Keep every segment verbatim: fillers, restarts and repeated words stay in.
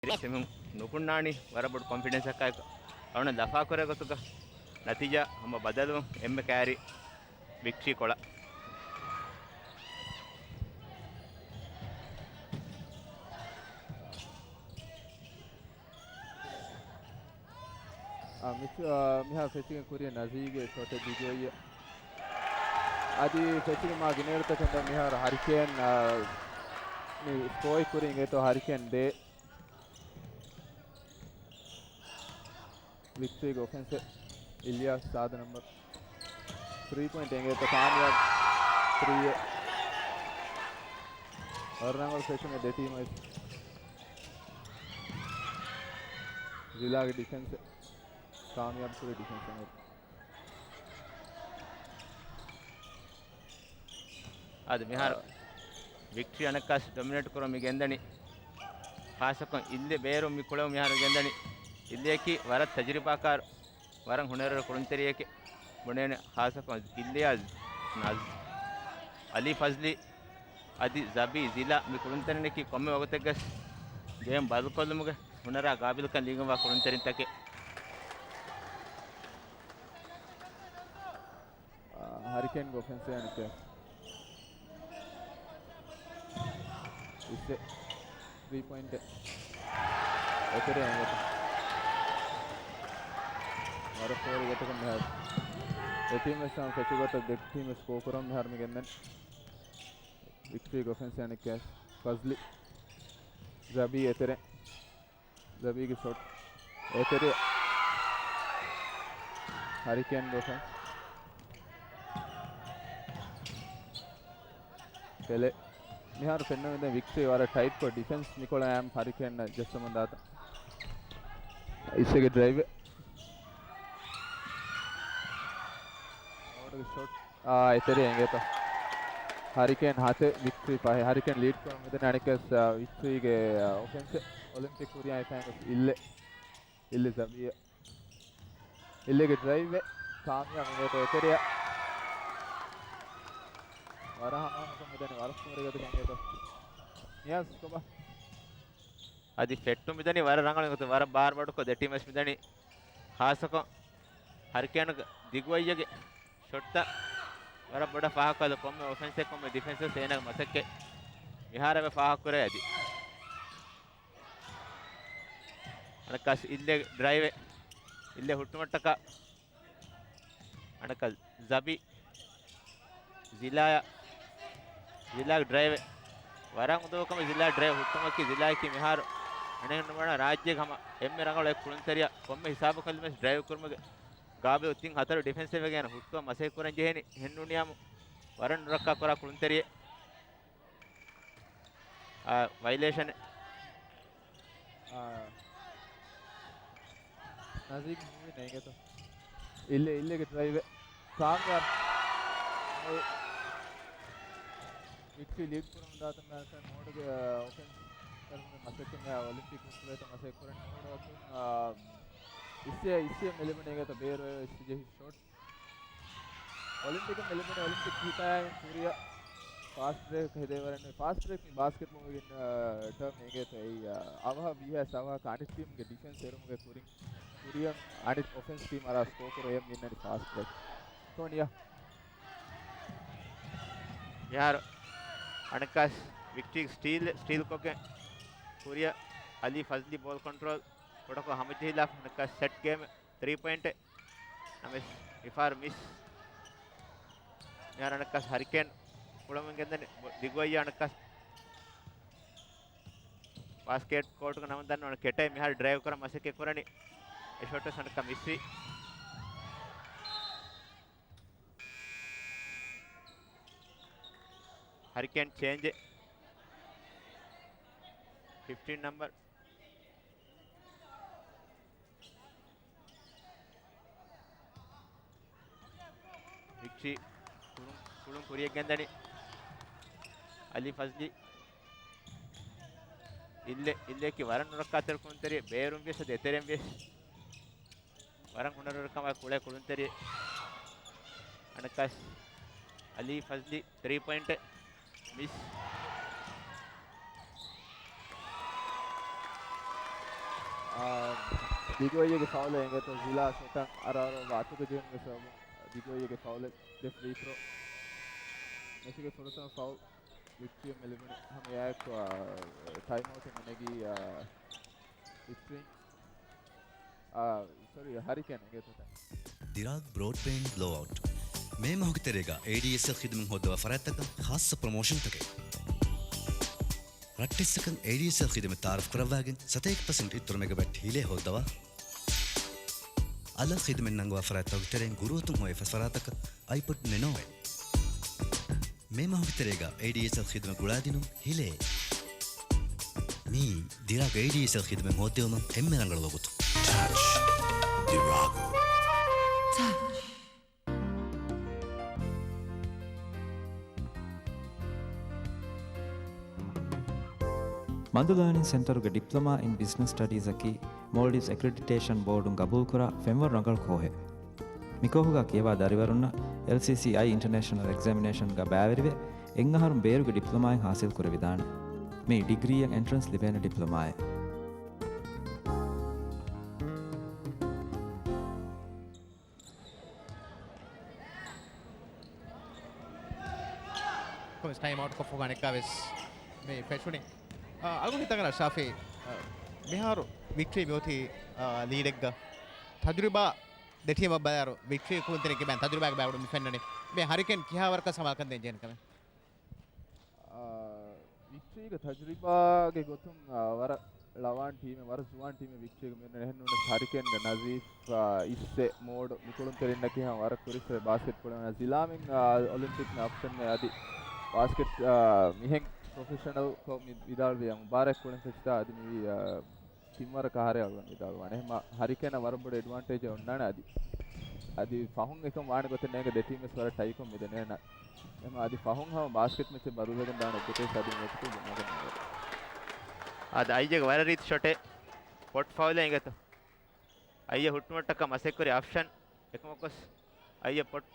އެމީހުން ނުކުންނާނީ ވަރަށް ބޮޑު ކޮންފިޑެންސްއަކާއެކު. އަޅުގަނޑު ލަފާކުރޭ ގޮތުގަ ނަތީޖާ ހަމަ ބަދަލުވުން އެންމެ ކައިރި ވިކްޓްރީ ކޮޅަށް. އާ، މިސް، އާ، މިހާރު ފެށިގެން ކުރިޔަށް ނަޒީގެ ޝޮޓެއް ދިގުވެއްޔަ. އަދި ފެށިގެން މާ ގިނައިރުތަކެން ދެން މިހާރު ހަރިކޭން، އާ، މި ސްކޯއެއް ކުރިން އެތޯ ހަރިކޭން ދޭ. ވިކްޓްރީގެ އޮފެންސެއް އިލްޔާސް ސާދަ ނަމްބަރު. ތްރީ ޕޮއިންޓް އެނގޭތޯ ކާމިޔާބު ތްރީއެއް. ވަރަށް ރަނގަޅު ފެށުމެއް ދެ ޓީމަށް. ޒިލާގެ ޑިފެންސް ކާމިޔާބު ކުރި ޑިފެންސް އެނގޭތޯ. އަދި މިހާރު ވިކްޓްރީ އަނެއްކާސް ޑޮމިނޭޓް ކުރަމުން މި ގެންދަނީ. ޚާއްޞަކޮށް އިއްލެ ބޭރު މި ކުޅެވުން މިހާރު ގެންދަނީ. އިއްލެއަކީ ވަރަށް ތަޖުރިބާކާރު، ވަރަށް ހުނަރުވެރި ކުޅުންތެރިއެކޭ ބުނޭނެ. ޚާއްޞަކޮށް އިއްލެއާ ނަޒް، އަލީ ފަޒްލީ އަދި ޒަބީ ޒިލާ މި ކުޅުންތެރިންނަކީ ކޮންމެ ވަގުތެއްގަސް ގޭމް ބަދަލުކޮށްލުމުގެ ހުނަރާ ގާބިލްކަން ލިޔުންވާ ކުޅުންތެރިންތަކެއް. އާ، ހަރިކޭންގެ އޮފެންސް އަނެއްކާ. އިސް ތްރީ ޕޮއިންޓެއް. އެތެރެ އެނގޭތޯ. ވަރަށް ފޯރި ގޮތަކަށް މިހާރު އެ ޓީމް ވެސް ހަމަ ފެށި ގޮތަށް ދެ ޓީމް ވެސް ސްކޯ ކުރަމުން މިހާރު މި ގެންދަނީ. ވިކްޓްރީގެ އޮފެންސް އަނެއްކާ. ފަޒްލީ. ޒަބީ އެތެރެ. ޒަބީގެ ޝޮޓް. އެތެރެ. ހަރިކޭންގެ އޮފެންސް. ޕެލެ. މިހާރު ފެންނަމުން ދެން ވިކްޓްރީ ވަރަށް ޓައިޓްކޮށް ޑިފެންސް މިކޮޅަށް އައި ހަރިކޭންއަށް ޖައްސަމުން ދާތަން. އިސްގެ ޑްރައިވް. މޯޑުގެ ޝޮޓް. އާ، އެތެރެ އެނގޭތޯ. ހަރިކޭން ހަތެއް، ވިކްޓްރީ ފަހެއް. ހަރިކޭން ލީޑް ކުރަމުން މިދަނީ އަނެއްކާސް، އާ، ވިކްޓްރީގެ، އާ، އޮފެންސް އޮލިމްޕިކް ކުރިއަށް އިފައިން ގޮސް އިއްލެ. އިއްލެ ޒަބީއަށް. އިއްލެގެ ޑްރައިވް ކާމިޔާބު އެނގޭތޯ އެތެރެއަށް. ވަރަށް ހަމަހަމަކޮށް މިދަނީ ވަރަށް ފޯރި ގޮތަކަށް އެނގޭތޯ. ނިޔާޒް ކޮބާ؟ އަދި ފެއްޓު މިދަނީ ވަރަށް ރަނގަޅު ގޮތަށް، ވަރަށް ބާރު ބޮޑުކޮށް ދެ ޓީމް ވެސް މިދަނީ. ޚާއްޞަކޮށް ހަރިކޭންގެ ދިގު އައްޔަގެ ޝޮޓްތައް ވަރަށް ބޮޑަށް ފާހަގަކޮށްލަ ކޮންމެ އޮފެންސެއް ކޮންމެ ޑިފެންސް ވެސް އޭނާގެ މަސައްކަތް މިހާރަށް ވެ ފާހަގަކުރޭ އަދި. އަނެއްކާސް އިއްލެ ޑްރައިވެއް އިއްލެ ހުއްޓުމަށްޓަކާ އަނެއްކާ ޒަބީ ޒިލާޔަށް، ޒިލާގެ ޑްރައިވެއް ވަރަށް އުނދަގޫކަމެއް ޒިލާ ޑްރައިވް ހުއްޓުމަކީ ޒިލާއަކީ މިހާރު އަނެއް ނުވަނަ ރާއްޖޭގެ ހަމަ އެންމެ ރަނގަޅު އެއް ކުޅުންތެރިޔާ ކޮންމެ ހިސާބަކަށް ވެސް ޑްރައިވް ކުރުމުގެ ގާބިލް ތިން ހަތަރު ޑިފެންސެއް ވެގެން ހުއްޓުވަން މަސައްކަތް ކުރަން ޖެހޭނީ ހެންނޫނިއްޔާމު ވަރަށް ނުރައްކާ ކުރާ ކުޅުންތެރިއެއް. އާ، ވައިލޭޝަނެއް. އާ، ނަޒީމް ހުވި ނޭނގޭތޯ. އިއްލެ، އިއްލެގެ ޑްރައިވެއް. ކާމިޔާބު. އެ، ވިކްޓްރީ ލީޑް ކުރަމުން ދާތަން މާކަން މޯޑުގެ، އާ، އޮފެންސް ކަރުމުގެ މަސައްކަތް މިއާ އޮލިމްޕިކް އުސްކުރޭތަ މަސައްކަތް ކުރަން މޯޑު އަތުން، އާ، އިސްއޭ، އިސްއޭ މެލިބުނޭގޭތޯ ބޭރު އެ އިސް ޖެހި ޝޮޓް. އޮލިމްޕިކް މެލިބުނީ އޮލިމްޕިކް ހިތާޔަން ކުރިއަށް ފާސްޓް ބްރޭކް ހެދޭވަރެއް ނޫން. ފާސްޓް ބްރޭކް މި ބާސްކެޓްބޯލްގެ ޓަރމް އެނގޭތޯ އެއީ، އަވަހަށް ވީހާވެސް އަވަހަކަށް އަނެއް ޓީމްގެ ޑިފެންސް އެރުމުގެ ކުރިން ކުރިއަށް އަނެއް އޮފެންސް ޓީމް އަރާ ސްކޯ ކުރާ އެއް މިންނަނީ ފާސްޓް ބްރޭކް. ކޯނިޔާ. މިހާރު އަނެއްކާސް ވިކްޓްރީ ސްޓީލް، ސްޓީލް ކޮށްގެން ކުރިއަށް އަލީ ފަޒްލީ ބޯލް ކޮންޓްރޯލް ކޮޑަކޮށް ހަމަޖެހިލާފަ އަނެއްކާސް ސެޓް ގޭމް ތްރީ ޕޮއިންޓެއް. ނަމަވެސް މިފަހަރު މިސް. މިހާރު އަނެއްކާސް ހަރިކޭން ކުޅަމުން ގެންދަނީ ދިގު އައްޔަ އަނެއްކާސް. ބާސްކެޓް ކޯޓުގެ ނަމުން ދަންނަވަން ކެޓޭ މިހާރު ޑްރައިވް ކުރަން މަސައްކަތް ކުރަނީ. އެ ޝޮޓް ވެސް އަނެއްކާ މިސްވި. ހަރިކޭން ޗޭންޖެއް. ފިފްޓީން ނަމްބަރު. ވިކްޓްރީ ކުޅުން، ކުޅުން ކުރިއަށް ގެންދަނީ. އަލީ ފަޒްލީ. އިއްލެ، އިއްލެއަކީ ވަރަށް ނުރައްކާތެރި ކުޅުންތެރި ބޭރުން ވިޔަސް އަދި އެތެރެން ވިޔަސް. ވަރަށް ހުނަރުވެރިކަމާ ކުޅޭ ކުޅުންތެރި. އަނެއްކާސް އަލީ ފަޒްލީ ތްރީ ޕޮއިންޓެއް. މިސް. ދިގުއޮއްޔެގެ ފައުލެއް އެނގޭތޯ ޒިލާ ޝޮޓަށް އަރާރޯ ވާތުގެ ޖެހުމުގެ ސަބަބުން ދިގުއޮއްޔެގެ ފައުލެއް ދެ ފްރީ ތްރޯ. މެޗުގެ ފުރަތަމަ ފައުލް ވިކްޓްރީއަށް މި ލިބުނީ ހަމަ އެއާއެކު، އާ، ޓައިމް އައުޓެއް މި ނެގީ، އާ، ވިކްޓްރީ. އާ، ސޮރީ، ހަރިކޭން އެނގޭތޯ ޓައިމް. ދިރާގް ބްރޯޑްބޭންޑް ބްލޯއައުޓް. މޭ މަހުގެ ތެރޭގަ އޭޑީއެސްއެލް ޚިދުމަތް ހޯއްދަވާ ފަރާތްތަކަށް ޚާއްޞަ ޕްރޮމޯޝަންތަކެއް. ރައްޓެއްސަކަށް އޭޑީއެސްއެލް ޚިދުމަތް ތައާރަފް ކުރައްވާގެން ސަތޭކަ ޕަސެންޓް އިތުރު މެގަވެޓް ހިލޭ ހޯއްދަވާ. އަލަށް ޚިދުމަތް ނަންގަވާ ފަރާތްތަކުގެ ތެރެއިން ގުރުއަތުން ހޮވޭ ފަސް ފަރާތަކަށް އައިޕޮޑް ނެނޯއެއް. މޭ މަހުގެ ތެރޭގަ އޭޑީއެސްއެލް ޚިދުމަތް ގުޅާދިނުން ހިލޭ. މީ ދިރާގް އޭޑީއެސްއެލް ޚިދުމަތް ހޯއްދެވުމަށް އެންމެ ރަނގަޅު ވަގުތު. ޓަޗް ދިރާގު. މަންދު ލާނިން ސެންޓަރުގެ ޑިޕްލޮމާ އިން ބިޒްނަސް ސްޓަޑީޒަކީ މޯލްޑިވްސް އެކްރެޑިޓޭޝަން ބޯޑުން ގަބޫލުކުރާ ފެންވަރު ރަނގަޅު ކޯހެއް. މިކޯހުގަ ކިޔަވާ ދަރިވަރުންނަށް އެލްސީސީއައި އިންޓަރނޭޝަނަލް އެގްޒަމިނޭޝަންގަ ބައިވެރިވެ، އެއްއަހަރުން ބޭރުގެ ޑިޕްލޮމާއެއް ހާސިލް ކުރެވިދާނެ. މި ޑިގްރީއަށް އެންޓްރަންސް ލިބޭނެ ޑިޕްލޮމާއެއް. ކޮންމެސް ޓައިމް އައުޓް ކޮށްފަ ގަނެއްކާ ވެސް މި ފެށުނީ. އަޅުގަނޑު ހިތަށް އަރާ ޝާފީ، އަ، މިހާރު ވިކްޓްރީ މިއޮތީ، އަ، ލީޑެއްގަ. ތަޖުރިބާ ދެ ޓީމަށް ބަލާއިރު ވިކްޓްރީ ކުޅުންތެރިން ކިބައިން ތަޖުރިބާގެ ބައިވެރިވުން މި ފެންނަނީ. މި ހަރިކޭން ކިހާވަރަކަށް ސަމާލުކަން ދޭން ޖެހެނީ ކަމެއް؟ އާ، ވިކްޓްރީގެ ތަޖުރިބާގެ ގޮތުން، އާ، ވަރަށް ޅަވާން ޓީމެއް، ވަރަށް ޒުވާން ޓީމެއް ވިކްޓްރީގެ މި އޮންނަ. އެހެންނޫނަސް ހަރިކޭންގެ ނަޒީފް، އާ، އިއްސެ މޯޑު މި ކުޅުންތެރިންނަކީ ހަމަ ވަރަށް ކުރިއްސުރެ ބާސްކެޓް ކުޅެވުނަ. ޒިލާމެން، އާ، އޮލިމްޕިކް މި އޮޕްޝަން އަދި ބާސްކެޓް، އާ، މިހެން ޕްރޮފެޝަނަލް ކޮށް މި ވިދާޅުވި މުބާރަކް ކުޅެން ފެށިތާ އަދި މިވީ، އާ، ތިންވަރަކަށް ހަރެއަޅުވަން ވިދާޅުވާނެ. އެހެން ހަރިކޭނަށް ވަރަށް ބޮޑު އެޑްވާންޓޭޖެއް އޮންނާނެ އަދި. އަދި ފަހުން އެކަން ވާނެ ގޮތެއް ނޭނގެ ދެ ޓީމް ވެސް ވަރަށް ޓައިކޮށް މިދަނީ. އެހެން އަދި ފަހުން ހަމަ ބާސްކެޓް މެޗެއް ބަދަލުވެގެން ދާނެ އެއްގޮތެއް އަދި މެޗް ބުނެގެން. އަދި އައްޔަގެ ވަރަށް ރީތި ޝޮޓެއް ޕޮޓް ފައުލެއް އިނގޭތޯ. އައްޔަ ހުއްޓުމަށްޓަކާ މަސައްކަތްކުރި އަފްޝަން އެކަމަކުވެސް އައްޔަ ޕޮޓް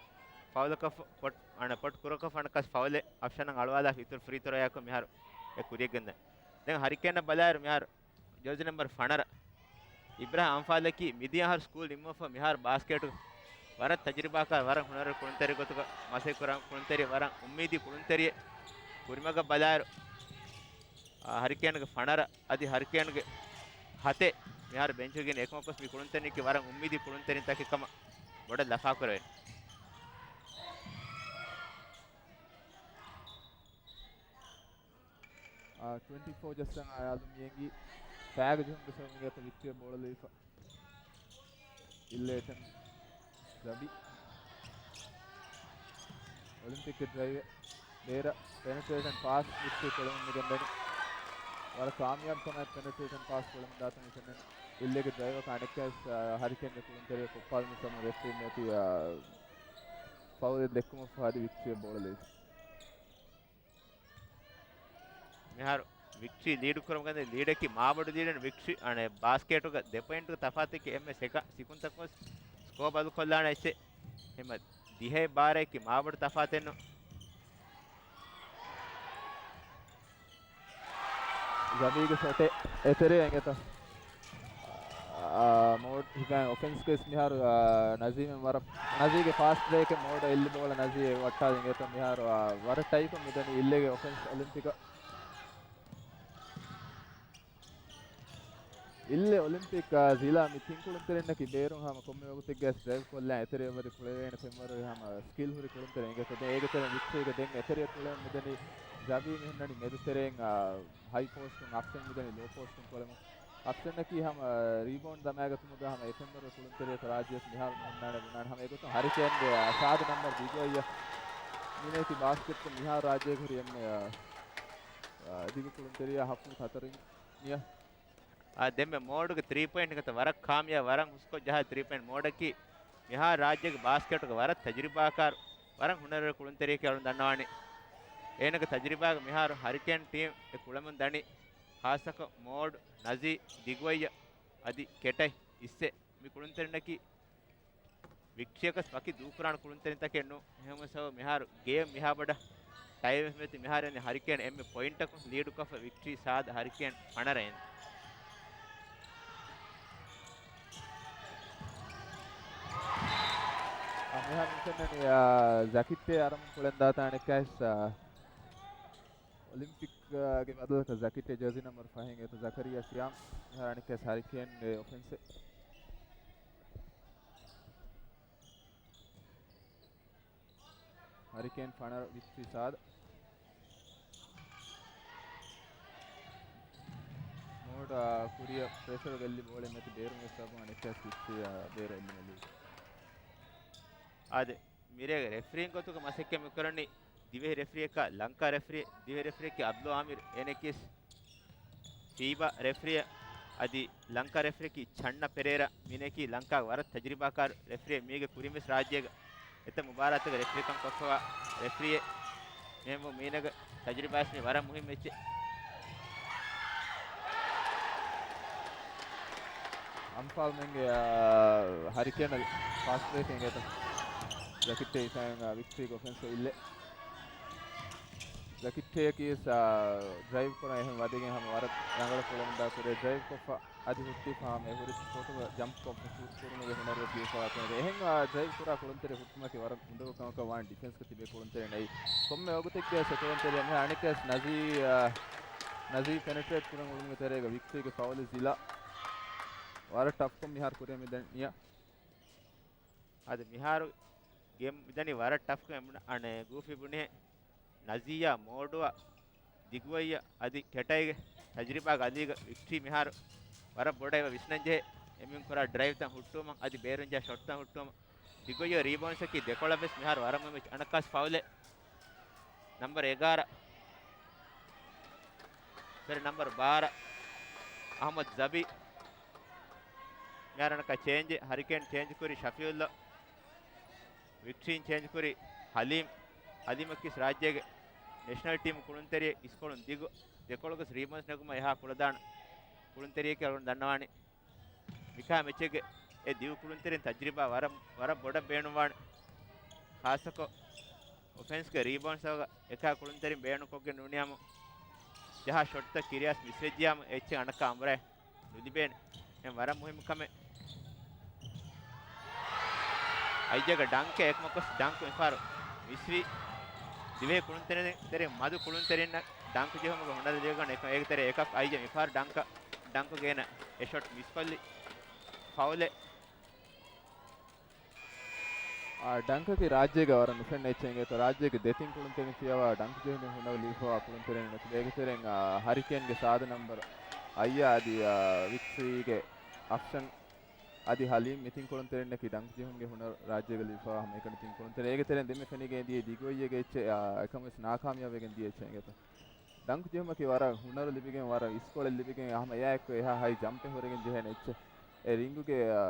ފައުލަކަށް ފަ-، ޕޮޓް، އަނެއް ޕޮޓް ކުރަކަށް ފަނަކަސް ފައުލެއް އަފްޝަނަށް އަޅުވާލާފަ އިތުރު ފްރީ ތްރޯއާއެކު މިހާރު އެ ކުރިއަށް ގެންދަނީ. ދެން ހަރިކޭނަށް ބަލާއިރު މިހާރު ޖާޒީ ނަމްބަރު ފަނަރަ އިބްރާހިމް އަންފާލަކީ މިދިޔަ އަހަރު ސްކޫލް ނިންމުވާފަ މިހާރު ބާސްކެޓު ވަރަށް ތަޖުރިބާކާރު، ވަރަށް ހުނަރުވެރި ކުޅުންތެރި ގޮތުގަ މަސައްކަތް ކުރާ ކުޅުންތެރި، ވަރަށް އުއްމީދީ ކުޅުންތެރިއެއް. ކުރިމަގަށް ބަލާއިރު އާ، ހަރިކޭންގެ ފަނަރަ އަދި ހަރިކޭންގެ ހަތެއް މިހާރު ބެންޗުގެ އިން އެކަމަކުވެސް މި ކުޅުންތެރިންނަކީ ވަރަށް އުއްމީދީ ކުޅުންތެރިން ތަކެއް ކަމަށް ބޮޑަށް ލަފާކުރެވޭނެ. އާ، ޓްވެންޓީ ފޯ ޖަސްޓަށް އަޔާލު މިއެނގި ފައިގަ ޖެހުމުގެ ސަބަބުން ވިކްޓްރީއަށް ބޯޅަ ލިބިފަ. އިއްލޭޓަން ޒަބީ. އޮލިމްޕިކްގެ ޑްރައިވެއް ބޭރަށް ޕެނެޓްރޭޝަން ޕާސް ވިކްޓްރީ ކުޅެމުން މިގެންދަނީ. ވަރަށް ކާމިޔާބު ކަމަށް ޕެނެޓްރޭޝަން ޕާސް ކުޅެމުން ދާތަން ފެންނަނީ. އިއްލޭގެ ޑްރައިވަކަށް އަނެއްކާވެސް، އާ، ހަރިކޭންގެ ކުޅުންތެރިޔަށް ކޮއްޕާލުމުގެ ސަބަބުން ރެފްރީން މިއޮތީ، އާ، ފައުލެއް ދެއްކުމަށްފަހު އަދި ވިކްޓްރީއަށް ބޯޅަ ލިބިފަ. މިހާރު ވިކްޓްރީ ލީޑު ކުރަމުގަން ލީޑަކީ މާބޮޑު ލީޑެއް ވިކްޓްރީ، އަނެއް ބާސްކެޓުގަ ދެ ޕޮއިންޓުގެ ތަފާތަކީ އެންމެ ސެކަ-، ސިކުންތަކުން ސްކޯ ބަދަލުކޮށްލާނެ އެއްޗެއް. އެހެންމަ ދިހައެއް ބާރައަކީ މާބޮޑު ތަފާތެއް ނޫން. ޒަބީގެ ޝޮޓެއް އެތެރެއަށް އެނގޭތަ؟ އާ، މޯޑް ހިފައި އޮފެންސްގައި މިހާރު، އާ، ނަޒީމެން ވަރަށް، ނަޒީގެ ފާސްޓް ބްރޭކެއް މޯޑަށް އެއްލި ބޯޅަ ނަޒީ ވައްޓާލި އިނގޭތަ މިހާރު، އާ، ވަރަށް ޓައިކޮށް މިދަނީ އިއްލޭގެ އޮފެންސް އޮލިމްޕިކަށް. އިއްލެ އޮލިމްޕިކް، އާ، ޒިލާ މި ތިން ކުޅުންތެރިންނަކީ ބޭރުން ހަމަ ކޮންމެ ވަގުތެއްގައި ޑްރައިވް ކޮށްލާ އެތެރެއަށް ވަދެ ކުޅެވޭނެ ފެންވަރު ހަމަ ސްކިލް ހުރި ކުޅުންތެރިން އިނގޭތޯ. ދެން އޭގެ ތެރެއިން ވިކްޓްރީގެ ދެން އެތެރެއަށް ކުޅެވެމުން މިދަނީ ޒަބީ މިހުންނަނީ މެދުތެރެއިން، އާ، ހައި ޕޯސްޓުން އަފްޝަން މިދަނީ ލޯ ޕޯސްޓުން ކޮޅެމުން. އަފްޝަންއަކީ ހަމަ ރީބައުންޑް ދަމާގަތުމުގަ ހަމަ އެ ފެންވަރު ކުޅުންތެރިޔަކަށް ރާއްޖެއަށް މިހާރު މިހުންނާނެ ބުނާނެ. ހަމަ އެގޮތުން ހަރިކޭންގެ ސާދަ ނަމްބަރު ދިގު އައްޔަ މިނޭތި ބާސްކެޓް މިހާރު ރާއްޖޭގެ ހުރި އެންމެ، އާ، ދިގު ކުޅުންތެރިޔާ ހަފްފު ހަތަރު މިޔަ. އާ، ދެންމެ މޯޑުގެ ތްރީ ޕޮއިންޓް ގަތަ ވަރަށް ކާމިޔާ ވަރަށް ހުސްކޮށް ޖަހާ ތްރީ ޕޮއިންޓް މޯޑަކީ މިހާރު ރާއްޖޭގެ ބާސްކެޓުގެ ވަރަށް ތަޖުރިބާކާރު ވަރަށް ހުނަރުވެރި ކުޅުންތެރިޔަކީ އަޅުން ދަންނަވާނީ. އޭނަގެ ތަޖުރިބާގަ މިހާރު ހަރިކޭން ޓީމް އެ ކުޅެމުން ދަނީ. ހާއްސަކޮށް މޯޑް، ނަޒީ، ދިގުއައްޔަ އަދި ކެޓައި އިއްސެ މި ކުޅުންތެރިންނަކީ ވިކްޓްރީއަކަސް ވަކި ދޫކުރާނެ ކުޅުންތެރިންތަކެއް ނޫން. އެހެންވެސް މިހާރު ގޭމް މިހާބޮޑަށް ޓައިވެފަ މިއޮތީ މިހާރު އެންމެ ހަރިކޭން އެންމެ ޕޮއިންޓަކުން ލީޑުކޮށްފަ ވިކްޓްރީ ސާދަ ހަރިކޭން ފަނަރަ އެން. މިހާރު މިފެންނަނީ، އާ، ޒަކިއްޓޭ އަރަމުން ކުޅެން ދާތާނެ ކައިސް، އާ، އޮލިމްޕިކް، އާ، ގެ ބަދަލަކަށް ޒަކިއްޓޭ ޖާޒީ ނަމްބަރު ފަހެއް އެތަ ޒަކަރިޔާ ޝިޔާމް މިހާރު އަނެއްކައިސް ހަރިކޭންގެ އޮފެންސެއް. ހަރިކޭން ފަނަރަ ވިކްޓްރީ ސާދަ. މޯޑް، އާ، ކުރިއަށް ޕްރެޝަރު ގެއްލި ބޯޅެ މެތި ބޭރުން ވެސް ސަބަބުން އަނެއްކާސް ވިކްޓްރީ، އާ، ބޭރު އެއްލުމަށް ލީ. އާދެ، މިރޭގެ ރެފްރީން ގޮތުގަ މަސައްކަތް މިކުރަނީ ދިވެހި ރެފްރީއަކާ ލަންކާ ރެފްރީ، ދިވެހި ރެފްރީއަކީ އަބްދުލް އާމިރު އޭނެކީސް ފީބާ ރެފްރީ އަދި ލަންކާ ރެފްރީއަކީ ޗަންނަ ޕެރޭރާ މީނަކީ ލަންކާގެ ވަރަށް ތަޖުރިބާކާރު ރެފްރީ މީގެ ކުރިން ވެސް ރާއްޖޭގަ އެތައް މުބާރާތުގެ ރެފްރީކަން ކޮށްފަވާ ރެފްރީއެއް. މިހެންވުމުން މީނަގެ ތަޖުރިބާވެސް މީ ވަރަށް މުހިއްމު އެއްޗެއް. އަންފާލްމެންގެ، އާ، ހަރިކޭނަށް ފާސްޓް ބްރޭކް އެނގޭތަ؟ ޒަކިއްޓޭ އިފައިން، އާ، ވިކްޓްރީގެ އޮފެންސް އިއްލެ. ޒަކިއްޓޭއަކީ، އާ، ޑްރައިވް ކުރަން އެހެން ވަދެގެން ހަމަ ވަރަށް ރަނގަޅަށް ކުޅެމުންދާ ކުރޭ ޑްރައިވް ކޮށްފަ. އަދި ހުއްޓިފާމެ ހުރި ފޮޓުގަ ޖަމްޕް ކޮށްފަ ޝޫޓް ކުރުމުގެ ހުނަރު ދީފަވާ ކުޅެން. އެހެން، އާ، ޑްރައިވް ކުރާ ކުޅުންތެރި ހުއްޓުމަކީ ވަރަށް އުނދަގޫ ކަމަކަށް ވާން ޑިފެންސްގަ ތިބޭ ކުޅުންތެރިން އައި. ކޮންމެ ވަގުތެއްގަ ސެކުޅުންތެރި މިހާ އަނެއްކަސް ނަޒީ، އާ، ނަޒީ ޕެނެޓްރޭޓް ކުރަން އުޅުމުގެ ތެރޭގަ ވިކްޓްރީގެ ފައުލެއް ޒިލާ. ވަރަށް ޓަފްކޮށް މިހާރު ކުރިއަށް މިދަން ނިޔާ. އަދި މިހާރު ގޭމް މިދަނީ ވަރަށް ޓަފްކޮށް އެމް-، އަނެ ގޫފީ ބުނިހެ. ނަޒީއާ މޯޑުއާ ދިގުއައްޔަ އަދި ކެޓައިގެ ތަޖުރިބާގެ އަލީގަ ވިކްޓްރީ މިހާރު ވަރަށް ބޮޑަށް ވިސްނަންޖެހޭ. އެމީހުން ކުރާ ޑްރައިވްތައް ހުއްޓުވުމަށް އަދި ބޭރުން ޖެހޭ ޝޮޓްތައް ހުއްޓުވުމަށް. ދިގުއައްޔަ ރީބައުންޑްސަކީ ދެކޮޅަށް ވެސް މިހާރު ވަރަށް މުހިއްމު އަނަކާސް ފައުލެއް. ނަމްބަރު އެގާރަ ސޮރީ، ނަމްބަރު ބާރަ އަހްމަދު ޒަބީ. މިހާރު އަނަކާ ޗޭންޖެއް، ހަރިކޭން ޗޭންޖް ކުރި ޝަފީއުﷲ. ވިކްޓްރީން ޗޭންޖް ކުރި ހަލީމް. ހަލީމަކީ ރާއްޖޭގެ ނޭޝަނަލް ޓީމް ކުޅުންތެރި އިސްކޮޅުން ދިގު ދެކޮޅުގެ ރީބައުންޑްސް ނެގުމަށް އެހާ ކުޅަދާނަ ކުޅުންތެރިއެކޭ އަޅުގަނޑު ދަންނަވާނީ. މިކާ މެޗެއްގެ އެ ދިގު ކުޅުންތެރިން ތަޖުރިބާ ވަރަށް، ވަރަށް ބޮޑަށް ބޭނުންވާނެ. ޚާއްޞަކޮށް އޮފެންސްގެ ރީބައުންޑްސްގަ އެކާ ކުޅުންތެރިން ބޭނުންކޮށްގެން ނޫނިއްޔާމު ޖަހާ ޝޮޓްތައް ކިރިޔާސް މިސްވެއްޖިއްޔާމު އެއްޗެއް އަނަކާ އަނބުރާ ނުލިބޭނެ. އެ ވަރަށް މުހިއްމު ކަމެއް. އައިޖަގަ ޑަންކެއް އެކަމަކު ޑަންކު މިފަހަރު މިސްވީ. ދިވެހި ކުޅުންތެރިން ތެރެ މަދު ކުޅުންތެރިންނަށް ޑަންކު ޖެހުމުގެ ހުނަރު ލިބިގަން އެކަ-، އޭގެ ތެރެ އެކަކު އައިޖަ މިފަހަރު ޑަންކަ-، ޑަންކު ގޭނަ އެ ޝޮޓް މިސްކޮށްލި ފައުލެއް. އާ، ޑަންކަކީ ރާއްޖޭގަ ވަރަށް ނުފެންނަ އެއްޗެއް އިނގޭތޯ. ރާއްޖޭގެ ދެތިން ކުޅުންތެރިން ފިޔަވާ ޑަންކް ޖެހުމުގެ ހުނަރު ލިބިފަވާ ކުޅުންތެރިން ނުތިބޭ. އޭގެ ތެރެއިން، އާ، ހަރިކޭންގެ ސާދަ ނަމްބަރު އައްޔާ އަދި، އާ، ވިކްޓްރީގެ އަފްޝަން އަދި ހަލީމް މި ތިން ކުޅުންތެރިންނަކީ ޑަންކް ޖެހުމުގެ ހުނަރު ރާއްޖޭގަ ލިބިފަވާ ހަމައެކަނި ތިން ކުޅުންތެރިން. އޭގެ ތެރެއިން ދެންމެ ފެނިގެން ދިޔަ ދިގު އައްޔެއްގެ އެއްޗެއް، އާ، އެކަމަކު ވެސް ނާކާމިޔާބުވެގެން ދިޔަ އެއްޗެއް އިނގޭތޯ. ޑަންކް ޖެހުމަކީ ވަރަށް ހުނަރު ލިބިގެން، ވަރަށް އިސްކޮޅެއް ލިބިގެން، ހަމަ އެއާއެއްކޮށް އެހާ ހައި ޖަމްޕެއް ހުރެގެން ޖެހޭނެ އެއްޗެއް. އެ ރިންގުގެ، އާ،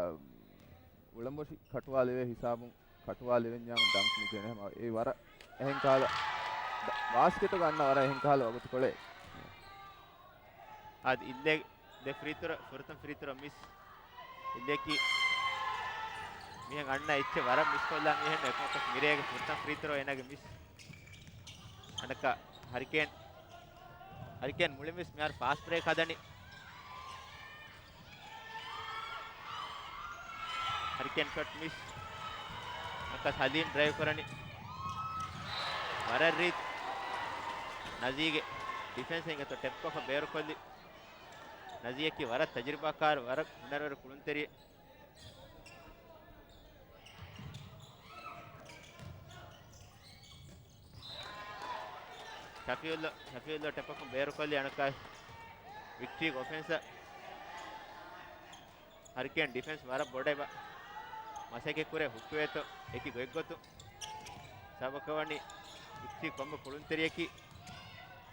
އުޅަނބޮށި ކަޓުވާލެވޭ ހިސާބުން ކަޓުވާލެވެންޏާމު ޑަންކް މި ޖެހޭނެ. ހަމަ އެ ވަރަށް އެހެން ކަހަލަ ޑ-، ބާސްކެޓުގަ އަންނަ ވަރަށް އެހެން ކަހަލަ ވަގުތުކޮޅެއް. އާދެ، އިއްލޭ ދެ ފްރީ ތުރޯ، ފުރަތަމަ ފްރީ ތުރޯ މިސް. އިއްލޭކީ މިހެން އަންނަ އެއްޗެއް ވަރަށް މިސްކޮށްލާ މީހެއް ނޫން. އެކަމަކު މިރޭގެ ފުރަތަމަ ފްރީ ތުރޯ އޭނާގެ މިސް. އަނަކާ ހަރިކޭން، ހަރިކޭން މުޅި މިސް މިހާރު ފާސްޓް ބްރޭކް ހަދަނީ. ހަރިކޭން ޝޮޓް މިސް. އަނަކާ ހަލީމް ޑްރައިވް ކުރަނީ. ވަރަށް ރީތި ނަޒީގެ ޑިފެންސް އިނގޭތޯ ޓެޕްކޮށްފަ ބޭރުކޮށްލި. ނަޒީއަކީ ވަރަށް ތަޖުރިބާކާރު، ވަރަށް ހުނަރުވެރި ކުޅުންތެރިއެއް. ޝަފީއުﷲ، ޝަފީއުﷲ ޓެޕްކޮށް ބޭރުކޮށްލި އަނަކާ ވިކްޓްރީގެ އޮފެންސަށް. ހަރިކޭން ޑިފެންސް ވަރަށް ބޮޑަށް އެބަ މަސައްކަތް ކުރޭ ހުއްޓުވޭތޯ އެކި ގޮތްގޮތުން. ސަބަބަކަށް ވަނީ ވިކްޓްރީ ކޮންމެ ކުޅުންތެރިޔަކީ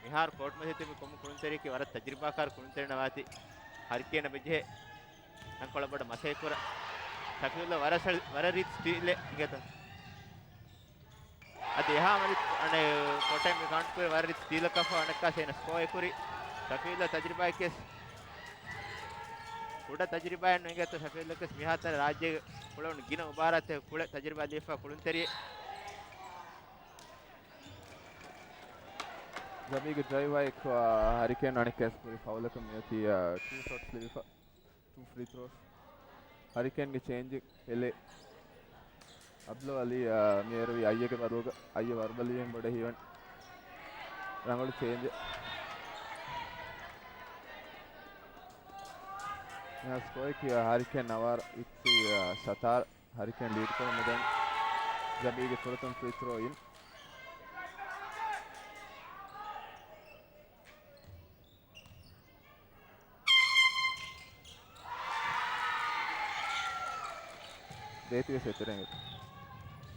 މިހާރު ކޯޓް މަތީ ތިބި ކޮންމެ ކުޅުންތެރިޔަކީ ވަރަށް ތަޖުރިބާކާރު ކުޅުންތެރިންނަށް ވާތީ ހަރިކޭނަށް ބެޖެހޭ ތަންކޮޅެއް ބޮޑަށް މަސައްކަތް ކުރަން. ޝަފީއުﷲ ވަރަށް ސަ-، ވަރަށް ރީތި ސްޓީލެއް އިނގޭތޯ. އަދި އެހާ މަދު އަނެއް ކޮޓައި މި ކައުންޓް ކުރި ވަރަށް ރީތި ސްޓީލަކަށްފަ އަނެއްކާ ސޭނަ ސްކޯ އެކުރި. ޝަފީއުﷲ ތަޖުރިބާއެކޭސް ކުޑަ ތަޖުރިބާއެއް ނު އިނގޭތޯ. ޝަފީއުﷲ އެކޭސް މިހާތަނަށް ރާއްޖޭގެ ކުޅެވުނު ގިނަ މުބާރާތެއް ކުޅެ ތަޖުރިބާ ލިބިފަ ކުޅުންތެރިއެއް. ޒަބީގެ ޑްރައިވާ އެއްކޮށް، އާ، ހަރިކޭން އަނެއްކާސް ކުރި ފައުލަކަށް މިއޮތީ، އާ، ޓޫ ޝޮޓްސް ލިބިފަ. ޓޫ ފްރީ ތްރޯސް. ހަރިކޭންގެ ޗޭންޖް އެލެ. އަބްދުލް އަލީ، އާ، މި އޭރުވީ އައްޔަގެ ވަރުގަ، އައްޔަ ވަރުބަލިވެގެން ބޮޑެތި އިވެންޓް. ރަނގަޅު ޗޭންޖެއް. މިހާރު ސްކޯއަކީ، އާ، ހަރިކޭން ނަވާރަ، ވިކްޓްރީ، އާ، ސަތާރަ. ހަރިކޭން ލީޑް ކުރަމުންދަނީ. ޒަބީގެ ފުރަތަމަ ފްރީ ތްރޯއިން. ދޭތިވެސް އެތެރެއިން.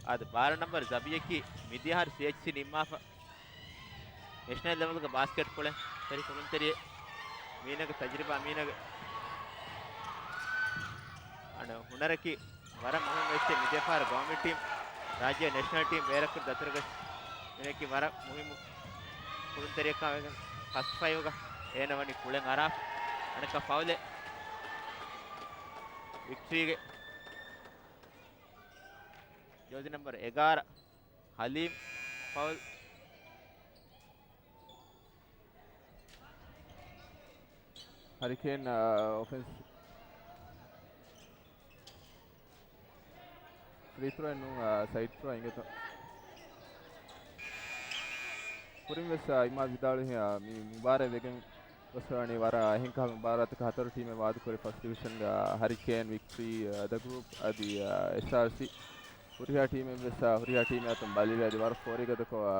އާދެ، ބާރަ ނަންބަރު ޒަބީއަކީ މިދިޔަ އަހަރު ސީއެޗްސީ ނިންމާފަ. ނޭޝަނަލް ލެވެލްގެ ބާސްކެޓް ކުޅެން ތެރި ކުޅުންތެރިއެއް. މީނަގެ ތަޖުރިބާ، މީނަގެ އަނެއް ހުނަރަކީ ވަރަށް މުހިންމު އެއްޗެއް. މިދިޔަފާރު ގައުމީ ޓީމް، ރާއްޖޭ ނޭޝަނަލް ޓީމް ބޭރަށްކުރި ދަތުރުގަ މީނައަކީ ވަރަށް މުހިންމު ކުޅުންތެރިއަކާ ވެގެން ފަސްޓް ފައިވްގަ އޭނަ ވަނީ ކުޅެން އަރާފަ. އަނެއްކާ ފައުލެއް ވިކްޓްރީގެ ޖާޒީ ނަންބަރު އެގާރަ ހަލީމް ފައުލް. ހަރިކޭން، އާ، އޮފެންސް. ފްރީ ތްރޯއެއް ނޫން، އާ، ސައިޑް ތްރޯ އިނގޭތޯ. ކުރިން ވެސް، އާ، އިމާޒް ވިދާޅުވި، އާ، މި މުބާރާތް ވެގެން ގޮސް ވަނީ ވަރަށް އެހެން ކަހަލަ މުބާރާތަކަށް. ހަތަރު ޓީމެއް ވާދަކުރި ފަސްޓް ޑިވިޝަންގަ ހަރިކޭން، ވިކްޓްރީ، އާ، ދަ ގްރޫޕް އަދި، އާ، އެސްއާރްސީ. ހުރިހާ ޓީމެއް ވެސް، އާ، ހުރިހާ ޓީމެއް އަތުން ބަލިވެ އަދި ވަރަށް ފޯރިގަދަކޮށް، އާ،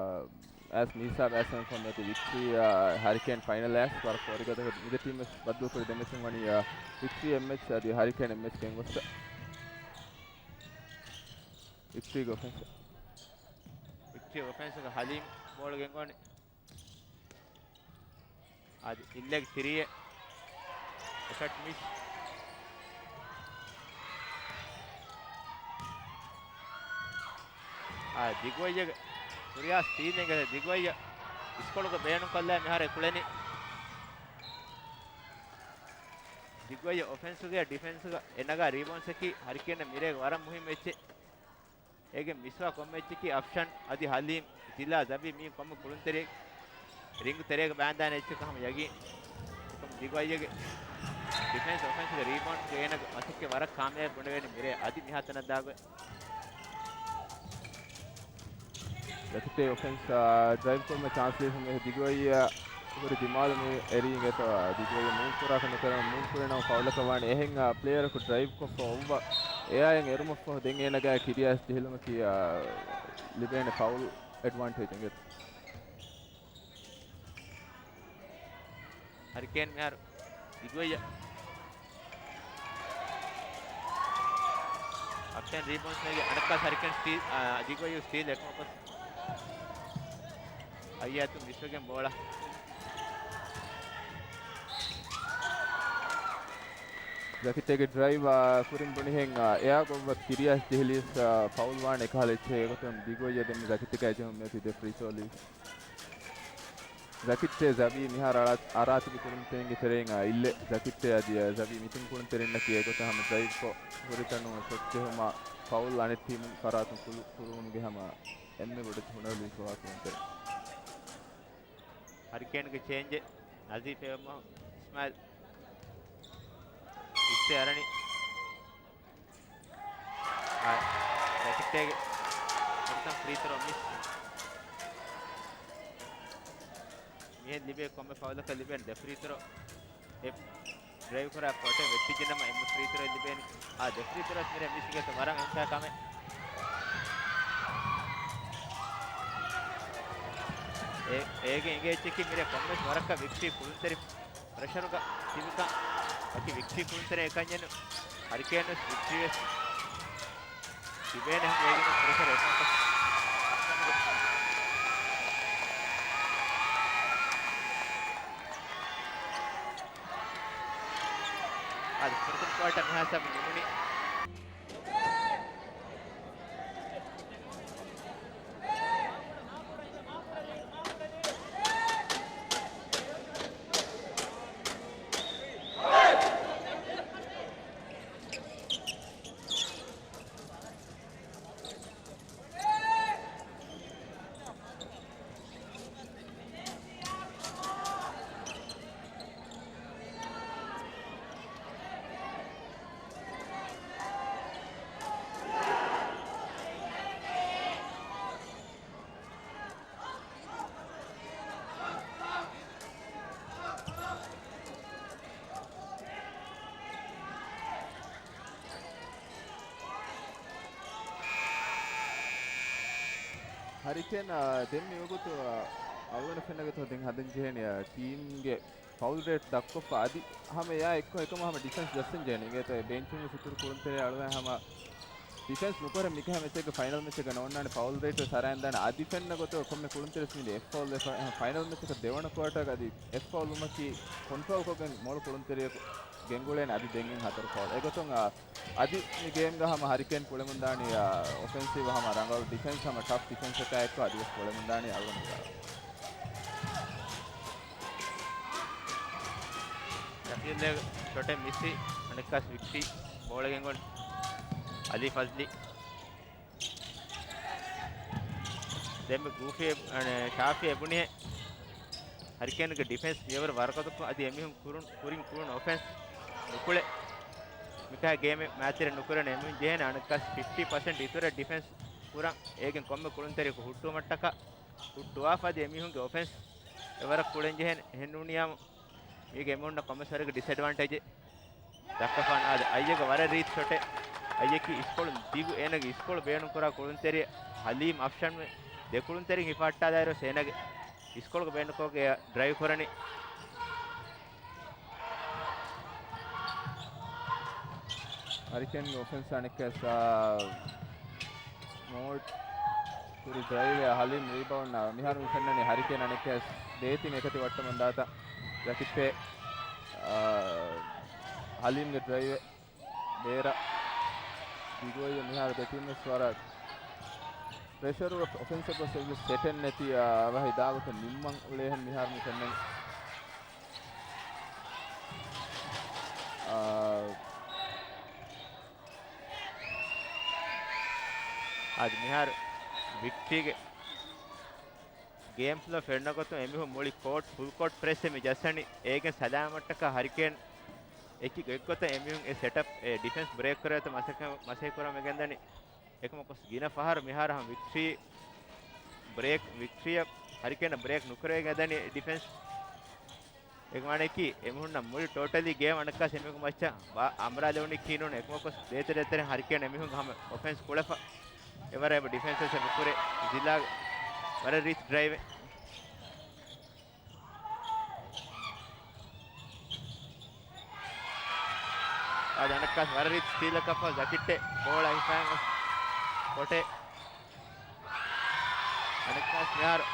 އައިސް މިހިސާބަށް އައިސް ފޯމް އެކު ވިކްޓްރީ، އާ، ހަރިކޭން ފައިނަލް އައިސް ވަރަށް ފޯރިގަދަކޮށް މިދެ ޓީމް ވެސް ބައްދަލުކުރި ދެމެޗުން ވަނީ، އާ، ވިކްޓްރީ އެއް މެޗް އަދި ހަރިކޭން އެއް މެޗް ގެންގޮސް. ވިކްޓްރީގެ އޮފެންސް. ވިކްޓްރީ އޮފެންސްގަ ހަލީމް ބޯޅަ ގެންގުޅެނީ. އަދި އިންލެގް ތިރީއެއް އެފަޓް މިސް. އާ، ދިގުއައްޔަގެ ކުރިޔާ ސްޓީލް އިނގޭ. ދިގުއައްޔަ އިސްކޮޅުގަ ބޭނުންކޮށްލާ މިހާރު ކުޅެނީ. ދިގުއައްޔަ އޮފެންސުގެ ޑިފެންސުގަ އެނަގާ ރީބައުންޑްސަކީ ހަރިކޭނަށް މިރޭގެ ވަރަށް މުހިންމު އެއްޗެއް. އޭގެ މިސްވާ ކޮންމެ އެއްޗަކީ އަފްޝަން އަދި ހަލީމް، ޒިލާ، ޒަބީ މީ ކޮންމެ ކުޅުންތެރި ރިންގް ތެރޭގަ ބާންދާނެ އެއްޗަކަށް ހަމަ ޔަގީން. އެކަމު ދިގުއައްޔަގެ ޑިފެންސް އޮފެންސްގެ ރީބައުންޑްގެ އޭނަގެ މަސައްކަތް ވަރަށް ކާމިޔާބެ ބުނެވޭނެ މިރޭ އަދި މިހާތަނަށް ދާގޮތް. ޒަކިއްޓޭ އޮފެންސް، އާ، ޑްރައިވް ކުރުމަށް ޗާންސް ލިބުމުން ދިގުއައްޔަ ހުރި ދިމާލު މި އެރީ އިނގޭތޯ، ދިގުއައްޔަ މޫވް ކުރާކަށް ނުކެރެން މޫވް ކުރިނަމަ ފައުލަކަށް ވާނެ. އެހެން، އާ، ޕްލޭޔަރަކު ޑްރައިވް ކޮށްފަ އޮއްވަ އެއާއިން އެރުމަށްފަހު ދެން އޭނަގައި ކިރިޔާސް ޖެހިލުމަކީ، އާ، ލިބޭނެ ފައުލް އެޑްވާންޓޭޖް އިނގޭތޯ. ހަރިކޭން މިހާރު ދިގުއައްޔަ. އަފްޝަން ރީބައުންޑް ނެގި އަނެއްކާ ހަރިކޭން ސްޓީލް، އާ، ދިގުއައްޔަ ސްޓީލް އެކުމަކޮށް. އައްޔަ އަތުން މިސްވެގެން ބޯޅަ. ޒަކިއްޓޭގެ ޑްރައިވް، އާ، ކުރިން ބުނިހެން، އާ، އެއާ ގޮއްވަ ކިރިޔާސް ޖެހިލީސް، އާ، ފައުލް ވާނެ އެކަހަލަ އެއްޗެއް. އެގޮތުން ދިގުއައްޔަ ދެން ޒަކިއްޓޭގެ ޖެހުން މިއޮތީ ދެ ފްރީ ތްރޯ ލިބި. ޒަކިއްޓޭ ޒަބީ މިހާރު އަރާ-، އަރާތިބި ކުޅުންތެރިންގެ ތެރެއިން އިއްލެ. ޒަކިއްޓޭ އަދި ޒަބީ މިތިން ކުޅުންތެރިންނަކީ އެގޮތަށް ހަމަ ޑްރައިވްކޮށް ހުރިތަނުން ޝޮޓް ޖެހުމާ ފައުލް އަނެއް ޓީމުން ފަރާތުން ކުޅު ކުރުވުމުގެ ހަމަ އެންމެ ބޮޑެތި ހުނަރު ލިބިފަވާ ކުޅުންތެރިން. ހަރިކޭންގެ ޗޭންޖެއް ނަޒީފް އެވެމަ އިސްމާއިލް. އިސްތެ އަރަނި. އާ، ޒަކިއްޓޭގެ ފުރަތަމަ ފްރީ ތްރޯ މިސް. މިހެން ލިބޭ ކޮންމެ ފައުލަކަށް ލިބޭނެ ދެ ފްރީ ތްރޯ. އެ ޑްރައިވް ކުރާ ފޮޓެ ވެއްޓިއްޖެނަމަ އެންމެ ފްރީ ތްރޯ ލިބޭނެ. އާ، ދެ ފްރީ ތްރޯ މިރޭ މިސް އިނގޭތޯ ވަރަށް އެހެން ކަމެއް. އޭ-، އޭގެ އިނގޭ އެއްޗަކީ މިރޭ ކޮންމެސް ވަރަކަށް ވިކްޓްރީ ކުޅުންތެރި ޕްރެޝަރުގަ ތިބިކަން. އަކި ވިކްޓްރީ ކުޅުންތެރި އެކަންޏެއްނު. ހަރިކޭން ވެސް ވިކްޓްރީ ވެސް ތިބޭނެ ހަމަ އޭގެ ޕްރެޝަރ އެކަންކަން. އަދި ފުރަތަމަ ކުއާޓަރ މިހާތަނަށް ނިމުނީ. ހަރިކޭން، އާ، ދެން މިވަގުތު، އާ، އަޅުގަނޑަށް ފެންނަ ގޮތަށް ދެން ހަދަން ޖެހޭނީ، އާ، ޓީމްގެ ފައުލް ރޭޓް ދަށްކޮށްފަ އަދި ހަމަ އެއާ އެއްކޮށް އެކަމަށް ހަމަ ޑިފެންސް ޖައްސަން ޖެހޭނީ. އިނގޭތޯ ބެންޗުން ވެސް އިތުރު ކުޅުންތެރި އަޅުގަނޑު ހަމަ ޑިފެންސް ނުކުރެ މިކަހަ މެޗެއްގެ ފައިނަލް މެޗެއްގަ ނޯންނާނެ ފައުލް ރޭޓް ވެސް އަރާންދާނެ. އަދި ފެންނަ ގޮތަށް ކޮންމެ ކުޅުންތެރިސް މިދި އެއް ފައުލް ވެފަ، އެހެން ފައިނަލް މެޗަކަށް ދެވަނަ ކުއާޓާގަ އަދި އެއް ފައުލް ވުމަކީ ކޮންޓްރޯލް ކޮށްގެން މޮޅު ކުޅުންތެރިޔަކު ގެންގުޅޭނެ އަދި ދެން އިން ހަތަރު ފައުލް. އެގޮތުން އަ، އަދި މި ގޭމްގަ ހަމަ ހަރިކޭން ކުޅެމުންދާނީ، އާ، އޮފެންސިވް ހަމަ ރަނގަޅު ޑިފެންސް ހަމަ ޓަފް ޑިފެންސަކާ އެއްކޮށް އަދިވެސް ކުޅެމުންދާނީ އަޅުގަނޑު. ޝަކީލް ޝޮޓެއް މިސްވި އަނެއްކާސް ވިކްޓީ ބޯޅަ ގެންގޮން އަލީ ފަޒްލީ. ދެންމެ ގޫފީ އެ-، އަނެ، ޝާފީ އެބުނިހެ ހަރިކޭންގެ ޑިފެންސް މިޔަވަރު ވަރުގަދަކޮށް އަދި އެމީހުން ކުރުން، ކުރިން ކުރުން އޮފެންސް ނުކުޅެ. މިކާ ގޭމެއް މާތިރެ ނުކުރަން އެމީހުން ޖެހޭނެ އަނެއްކާސް ފިފްޓީ ޕަސެންޓް އިތުރަށް ޑިފެންސް ކުރަން. އޭގެން ކޮންމެ ކުޅުންތެރިޔަކު ހުއްޓުވުމަށްޓަކާ ހުއްޓުވާފަ އަދި އެމީހުންގެ އޮފެންސް އެވަރަށް ކުޅެން ޖެހޭނެ. އެހެންނޫނިޔާމު މީގެ އެމީހުންނަށް ކޮންމެސް ވަރެއްގެ ޑިސްއެޑްވާންޓޭޖެއް ދައްކަފާނެ. އާދެ، އައްޔަގަ ވަރަށް ރީތި ޝޮޓެއް. އައްޔަކީ އިސްކޮޅު ދިގު، އޭނަގެ އިސްކޮޅު ބޭނުންކުރާ ކުޅުންތެރި ހަލީމް އަފްޝަން ދެ ކުޅުންތެރިން ހިފަހައްޓާލާއިރު އޭނަގެ އިސްކޮޅުގަ ބޭނުންކޮށްގެ ޑްރައިވް ކުރަނީ. ހަރިކޭންގެ އޮފެންސް އަނެއްކާސް، އާ، މޯޑް ކުރި ޑްރައިވެއް ހަލީމް ރީބައުންޑް. މިހާރު މި ފެންނަނީ ހަރިކޭން އަނެއްކާސް ދޭތިން އެކަތި ވައްޓަމުން ދާތަ. ޖަކިއްޓޭ، އާ، ހަލީމްގެ ޑްރައިވެއް ބޭރަށް ދިގުއޮތް މިހާރު ދެ ޓީމް ވެސް ވަރަށް ޕްރެޝަރު އޮފެންސަށް ގޮސް އެއްވެސް ސެޓެއް ނެތި، އާ، އަވަހަށް ދާގޮތަށް ނިންމަން އުޅޭހެން މިހާރު މި ފެންނަނީ. އާ، އަދި މިހާރު ވިކްޓީގެ ގޭމް ފްލޯ ފެންނަ ގޮތުން އެމީހުން މުޅި ކޯޓް، ފުލް ކޯޓް ޕްރެސްއެއް މި ޖައްސަނީ. އޭގެން ސަލާމަތްޓަކާ ހަރިކޭން އެކި ގޮތްގޮތަށް އެމީހުން އެ ސެޓަޕް، އެ ޑިފެންސް ބްރޭކް ކުރެވޭތޯ މަސައްކަތް، މަސައްކަތް ކުރަމުން ގެންދަނީ. އެކަމަކު ގިނަ ފަހަރު މިހާރު ހަމަ ވިކްޓްރީ ބްރޭކް، ވިކްޓްރީއަށް ހަރިކޭނަށް ބްރޭކް ނުކުރެވިގެން ދަނީ ޑިފެންސް. އޭގެ މާނައަކީ އެމީހުންނަށް މުޅި ޓޯޓަލީ ގޭމް އަނެއްކާސް އެމީހުން މައްޗަށް ބާ-، އަނބުރާލެވުނީކީ ނޫން. އެކަމަކު ދޭތެރޭ ދޭތެރޭ ހަރިކޭން އެމީހުން ހަމަ އޮފެންސް ކުޅެފަ. އެވަރަށް އެބަ ޑިފެންސަށް ނުކުރޭ. ޒިލާގް ވަރަށް ރީތި ޑްރައިވެއް. އާދެ، އަނެއްކާސް ވަރަށް ރީތި ސްޓީލަކަށްފަހު ޖަކިއްޓެ ބޯޅަ އިންފާން ކޮޓެ. އަނެއްކާސް މިހާރު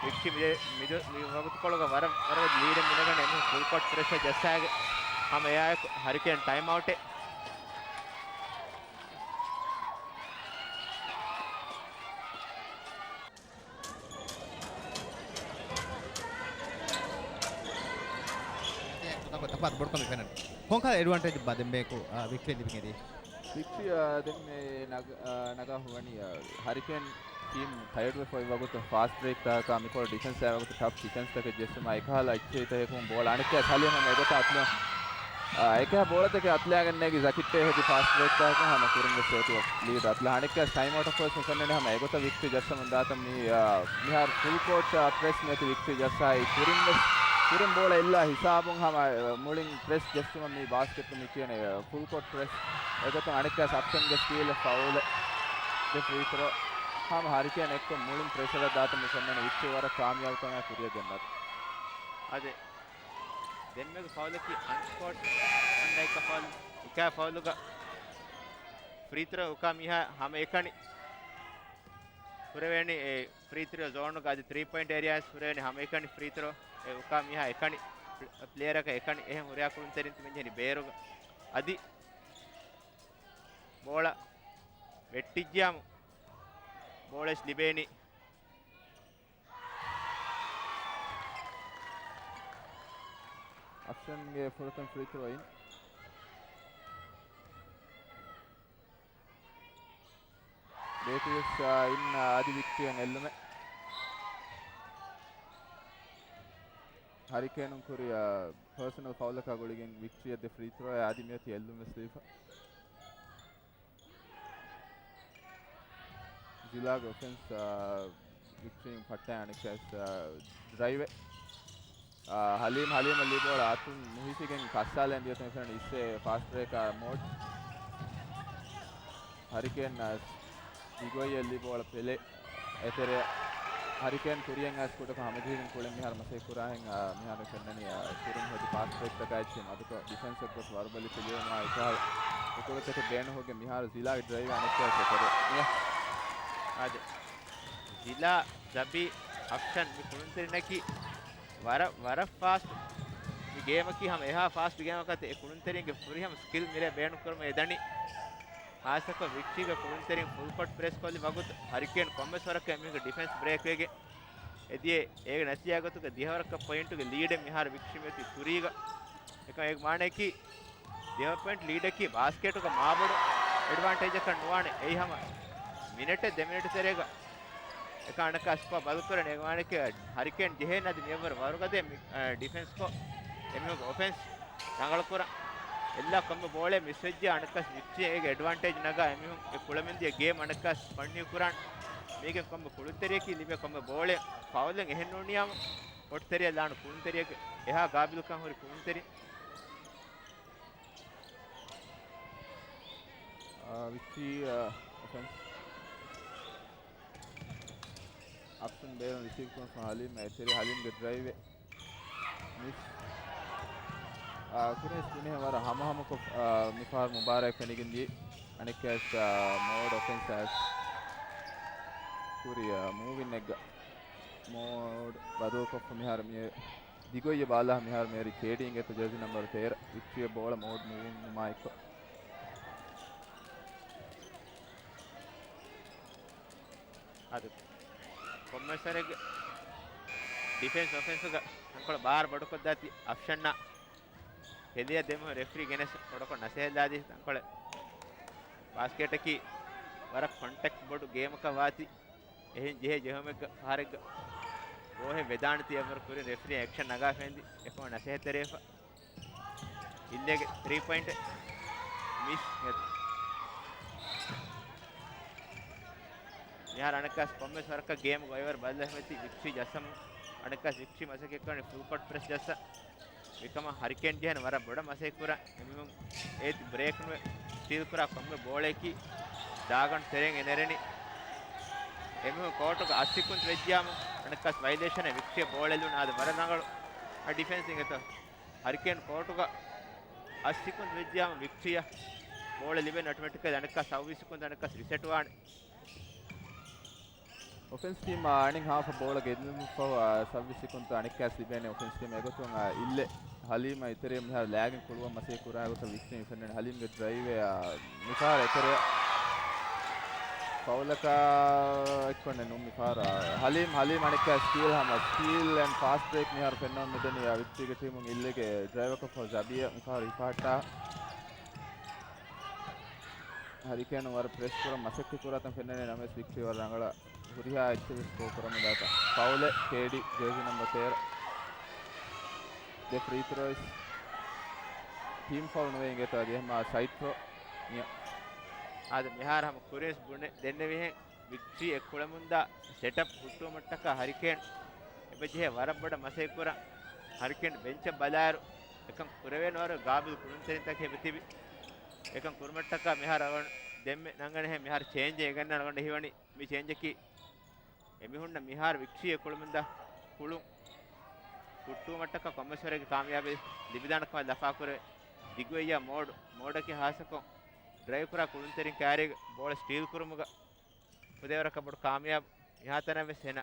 ވިކްޓީ މި، މި، މި ވަގުތުކޮޅުގަ ވަރަށް، ވަރަށް ލީޑެއް މިނެގަން އެމީހުން ފުލް ކޯޓް ޕްރެޝަރ ޖައްސާގެ ހަމަ އެއާއެކު ހަރިކޭން ޓައިމް އައުޓެއް. ކޮންކަހަލަ އެޑްވާންޓޭޖް ބާ ދެން ބޭކު، އާ، ވިކްޓްރީ ލިބިގެންދީ؟ ވިކްޓްރީ، އާ، ދެން މި ނަގ-، އާ، ނަގާ ހުވަނީ، އާ، ހަރިކޭން ޓީމް ޓަޔަޑްވެފަ އޮތް ވަގުތު ފާސްޓް ބްރޭކް ތަކަކާ މިކޮޅު ޑިފެންސް އާ ވަގުތު ޓަފް ޑިފެންސް ތަކެއް ޖެއްސުމާ އެކަހަލަ އެއްޗެހިތަކަކުން ބޯޅަ އަނެއްކާ ހަލީމް ހަމަ އެގޮތަށް އަތުލަ-، އާ، އެކަހަ ބޯޅަތަކެއް އަތުލާގެން ނޭގި ޖަކިއްޓޭ ހެދި ފާސްޓް ބްރޭކް ތަކަކުން ހަމަ ކުރިން ވެސް އެއޮތީ ލީޑް އަތުލާ. އަނެއްކާސް ޓައިމް އައުޓަށް ފޯސް މި ފެންނަނީ ހަމަ އެގޮތަށް ވިކްޓްރީ ޖައްސަމުން ދާތަން މި، އާ، މިހާރު ފުލް ކޯޓް، އާ، ޕްރެސް މިއޮތީ ވިކްޓްރީ ޖައްސާއި ކުރިން ވެސް، ކުރިން ބޯޅަ އެއްލާ ހިސާބުން ހަމަ، އާ، މުޅިން ޕްރެސް ޖެއްސުމަށް މި ބާސްކެޓް މި ކިޔަނީ، އާ، ފުލް ކޯޓް ޕްރެސް. އެގޮތުން އަނެއްކާސް އަފްޝަންގެ ސްޓީލް ފައުލެއް ދެ ފްރީ ތްރޯ. ހަމަ ހަރިކޭން އެއްކޮށް މުޅިން ޕްރެޝަރަށް ދާތަން މި ފެންނަނީ ވިކްޓްރީ ވަރަށް ކާމިޔާބުކަމާ ކުރިއަށް ގެންދާތަން. އާދެ، ދެންމެގެ ފައުލަކީ އަންކޯޓް އަންޑައިކަ ފައުލް. އެކާ ފައުލުގަ ފްރީ ތްރޯ އުކާ މީހާ ހަމަ އެކަނި ހުރެވޭނީ އެ ފްރީ ތްރޯ ޒޯނުގަ އަދި ތްރީ ޕޮއިންޓް އޭރިއާސް ހުރެވޭނީ ހަމައެކަނި ފްރީ ތްރޯ އެ އުކާ މީހާ އެކަނި ޕްލޭ-، ޕްލޭޔަރަކަށް އެކަނި އެހެން ހުރިހާ ކުޅުންތެރިން ތިމެން ޖެހެނީ ބޭރުގަ. އަދި ބޯޅަ ވެއްޓިއްޖިޔާމު ބޯޅަ އިސް ލިބޭނީ. އަފްޝަންގެ ފުރަތަމަ ފްރީ ތްރޯއިން. ބޭކުވިޔަސް، އާ، އިން، އާ، އަދި ވިކްޓްރީއަށް އެއްލުމެއް. ހަރިކޭނުން ކުރި، އާ، ޕާސަނަލް ފައުލަކާ ގުޅިގެން ވިކްޓްރީއަށް ދެ ފްރީ ތްރޯއެއް އަދި މިއޮތީ އެއްލުމެއް ވެސް ލިބިފަ. ޒިލާގެ އޮފެންސް، އާ، ވިކްޓްރީން ފައްޓައި އަނެއްކާސް، އާ، ޑްރައިވެއް. އާ، ހަލީމް، ހަލީމަށް ލިބި ބޯޅަ އަތުން ނުހިފިގެން ކައްސާލަން ދިޔަތަން ފެންނަ އިސްވެ ފާސްޓް ބްރޭކާ މޯޑް. ހަރިކޭން، އާ، ދިގުއޮތް ލިބި ބޯޅަ ޕެލެ. އެތެރެ ހަރިކޭން ކުރިޔަށް އައިސް ކުޑަކޮށް ހަމަޖެހިގެން ކުޅެން މިހާރު މަސައްކަތް ކުރާހެން، އާ، މިހާރު ފެންނަނީ، އާ، ކުރިން ހެދި ފާސްޓް ބްރޭކްތަކާ އެއްޗެއް މަދުކޮށް ޑިފެންސެއްގަ ވަރުބަލި ކުރިޔަށް އިފާ ހުކުރުތަކެއް ބޭނުންކޮށްގެން މިހާރު ޒިލާގެ ޑްރައިވް އަނެއްކާ ސެކަރެ. އާދެ. ޒިލާ، ޒަބީ، އަފްޝަން މި ކުޅުންތެރިންނަކީ ވަރަށް، ވަރަށް ފާސްޓް. މި ގޭމަކީ ހަމަ އެހާ ފާސްޓް ގޭމަކަށް އެ ކުޅުންތެރިންގެ ފުރިހަމަ ސްކިލް މިރޭ ބޭނުންކުރުމަށް އެދަނީ. ހާއްސަކޮށް ވިކްޓީގެ ކުޅުންތެރިން ފުލް ކޯޓް ޕްރެސް ކޮށްލި ވަގުތު ހަރިކޭން ކޮންމެސް ވަރަކަށް އެމީހުންގެ ޑިފެންސް ބްރޭކްވެގެން އެދިޔަ. އޭގެ ނަތީޖާގޮތުގަ ދިހަވަރަކަށް ޕޮއިންޓުގެ ލީޑެއް މިހާރު ވިކްޓީ މިއޮތީ ކުރީގަ. އެކަމަ އޭގެ މާނައަކީ ދިހަ ޕޮއިންޓް ލީޑަކީ ބާސްކެޓުގަ މާބޮޑު އެޑްވާންޓޭޖަކަށް ނުވާނެ. އެއީ ހަމަ މިނެޓެއް ދެ މިނެޓް ތެރޭގަ އެކަން އަނެއްކާ ސްކޯ ބަދަލުކުރަން. އޭގެ މާނައަކީ ހަރިކޭން ޖެހޭނެ އަދި މިއަށްވުރެ ވަރުގަދަ މި-، އަ، ޑިފެންސްކޮށް އެމީހުންގެ އޮފެންސް ރަނގަޅުކުރަން. އެއްލާ ކޮންމެ ބޯޅެއް މިސްވެއްޖެ އަނެއްކާސް ވިކްޓީ އޭގެ އެޑްވާންޓޭޖް ނަގާ އެމީހުން އެ ކުޅެމެންދިޔަ ގޭމް އަނެއްކާސް ފަންނި ކުރަން. މީގެން ކޮންމެ ކުޅުންތެރިޔަކީ ލިބޭ ކޮންމެ ބޯޅެއް ފައުލެއް އެހެން ނޫނިޔާމު ކޯޓް ތެރެއަށް ލާން ކުޅުންތެރިޔަކު އެހާ ގާބިލްކަން ހުރި ކުޅުންތެރި. އާ، ވިއްޗި، އާ، އޮފެންސް. އަފްޝަން ބޭރުން ރިސީވް ކުރުން ހަލީމް އެތެރެ ހަލީމްގެ ޑްރައިވެއް މިސް. އާ، ކުރިން ސްކުނިހެ ވަރަށް ހަމަހަމަކޮށް، އާ، މިފަހަރު މުބާރާތް ފެނިގެން ދިޔަ. އަނެއްކާސް، އާ، މޯޑް އޮފެންސް އައިސް ކުރި، އާ، މޫވިން އެއްގަ. މޯޑް ބަދަލުކޮށްފަ މިހާރު މި ދިގުއްޔަ ބާލާ މިހާރު މޭރި ކޭޑީ އިނގޭތޯ ޖާޒީ ނަމްބަރު ތޭރަ ވިއްޗިއަށް ބޯޅަ މޯޑް މޫވިން ނުމާ އެއްކޮށް. އަދި ކޮމްމެސަރެއްގެ ޑިފެންސް އޮފެންސުގަ ތަންކޮޅެއް ބާރު ބޮޑުކޮށްދާތީ އަފްޝަންނާ ހެލިއަށް ދެމުހު ރެފްރީ ގެނެސް ބޮޑުކޮށް ނަސޭހަތްލާދީ ތަންކޮޅެއް. ބާސްކެޓަކީ ވަރަށް ކޮންޓެކްޓް ބޮޑު ގޭމަކަށް ވާތީ. އެހެން ޖެހޭ ޖެހުމެއްގަ ފަހަރެއްގަ ރޯހެއް ވެދާނެތީ އެއްވަރު ކުރިން ރެފްރީ އެކްޝަން ނަގާފައިންދި އެކަމަށް ނަސޭހަތްތެރިވެފަ. އިންލޭގެ ތްރީ ޕޮއިންޓް މިސް އެދު. މިހާރު އަނެއްކާސް ކޮންމެސް ވަރަކަށް ގޭމް ގޮއިވަރު ބަދަލުވެފައިތީ ވިކްޓީ ޖައްސަމުން. އަނެއްކާސް ވިކްޓީ މަސައްކަތްކުރަނީ ފުލް ކޯޓް ޕްރެސް ޖައްސަ. މިކަމަށް ހަރިކޭން ޖެހޭނެ ވަރަށް ބޮޑަށް މަސައްކަތްކުރާ. އެމީހުން އޭތި ބްރޭކް ނުވެ ސްޓީލް ކުރާ ކޮންމެ ބޯޅައަކީ ދާގަނޑު ތެރެއިން އެ ނެރެނީ. އެމީހުން ކޯޓުގަ އަށް ސިކުންތު ވެއްޖިޔާމު އަނެއްކާސް ވައިލޭޝަނެއް ވިކްޓީއަށް ބޯޅަ އެލުން އާދެ ވަރަށް ރަނގަޅު ޑިފެންސް އިނގޭތޯ. ހަރިކޭން ކޯޓުގަ އަށް ސިކުންތު ވެއްޖިޔާމު ވިކްޓީއަށް ބޯޅަ ލިބެން އޮޓޮމެޓިކަލީ އަނެއްކާ ސައުވީސް ސިކުންތު އަނެއްކާސް ރިސެޓް ވާނެ. އޮފެންސް ޓީމް، އާ، އަނެއް ހާފަށް ބޯޅަ ގެއްލުމަށްފަހު، އާ، ސައުވީސް ސިކުންތު އަނެއްކާސް ލިބޭނެ އޮފެންސް ޓީމް. އެގޮތުން، އާ، އިއްލެ ހަލީމަށް އެތެރެ މިހާރު ލާގެން ކުޅުވަން މަސައްކަތް ކުރާ ގޮތަށް ވިކްޓީ ފެންނަނީ. ހަލީމްގެ ޑްރައިވެއް، އާ، މިފަހަރު އެތެރެ ފައުލަކާ އެއްކޮށްނެއް ނޫން މިފަހަރު. އާ، ހަލީމް، ހަލީމް އަނެއްކާ ސްޓީލް ހަމަ ސްޓީލް އެންޑް ފާސްޓް ބްރޭކް މިހާރު ފެންނަމުން މިދަނީ، އާ، ވިކްޓީގެ ޓީމުން އިއްލެގެ ޑްރައިވަކަށް ފަހު ޒަބީއަށް މިފަހަރު ހިފަހައްޓާ. ހަރިކޭނު ވަރަށް ޕްރެސް ކުރަން މަސައްކަތް ކުރާތަން ފެންނަނީ ނަމަވެސް ވިކްޓީ ވަރަށް ރަނގަޅަށް ހުރިހާ އެއްޗެއް ވެސް ސްކޯ ކުރަމުން ދާތަން. ފައުލެއް ކޭޑީ ޖޭޒީ ނަމްބަރު ތޭރަ. ދެ ފްރީ ތްރޯ ވެސް ޓީމް ފައުލް ނުވެ އިނގޭތޯ އަދި އެހެމާ ސައިޑް ތްރޯ ނިޔަ. އާދެ މިހާރު ހަމަ ކުރިން ވެސް ބުނެ ދެންނެވިހެން ވިކްޓީ އެ ކުޅެމުންދާ ސެޓަޕް ހުއްޓުވުމަށްޓަކާ ހަރިކޭން އެބަޖެހޭ ވަރަށް ބޮޑަށް މަސައްކަތް ކުރަން. ހަރިކޭން ބެންޗަށް ބަލާއިރު އެކަން ކުރެވޭނެ ވަރަށް ގާބިލް ކުޅުންތެރިންތަކެއް އެބަތިބި. އެކަން ކުރުމަށްޓަކާ މިހާރު އަޅުގަނޑު ދެންމެ ނަންގަނެހޭ މިހާރު ޗޭންޖެއް އެނގެން އަޅުގަނޑު ހީވަނީ މި ޗޭންޖަކީ އެމީހުންނަށް މިހާރު ވިކްޓީ އެ ކުޅުމުންދާ ކުޅުން ހުއްޓުވުމަށްޓަކާ ކޮންމެސްވަރެއްގެ ކާމިޔާބީ ލިބިދާނެ ކަމަށް ލަފާކުރެވޭ. ދިގުއެއްޔާ މޯޑް، މޯޑަކީ ހާއްސަކޮށް ޑްރައިވް ކުރާ ކުޅުންތެރިން ކާރީގެ ބޯޅަ ސްޓީލް ކުރުމުގަ ފުދޭވަރަކަށް ބޮޑު ކާމިޔާބު. މިހާތަނަށް ވެސް ހެނަ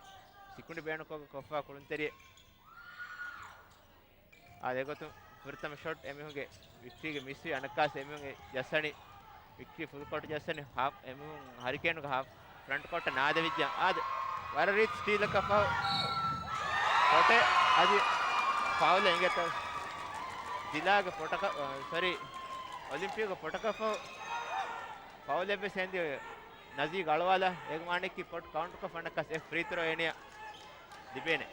ސިކުނޑި ބޭނުންކޮށް ކޮށްފާ ކުޅުންތެރިއެއް. އާދެ، އެގޮތުން ފުރަތަމަ ޝޮޓް އެމީހުންގެ ވިކްޓީގެ މިސްވި އަނެއްކާސް އެމީހުން ޖައްސަނީ ވިކްޓީ ފުލް ކޯޓް ޖައްސަނީ ހާފް އެމީހުން ހަރިކޭނުގެ ހާފް ފްރަންޓް ކޯޓަށް ނާދެވިއްޖާ. އާދެ، ވަރަށް ރީތި ސްޓީލަކަށް ފަހު ކޮޓެ އަދި ފައުލެއް އިނގޭތޯ. ޒިލާގެ ޕޮޓަކަށް، ސޮރީ، އޮލިމްޕިކްގެ ޕޮޓަކަށް ފަހު ފައުލެއް ވެސް އެނދި ނަޒީ ގަޅުވާލާ އޭގެ މާނައަކީ ޕޮޓް ކައުންޓްކޮށް ފަންނަކަސް އެ ފްރީ ތްރޯ އޭނިއަށް ލިބޭނެ.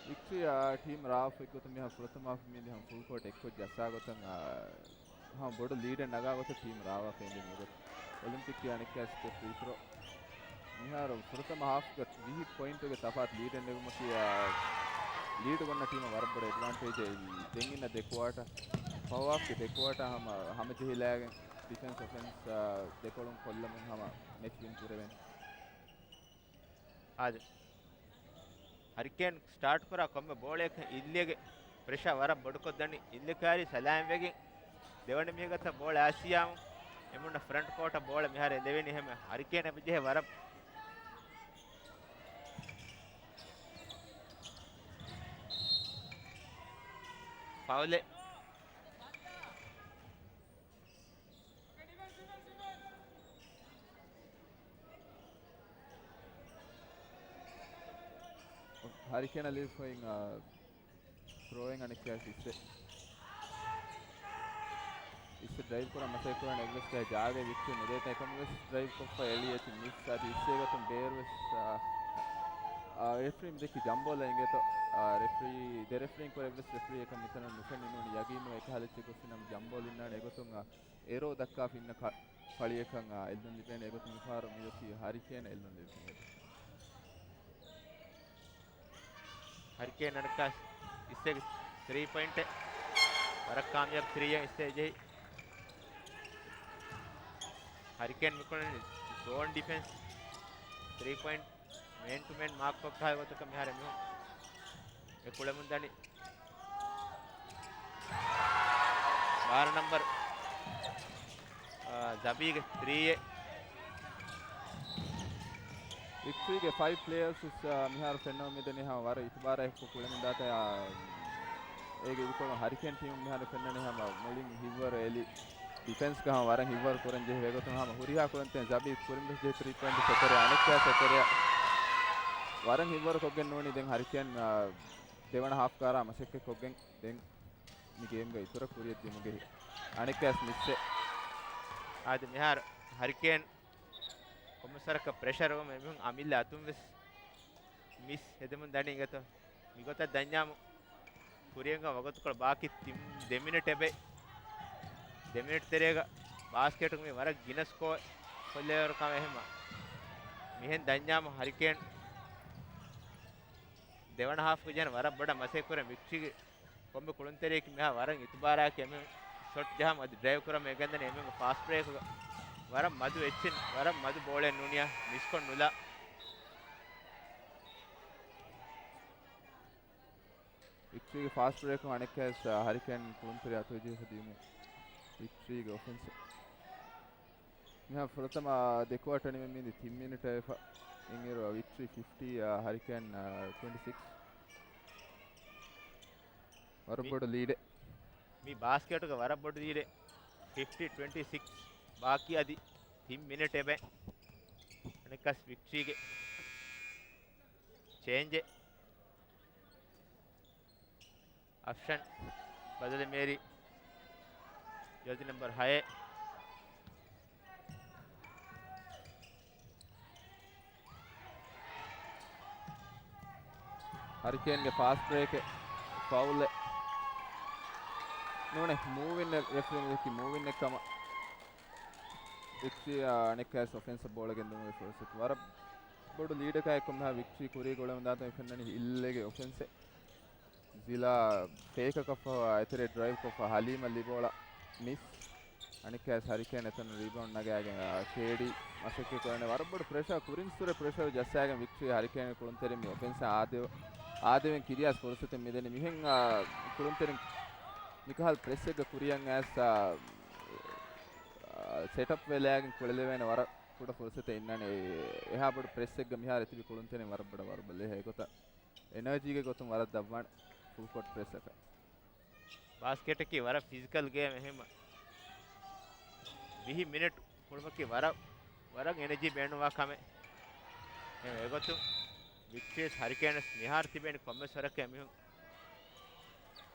ވިކްޓީ، އާ، ޓީމް ރާވަށް އެއްގޮތަށް މިހާ ފުރަތަމަ ހާފް މީ ދިހަ ފުލް ކޯޓް އެއްކޮށް ޖައްސާ ގޮތަށް، އާ، ހަމަ ބޮޑު ލީޑެއް ނަގާ ގޮތަށް ޓީމް ރާވަށް ފެންނަ މިގޮތަށް. އޮލިމްޕިކް އަނެއްކާސް އެއްކޮށް ފްރީ ތްރޯ. މިހާރު ފުރަތަމަ ހާފްގަ ވިހި ޕޮއިންޓުގެ ތަފާތު ލީޑެއް ނެގުމަކީ، އާ، ލީޑު ގޮންނަ ޓީމަށް ވަރަށް ބޮޑު އެޑްވާންޓޭޖެއް އެއީ. ދެން އިންނަ ދެ ކުއާޓަ، ފަހު ހާފްގެ ދެ ކުއާޓަ ހަމަ، ހަމަޖެހިލާގެން ޑިފެންސް އޮފެންސް، އާ، ދެކޮޅުން ކޮށްލަމުން ހަމަ މެޗް ވިން ކުރެވެން. އާދެ، ހަރިކޭން ސްޓާޓް ކުރާ ކޮންމެ ބޯޅައަކަށް އިއްލީގެ ޕްރެޝާ ވަރަށް ބޮޑުކޮށްދަނީ. އިއްލީ ކާރި ސަލާމް ވެގެން ދެވަނަ މީހަކަށް ބޯޅަ އައިސްޔާމު އެމުންނަ ފްރަންޓް ކޯޓަށް ބޯޅަ މިހާރު އެދެވެނީ. އެހެން ހަރިކޭނަށް ޖެހޭ ވަރަށް ފައުލެއް. ހަރިކޭނަށް ލިބިފައި، އާ، ތްރޯއިން އަނެއްކާ އިސް އިސް ޑްރައިވް ކުރަން މަސައްކަތް ކުރަން އެއްވެސް ގައި ޖާގައެއް ވިއްޗެއް ނުދޭތާ އެކަމަށް ވެސް ޑްރައިވް ކޮށްފަ އެޅި އެތި މިސް އަދި އިސް އެގޮތުން ބޭރު ވެސް، އާ، އާ، ރެފްރީ މިދެއްކި ޖަމްބޯލަށް އިނގޭތޯ، އާ، ރެފްރީ، ދެ ރެފްރީން ކުރެ އެއްވެސް ރެފްރީއެއް މިތަނަށް ނުފެނި ނޫނީ ޔަގީންނު އެކަހަލަ އެއްޗެއް ގޮސްފިނަމަ ޖަމްބޯލް އިންނާނެ އެގޮތުން، އާ، އެރޯ ދައްކާފަ އިންނަ ކަ-، ފަޅިއަކަށް، އާ، އެއްލުން ލިބޭނެ އެގޮތުން މިފަހަރު މިއޮތީ ހަރިކޭނަށް އެއްލުން ލިބޭ. ހަރިކޭން އަނެއްކާ އިސްއޭގެ ތްރީ ޕޮއިންޓެއް. ވަރަށް ކާމިޔާބު ތްރީއެއް އިސްއޭ ޖެހި. ހަރިކޭން މިކުޅެނީ ޒޯން ޑިފެންސް ތްރީ ޕޮއިންޓް މޭން ޓު މޭން މާކް ކޮށް ކަހަލަ ގޮތަކަށް މިހާރު މިހުން އެ ކުޅެމުން ދަނީ. ބާރަ ނަމްބަރު، އާ، ޒަބީގެ ތްރީއެއް. ވިކްޓްރީގެ ފައިވް ޕްލޭޔަރސް، އާ، މިހާރު ފެންނަމުން މިދަނީ ހަމަ ވަރަށް އިތުބާރާއެކު ކުޅެމުން ދާތާ، އާ، އޭގެ އިދިކޮޅު ހަރިކޭން ޓީމު މިހާރު ފެންނަނީ ހަމަ މުޅިން ހިތްވަރު އެލި ޑިފެންސްގަ ހަމަ ވަރަށް ހިތްވަރު ކުރަން ޖެހި ވެގޮތުން ހަމަ ހުރިހާ ކުޅަންތެރިން ޒަބީ ކުރިން ވެސް ޖެހި ތްރީ ޕޮއިންޓް ސެކަރެއް އަނެއްކާ ސެކަރެއް ވަރަށް ހިތްވަރު ކޮށްގެން ނޫނީ ދެން ހަރިކޭން، އާ، ދެވަނަ ހާފް ކާރާ މަސައްކަތް ކޮށްގެން ދެން މި ގޭމްގަ އިތުރަށް ކުރިއަށް ދިމުގެ އަނެއްކާސް މިސްއެއް. އާދެ، މިހާރު ހަރިކޭން ކޮންމެސް ވަރަކަށް ޕްރެޝަރު އެމީހުން އަމިއްލަ އަތުން ވެސް މިސް ހެދެމުން ދަނީ އިނގޭތޯ. މިގޮތަށް ދަންޏާމު ކުރިއަށް ވަގުތުކޮޅު ބާކީ ތިން، ދެ މިނެޓް އެބައި. ދެ މިނެޓް ތެރޭގަ ބާސްކެޓު މި ވަރަށް ގިނަ ސްކޯ ކޮށްލެވޭވަރު ކަމެއް އެހެންމަ. މިހެން ދަންޏާމު ހަރިކޭން ދެވަނަ ހާފްގަ ޖެހޭ ވަރަށް ބޮޑަށް މަސައްކަތް ކުރަން ވިކްޓްރީގެ ކޮންމެ ކުޅުންތެރިޔަކީ މިހާ ވަރަށް އިތުބާރާއެކޭ. އެމީހުން ޝޮޓް ޖަހަމު އަދި ޑްރައިވް ކުރަމު އެނގެންދަނީ އެމީހުން ފާސްޓް ބްރޭކުގަ ވަރަށް މަދު އެއްޗިން ވަރަށް މަދު ބޯޅައެއް ނޫނިޔާ މިސްކޮށް ނުލާ. ވިކްޓްރީގެ ފާސްޓް ބްރޭކުން އަނެއްކާވެސް ހަރިކޭން ކުޅުންތެރި އަތުވެއްޖެ ދިޔުމު ވިކްޓްރީގެ އޮފެންސް. މިހާ ފުރަތަމަ ދެ ކުއާޓަ ނިމެން މިދި ތިން މިނިޓަށް ވެފަ. އިންއިރު ވިކްޓްރީ ފިފްޓީ، އާ، ހަރިކޭން، އާ، ޓްވެންޓީ ސިކްސް. ވަރަށް މި-، ބޮޑު ލީޑެއް. މި ބާސްކެޓުގެ ވަރަށް ބޮޑު ލީޑެއް. ފިފްޓީ ޓްވެންޓީ ސިކްސް. ބާކީ އަދި ތިން މިނިޓް އެބައި. އަނެއްކާސް ވިކްޓްރީގެ ޗޭންޖެއް. އަފްޝަން ބަދަލެއް މޭރި. ޖާޒީ ނަމްބަރު ހައެއް. ހަރިކޭންގެ ފާސްޓް ބްރޭކެއް ފައުލެއް ނޫނޭ، މޫވިން ރެފްރީން ދެއްކި މޫވިން އެއްކަމަށް ވިކްޓްރީ އަނެއްކާވެސް އޮފެންސަށް ބޯޅަ ގެންދުމުގެ ފުރުސަތު. ވަރަށް ބޮޑު ލީޑަކާއެކު މިހާ ވިކްޓްރީ ކުރިއަށް ގުޅެމުންދާތަން ފެންނަނީ އިއްލޭގެ އޮފެންސެއް. ޒިލާ ފޭކަކަށްފަހު އެތެރެ ޑްރައިވް ކޮށްފަ ހަލީމަށް ލިބި ބޯޅަ މިސް. އަނެއްކާވެސް ހަރިކޭން އެތަނުން ރީބައުންޑް ނަގާގެން، އާ، ކޭޑީ މަސައްކަތް ކުރަނީ. ވަރަށް ބޮޑު ޕްރެޝަރ، ކުރިންސުރެ ޕްރެޝަރ ޖައްސާގެން ވިކްޓްރީ ހަރިކޭން ކުޅުންތެރިން މި އޮފެންސަށް އާދެވެ-، އާދެވެން ކިރިޔާސް ފުރުސަތެއް މިދެނީ. މިހެން، އާ، ކުޅުންތެރިން މިކަހަލަ ޕްރެސްއެއްގަ ކުރިއަށް އައިސް، އާ، ސެޓަޕް ވެލާގެން ކުޅެލެވޭނެ ވަރަށް ކުޑަ ފުރުސަތެއް އިންނާނެ. އެ-، އެހާ ބޮޑު ޕްރެސްއެއްގަ މިހާރު ތިބި ކުޅުންތެރިން ވަރަށް ބޮޑަށް ވަރުބަލި އެގޮތަށް އެނާޖީގެ ގޮތުން ވަރަށް ދަށްވާނެ ފުލް ކޯޓް ޕްރެސްއަކަށް. ބާސްކެޓަކީ ވަރަށް ފިޒިކަލް ގޭމެއް ހެމަ. ވިހި މިނެޓް ކުޅުމަކީ ވަރަށް، ވަރަށް އެނަޖީ ބޭނުންވާ ކަމެއް. އެ-، އެގޮތުން ވިކްޓްރީސް ހަރިކޭނަސް މިހާރު ތިބޭނެ ކޮންމެސް ވަރަކަށް އެމީހުން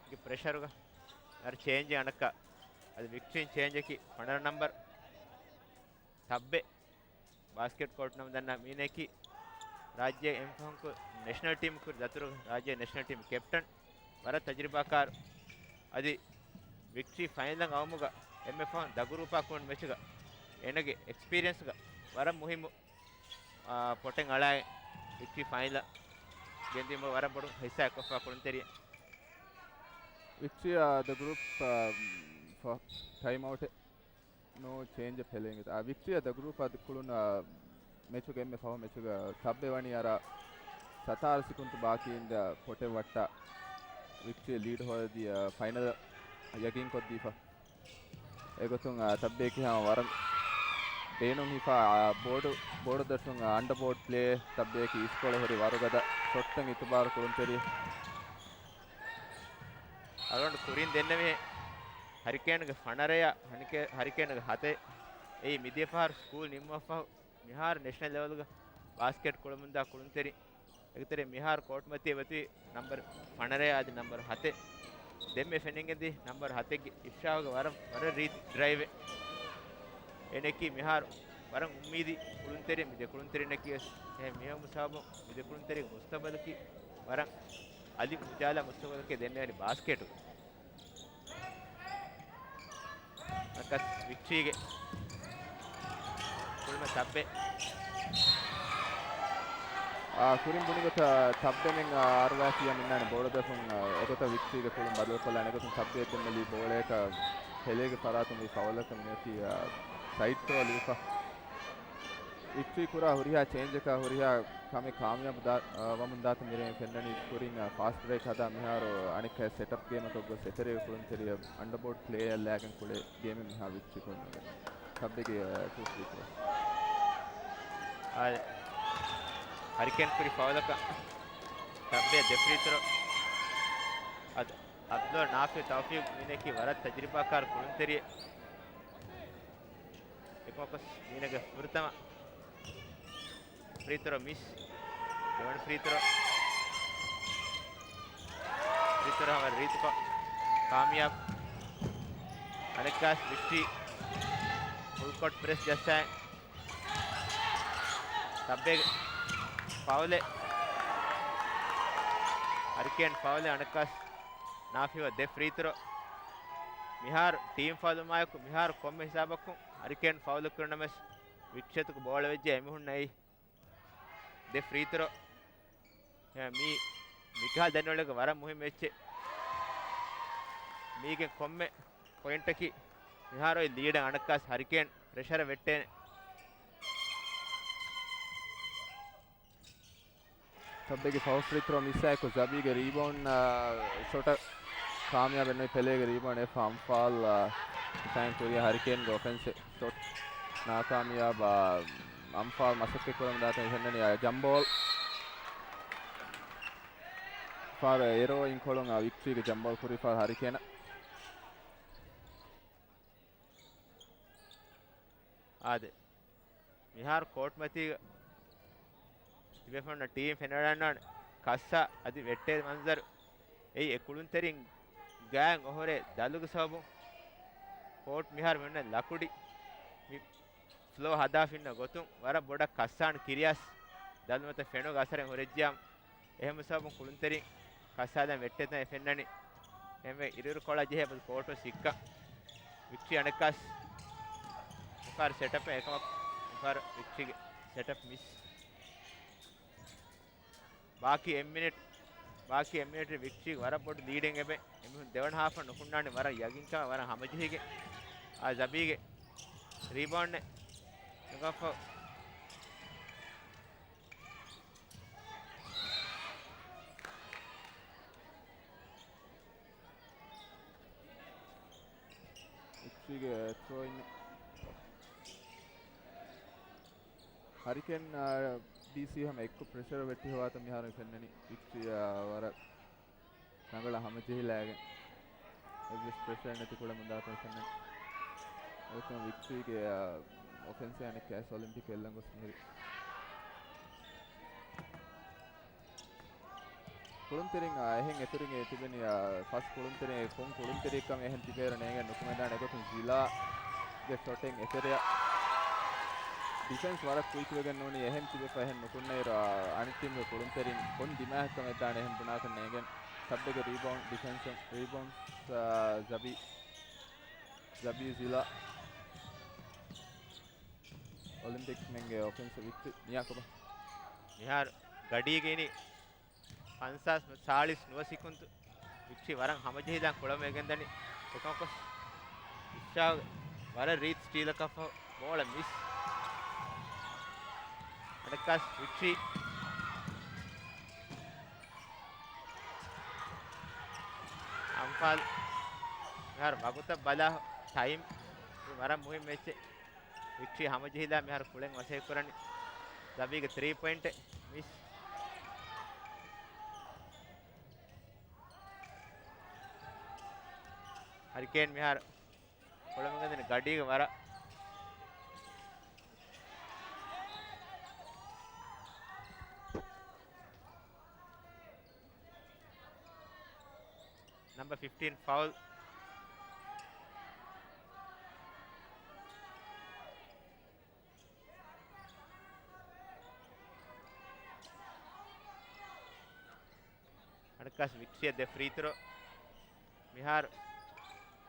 ގެ ޕްރެޝަރުގަ އަރ ޗޭންޖެއް އަނަކަ. އަދި ވިކްޓްރީން ޗޭންޖަކީ ފަނަރަ ނަމްބަރު ސައްބެ ބާސްކެޓް ކޯޓް ނަމަ ދަންނަ މީނައަކީ ރާއްޖޭ އެންމެ ފަހުން ނެޝަނަލް ޓީމް ކުރި ދަތުރު ރާއްޖޭ ނެޝަނަލް ޓީމް ކެޕްޓަން ވަރަށް ތަޖުރިބާކާރު. އަދި ވިކްޓްރީ ފައިނަލަށް އައުމުގަ އެންމެ ފަހުން ދަ ގްރޫޕާ ކުޅުނު މެޗުގަ އޭނަގެ އެކްސްޕީރިއެންސްގަ ވަރަށް މުހިއްމު، އާ، ޕޮޓެއް އަޅާއި ވިކްޓްރީ ފައިނަލަށް ގެންދިއުމަށް ވަރަށް ބޮޑު ހިއްސާއެއް ކޮށްފަ ކުޅުންތެރިއެއް. ވިކްޓްރީ، އާ، ދަ ގްރޫޕް، އާ، ފަ-، ޓައިމް އައުޓެއް. ނޯ ޗޭންޖް އަށް ހެލެން އެތަ. އާ، ވިކްޓްރީ ދަ ގްރޫޕް އަދި ކުޅުން، އާ، މެޗުގެ އެންމެ ފަހު މެޗުގަ ސައްބެ ވަނީ އަރާ ސަތާރަ ސިކުންތު ބާކީންދަ ޕޮޓެއް ވައްޓާ ވިކްޓްރީ ލީޑް ހޯދަދީ، އަ، ފައިނަލް ޔަގީންކޮށްދީފަ. އެގޮތުން، އަ، ތައްބޭކި ހަމަ ވަރަށް ބޭނުން ހިފާ، އަ، ބޯޑު، ބޯޑު ދަށުން، އަ، އަންޑަ ބޯޑް ޕްލޭ ތައްބޭކި އިސްކޮޅަށް ހުރި ވަރުގަދަ ޝޮޓްތައް އިތުބާރު ކުޅުންތެރި. އަޅުގަނޑު ކުރިން ދެންނެވިހެން ހަރިކޭންގެ ފަނަރަޔާ، ހަނިކޭ-، ހަރިކޭންގެ ހަތެއް އެއީ މިދިޔަ ފަހަރު ސްކޫލް ނިންމުމަށްފަހު މިހާރު ނޭޝަނަލް ލެވެލްގަ ބާސްކެޓް ކުޅަމުންދާ ކުޅުންތެރި. އެގޮތެރޭ މިހާރު ކޯޓްމަތީ އޮތީ ނަމްބަރު ފަނަރަޔާ އަދި ނަމްބަރު ހަތެއް. ދެންމެ ފެނިގެންދި ނަމްބަރު ހަތެއްގެ އިފްޝާގެ ވަރަށް، ވަރަށް ރީތި ޑްރައިވެއް. އޭނައަކީ މިހާރު ވަރަށް އުއްމީދީ ކުޅުންތެރި މި ދެ ކުޅުންތެރިންނަކީ ވެސް. އެހެން މިހެން ސަބަބުން މި ދެ ކުޅުންތެރިންގެ މުސްތަގުބަލަކީ ވަރަށް އަލި އުޖާލާ މުސްތަގުބަލަކީ ދެންނެވި ބާސްކެޓުގަ. އަނަކަސް ވިކްޓްރީގެ ކުޅުމަށް ތައްބެ. އާ، ކުރިން ބުނި ގޮތަށް ތައްބެމެން، އާ، އަރުވާފިޔާ މިންނާނެ ބޯޅަ ދަށުން، އާ، އެގޮތަށް ވިކްޓްރީގެ ކުޅުން ބަދަލުކޮށްލާނެ. އެގޮތުން ތައްބެ ދެންމެލީ ބޯޅަޔަކަށް ޕެލޭގެ ފަރާތުން ވީ ފައުލަކަށް މިއޮތީ، އާ، ސައިޑް ތްރޯ ލިބިފަ. ވިކްޓްރީ ކުރާ ހުރިހާ ޗޭންޖަކާ ހުރިހާ ކަމެއް ކާމިޔާބު ދާ-، އާ، ވަމުން ދާތަން މިރޭ ފެންނަނީ ކުރިން، އާ، ފާސްޓް ބްރޭކް ހަދާ މިހާރު އަނެއްކާ ސެޓަޕް ގޭމަކަށް ގޮސް އެތެރޭގަ ކުޅުންތެރިޔަށް އަންޑަ ބޯޑް ޕްލޭއަށް ލާގެން ކުޅޭ ގޭމެއް މިހާރު ވިކްޓްރީ ކުޅުން ނުގެން. ތައްބެގެ، އާ، ޓޫ ފްރީ ތްރޯ. އާ، ހަރިކޭން ކުރި ފައުލަކަށް ތައްބެ ދެ ފްރީ ތްރޯ. އަދި އަބްދުﷲ ނާފިޢު ތައުފީޤު މީނަކީ ވަރަށް ތަޖުރިބާކާރު ކުޅުންތެރިއެއް. އެކަމަކު މީނަގެ ފުރަތަމަ ފްރީ ތްރޯ މިސް. ދެވަނަ ފްރީ ތްރޯ. ފްރީ ތްރޯ ހަމަ ރީތިކޮށް ކާމިޔާބު. އަނެއްކާސް ވިކްޓްރީ ފުލް ކޯޓް ޕްރެސް ޖައްސައި. ތައްބޭގެ ފައުލެއް. ހަރިކޭން ފައުލެއް އަނެއްކާސް ނާފިޢު ދެ ފްރީ ތްރޯ. މިހާރު ޓީމް ފައުލުމާއެކު މިހާރު ކޮންމެ ހިސާބަކުން ހަރިކޭން ފައުލު ކުރިނަމަވެސް ވިކްޓްރީ އަތުގަ ބޯޅަ ވެއްޖެ އެމީހުންނަށް އެއީ ދެ ފްރީ ތްރޯ. އެ، މީ މިކަހަލަ ދަނޑިވަޅުގެ ވަރަށް މުހިއްމު މެޗެއް. މީގެން ކޮންމެ ޕޮއިންޓަކީ މިހާރު އޮތް ލީޑަށް އަނެއްކާސް ހަރިކޭން ޕްރެޝަރ ވެއްޓޭނެ. ތައްބެގެ ފަހު ފްރީ ތްރޯ މިސްއާއެކު ޒަބީގެ ރީބައުންޑް، އާ، ޝޮޓަށް ކާމިޔާބެއް ނުވި ޕެލޭގެ ރީބައުންޑް އެފް އަންފާލް، އާ، ހިފައިން ކުރިޔަށް ހަރިކޭންގެ އޮފެންސެއް ޝޮޓް ނާކާމިޔާބާ، އަންފާލް މަސައްކަތް ކުރަމުން ދާތަން ފެންނަނީ، އާ، ޖަމްބޯލް. ފާރ އެރޯ އިންކޮޅުން، އާ، ވިކްޓްރީގެ ޖަމްބޯލް ކުރި ފާރ ހަރިކޭނަށް. އާދެ. މިހާރު ކޯޓް މަތީގަ ތިބޭފުޅުންނަށް ޓީމް ފެނިވަޑައިގަންނަވާނެ. ކައްސާ އަދި ވެއްޓޭ މަންޒަރު. އެއީ އެ ކުޅުންތެރިން ގާތް އޮހޮރޭ ދަލުގެ ސަބަބުން ކޯޓް މިހާރު މި އޮންނަ ލަކުޑި މި ފްލޯ ހަދާފަ އިންނަ ގޮތުން ވަރަށް ބޮޑަށް ކައްސާން ކިރިޔާސް ދަލުމަތަށް ފެނުގެ އަސަރެއް ހުރެއްޖިޔާމު އެހެން ސަބަބުން ކުޅުންތެރިން ކައްސާލަން ވެއްޓޭތަން އެ ފެންނަނީ. އެހެންވެ އިރުއިރު ކޮޅަށް ޖެހޭ ބަލި ކޯޓު ސިއްކަ. ވިކްޓްރީ އަނެއްކާސް މުކާރު ސެޓަޕް އެކަމަކު މުކާރު ވިކްޓްރީގެ ސެޓަޕް މިސް. ބާކީ އެއް މިނިޓް، ބާކީ އެއް މިނިޓް ވިކްޓްރީ ވަރަށް ބޮޑު ލީޑެއް އެބެ. އެމީހުން ދެވަނަ ހާފަށް ނުކުންނާނެ ވަރަށް ޔަގީންކަމެއް ވަރަށް ހަމަޖެހިގެން. އާ ޒަބީގެ ރީބައުންޑެއް ނުގަފަ. އެޗްޕީގެ ތްރޯއިން. ހަރިކޭން، އާ، ޑީސީ ހަމަ އެއްކޮށް ޕްރެޝަރ ވެއްޓި ހޮވާތަން މިހާރު ފެންނަނީ. ވިކްޓްރީ، އާ، ވަރަށް ރަނގަޅަށް ހަމަޖެހިލާގެން އެއްވެސް ޕްރެޝަރެއް ނެތި ކުޅަމުންދާތަން ފެންނަނީ. އެގޮތުން ވިކްޓްރީގެ، އާ، އޮފެންސް އަނެއްކާސް އޮލިމްޕިކް އެއްލަން ގޮސް މިހިރީ. ކުޅުންތެރިން، އާ، އެހެން އެތުރިން ތިބެނީ، އާ، ފަސް ކުޅުންތެރިން ކޮން ކުޅުންތެރިއެއްކަމެއް އެހެން ތިބޭއިރު ނޭނގެ ނުކުމެދާނެ. އެގޮތުން ޒިލާގެ ޝޮޓެއް އެތެރެއަށް ޑިފެންސް ވަރަށް ކުއިކްވެގެން ނޫނީ. އެހެން ތިބެފަ އެހެން ނުކުންނައިރު، އާ، އަނެއް ޓީމްގެ ކުޅުންތެރިން ކޮން ދިމާއެއްކަމެއް ދާނެ އެހެން ބުނާކަށް ނޭނގެން. ތައްބެގެ ރީބައުންޑް ޑިފެންސް، ރީބައުންޑް، އާ، ޒަބީ، ޒަބީ ޒިލާ. އޮލިމްޕިކްމެންގެ އޮފެންސް ވިކްޓްރީ ނިޔާކޮބާ. މިހާރު ގަޑީގަ އިނީ ފަންސާސް ސާޅީސް ނުވަ ސިކުންތު. ވިކްޓްރީ ވަރަށް ހަމަޖެހިލާން ކުޅަމުން އެގެންދަނީ. އެކަމަކު އިޝާގް ވަރަށް ރީތި ސްޓީލަކަށް ފަހު ބޯޅަ މިސް. އަނެއްކާސް ވިކްޓްރީ. އަންފާލް މިހާރު ވަގުތަށް ބަލާ، ޓައިމް ވަރަށް މުހިންމު މެޗެއް. ވިކްޓްރީ ހަމަޖެހިލާ މިހާރު ކުޅެން މަސައްކަތް ކުރަނީ. ޒަބީގެ ތްރީ ޕޮއިންޓެއް މިސް. ހަރިކޭން މިހާރު ކުޅަމުންގެންދަނީ ގަޑީގެ ވަރަށް. ނަމްބަ ފިފްޓީން ފައުލް. އަނެއްކާސް ވިކްޓްރީއަށް ދެ ފްރީ ތްރޯ. މިހާރު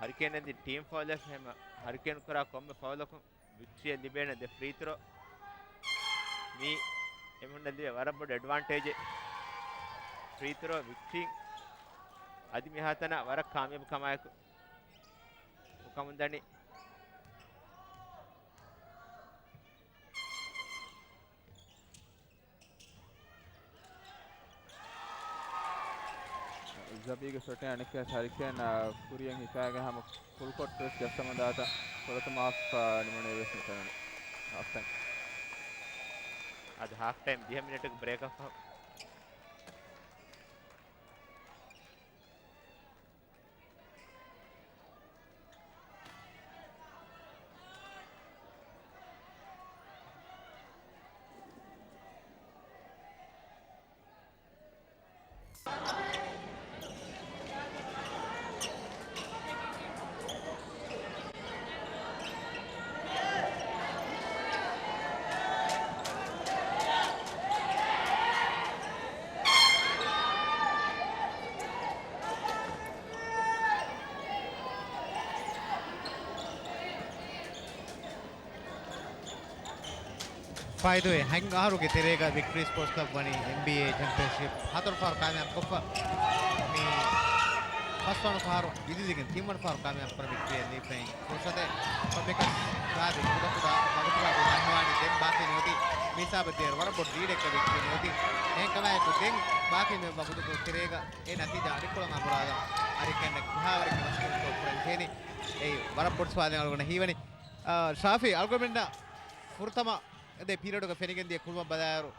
ހަރިކޭން އެންދި ޓީމް ފައުލެއް ހަމަ ހަރިކޭން ކުރާ ކޮންމެ ފައުލަކުން ވިކްޓްރީއަށް ލިބޭނެ ދެ ފްރީ ތްރޯ. މީ އެމީހުންނަށް ލިބޭ ވަރަށް ބޮޑު އެޑްވާންޓޭޖެއް. ފްރީ ތްރޯ ވިކްޓްރީ އަދި މިހާތަނަށް ވަރަށް ކާމިޔާބު ކަމާއެކު ކަމުން ދަނީ. ޒަބީގެ ޝޮޓެއް އަނެއްކާސް ހަރިކޭން، އާ، ކުރިއަށް ހިފާގެން ހަމަ ފުލް ކޯޓް ޕްރެސް ޖައްސަމުން ދާތަން ފުރަތަމަ ހާފް، އާ، ނިމުނީ ވެސް ނުފެނުނު. ހާފް ޓައިމް. އަދި ހާފް ޓައިމް ދިހަ މިނެޓުގެ ބްރޭކަށް ފަހު. ފާއިތުވި ހަތް އަހަރުގެ ތެރޭގަ ވިކްޓްރީ ސްޕޯޓްސް ކްލަބް ވަނީ އެމްބީއޭ ޗެމްޕިއަންޝިޕް ހަތަރު ފަހަރު ކާމިޔާބު ކޮށްފަ. މި ފަސްވަނަ ފަހަރު ވިދިދިގެން ތިންވަނަ ފަހަރު ކާމިޔާބު ކުރަން ވިކްޓްރީއަށް ލިބިފައި ފުރުސަތެއް. ކޮންމެކަސް ގާދި ކުޑަކުޑަ ވަގުތުގަ ބުނާން ހުވާނީ ދެން ބާކީ މިއޮތީ މިހިސާބަށް ދިޔަ ވަރަށް ބޮޑު ލީޑެއްގަ ވިކްޓްރީ މިއޮތީ. އެހެންކަމާއެކު ދެން ބާކީ މި ވަގުތުގެ ތެރޭގަ އެ ނަތީޖާ އަޑިކޮޅަށް އަނބުރާލަން ހަރިކޭން ކިހާވަރެއްގެ މަސައްކަތް ކުރަން ޖެހެނީ. އެއީ ވަރަށް ބޮޑު ސުވާލެއް އަޅުގަނޑަށް ހީވަނީ. އާ، ޝާފީ، އަޅުގަނޑުމެންނަށް ފުރަތަމަ ދެ ޕީރިއަޑުގަ ފެނިގެންދިޔަ ކުޅުމަށް ބަލާއިރު،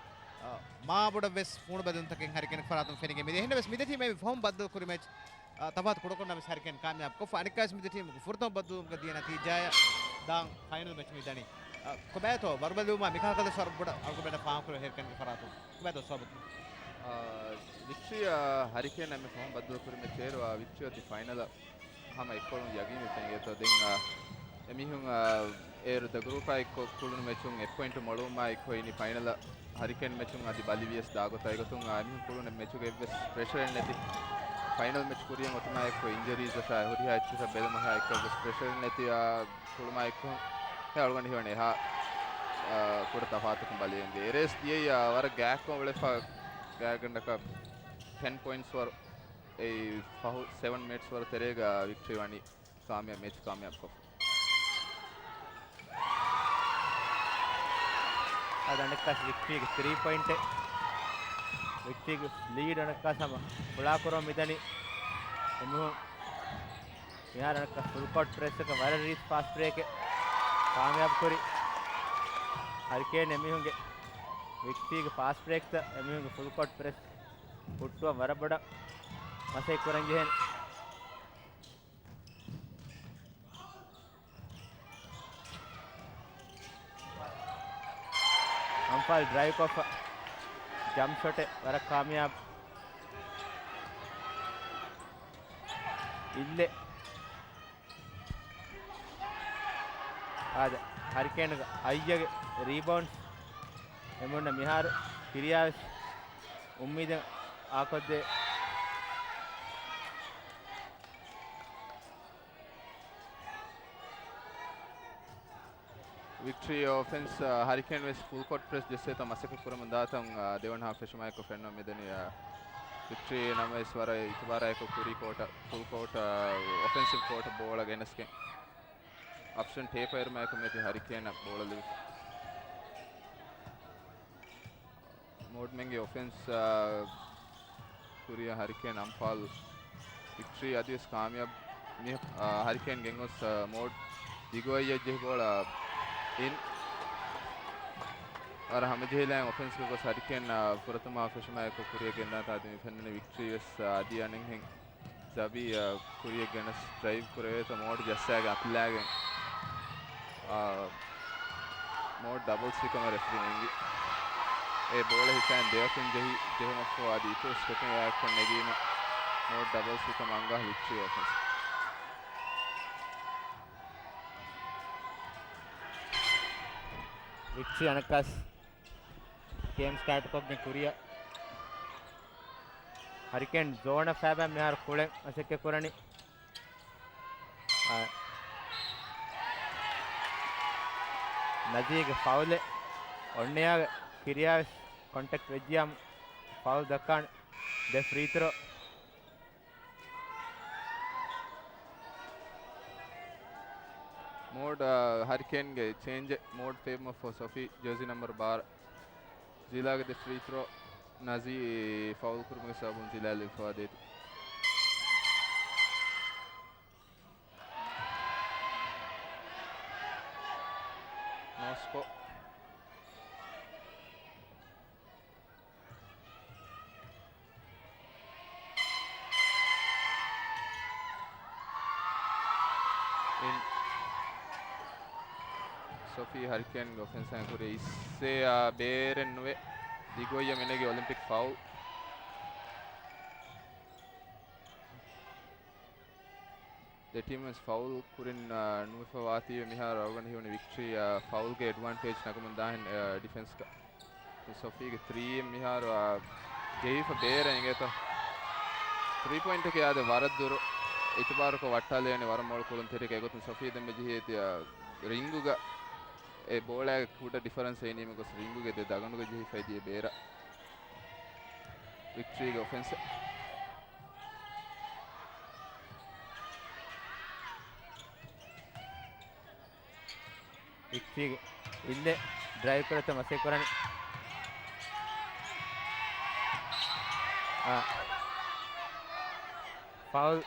އާ، މާ ބޮޑަށްވެސް ފޫނުބަދަލުތަކެއް ހަރިކޭން ފަރާތުން ފެނިގެން މިދިޔަ. އެހެންނަމަވެސް މިދެ ޓީމެއް ފަހުން ބައްދަލު ކުރި މެޗް، އާ، ތަފާތު ކުޑަކޮށްނަމަވެސް ހަރިކޭން ކާމިޔާބު ކޮށްފަ. އަނެއްކާވެސް މިދެ ޓީމުގެ ފުރަތަމަ ބައްދަލުވުމުގަ ދިޔަ ނަތީޖާއަށް ދާން ފައިނަލް މެޗް މި ދަނީ. އާ، ކޮބާތޯ ވަރުބަލިވުމާ މިކަހަލަ ވަރަށް ބޮޑަށް އަޅުގަނޑަށް ފާހަގަކުރެވޭ ހަރިކޭންގެ ފަރާތުން. ކޮބާތޯ ސަބަބު؟ އާ، ވިކްޓްރީ، އާ، ހަރިކޭން އެންމެ ފަހުން ބައްދަލު ކުރި މެޗް އޭރު، އާ، ވިކްޓްރީ އޮތީ ފައިނަލަށް ހަމަ އެއްކޮޅުން ޔަގީންވެ ފެންގޭތޯ. ދެން، އާ، އެމީހުން، އާ، އޭރު ދެ ގްރޫޕާ އެއްކޮށް ކުޅުނު މެޗުން އެއް ޕޮއިންޓު މޮޅުވުމާ އެއްކޮށް އިނީ ފައިނަލަށް. ހަރިކޭން މެޗުން އަދި ބަލިވިޔަސް ދާގޮތާ އެގޮތުން، އާ، އެމީހުން ކުޅުނު މެޗުގެ އެއްވެސް ޕްރެޝަރެއް ނެތި. ފައިނަލް މެޗް ކުރިޔަށް އޮތުމާ އެއްކޮށް އިންޖަރީސް އަށާ ހުރިހާ އެއްޗަކަށް ބެލުމަށާ އެއްކޮށް ވެސް ޕްރެޝަރެއް ނެތި، އާ، ކުޅުމާ އެއްކޮށް އެ އަޅުގަނޑު ހީވަނީ އެހާ، އާ، ކުޑަ ތަފާތަކުން ބަލިވެގެންދިޔަ. އެރޭސް ދިޔައީ، އާ، ވަރަށް ގާތްކޮށް އުޅެފަ ގާތްގަނޑަކަށް ޓެން ޕޮއިންޓްސް ވަރު. އެއީ ފަހު ސެވަން މިނިޓްސް ވަރު ތެރޭގަ ވިކްޓްރީ ވަނީ ކާމިޔާ، މެޗް ކާމިޔާބުކޮށްފަ. އަދި އަނެއްކާސް ވިކްޓްރީގެ ތްރީ ޕޮއިންޓެއް. ވިކްޓްރީގެ ލީޑް އަނެއްކާސް ހަމަ ފުޅާކުރަމުން މިދަނީ. އެމީހުން މިހާރު އަނެއްކާސް ފުލް ކޯޓް ޕްރެސްއަކަށް ވަރަށް ރީތި ފާސްޓް ބްރޭކެއް ކާމިޔާބު ކުރި. ހަރިކޭން އެމީހުންގެ ވިކްޓްރީގެ ފާސްޓް ބްރޭކްތައް އެމީހުންގެ ފުލް ކޯޓް ޕްރެސް ހުއްޓުވަން ވަރަށް ބޮޑަށް މަސައްކަތް ކުރަން ޖެހޭނެ. އަންފާލް ޑްރައިވްކޮށްފަ ޖަމްޕް ޝޮޓެއް ވަރަށް ކާމިޔާބު. އިއްލެ. އާދެ، ހަރިކޭންގެ އައްޔަގެ ރީބައުންޑް. އެމީހުންނަށް މިހާރު ކިރިޔާވެސް އުއްމީދެއް އާކޮށްދޭ. ވިކްޓްރީ އޮފެންސް، އާ، ހަރިކޭން ވެސް ފުލް ކޯޓް ޕްރެސް ޖެއްސޭތޯ މަސައްކަތް ކުރަމުން ދާތަން، އާ، ދެވަނަ ހާފް ފެށުމާއެކު ފެންނަމުން މިދަނީ، އާ، ވިކްޓްރީ ނަމަވެސް ވަރަށް އިތުބާރާއެކު ކުރީ ކޯޓަށް، ފުލް ކޯޓް، އާ، އޮފެންސިވް ކޯޓަށް ބޯޅަ ގެނެސްގެން. އޮޕްޝަން ޓޭޕް އައިރުމާއެކު މިއޮތީ ހަރިކޭނަށް ބޯޅަ ލިބިފަ. މޯޑްމެންގެ އޮފެންސް، އާ، ކުރިއަށް ހަރިކޭން އަންފާލް ވިކްޓްރީ އަދިވެސް ކާމިޔާބު. މި، އާ، ހަރިކޭން ގެންގޮސް، އާ، މޯޑް ދިގު އައްޔަށް ޖެހި ބޯޅަ އިން. ވަރަށް ހަމަޖެހިލާ އޮފެންސްގެ ގޮސް ހަރިކޭން، އާ، ފުރަތަމަ ހާފް ވެށުމާއެކު ކުރިއަށް ގެންދާތާ އަދި މި ފެންނަނީ ވިކްޓްރީ ވެސް، އާ، އަދި އަނެއްހެން ޒަބީ، އާ، ކުރިއަށް ގެނަސް ޑްރައިވް ކުރެވޭތޯ މޯޑް ޖައްސާގެ އަތުލާގެން، އާ، މޯޑް ޑަބަލްސް ވިކަމަށް ރެފްރީ ނެނގި. އެ ބޯޅަ ހިފައިން ދެއަތުން ޖެހި، ޖެހުމަށްފަހު އަދި އިތުރު ސްޓެޕިން އެއާއެއްކޮށް ނެގީމަ މޯޑް ޑަބަލްސް ވިކަމަށް އަންގާ ވިކްޓްރީ އޮފެންސް. ވިކްޓްރީ އަނެއްކާސް ގޭމް ސްޓާޓްކޮށްގެން ކުރިއަށް ހަރިކޭން ޒޯނަށް ފައިބައި މިހާރު ކުޅެން މަސައްކަތް ކުރަނީ. އާ، ނަޒީގެ ފައުލެއް އޮންނަޔާގެ ކިރިޔާވެސް ކޮންޓެކްޓް ވެއްޖިޔާމު ފައުލް ދައްކާނެ. ދެ ފްރީ ތްރޯ. މޯޑް، އާ، ހަރިކޭންގެ ޗޭންޖެއް މޯޑް ފޭބަމަށްފަހު ސޮފީ ޖާޒީ ނަމްބަރު ބާރަ. ޒިލާގެ ދެ ފްރީ ތްރޯ ނަޒީ ފައުލް ކުރުމުގެ ސަބަބުން ޒިލާ ލިބިފަވާ ދޭތީ. ނޯ ސްކޯ. އިން. ސޮފީ ހަރިކޭންގެ އޮފެންސާ ކުރި އިސްސޭ އާ ބޭރެއް ނުވެ ދިގު އައްޔަށް މި ނެގި އޮލިމްޕިކް ފައުލް. ދެ ޓީމް ވެސް ފައުލް ކުރިން، އާ، ނުވެފަ ވާތީވެ މިހާރު އަޅުގަނޑު ހީވަނީ ވިކްޓްރީ، އާ، ފައުލްގެ އެޑްވާންޓޭޖް ނަގަމުން ދާހެން، އާ، ޑިފެންސްގަ. ސޮފީގެ ތްރީ އެއް މިހާރު، އާ، ޖެހިފަ ބޭރަށް އިނގޭތޯ. ތްރީ ޕޮއިންޓަކީ އާދެ ވަރަށް ދުރު އިތުބާރުކޮށް ވައްޓާލެވޭނެ ވަރަށް މޮޅު ކުޅުންތެރިއެއް. އެގޮތުން ސޮފީ ދެންމެ ޖެހިއޭތީ، އާ، ރިންގުގަ އެ ބޯޅައިގެ ކުޑަ ޑިފަރެންސް އެއީ ނިމި ގޮސް ރިންގުގެ ދެ ދަގަނޑުގަ ޖެހިފައި ދިޔަ ބޭރަށް. ވިކްޓްރީގެ އޮފެންސް. ވިކްޓްރީގެ އިންލެ ޑްރައިވް ކުރަތަ މަސައްކަތް ކުރަނީ. އާ. ފައުލް.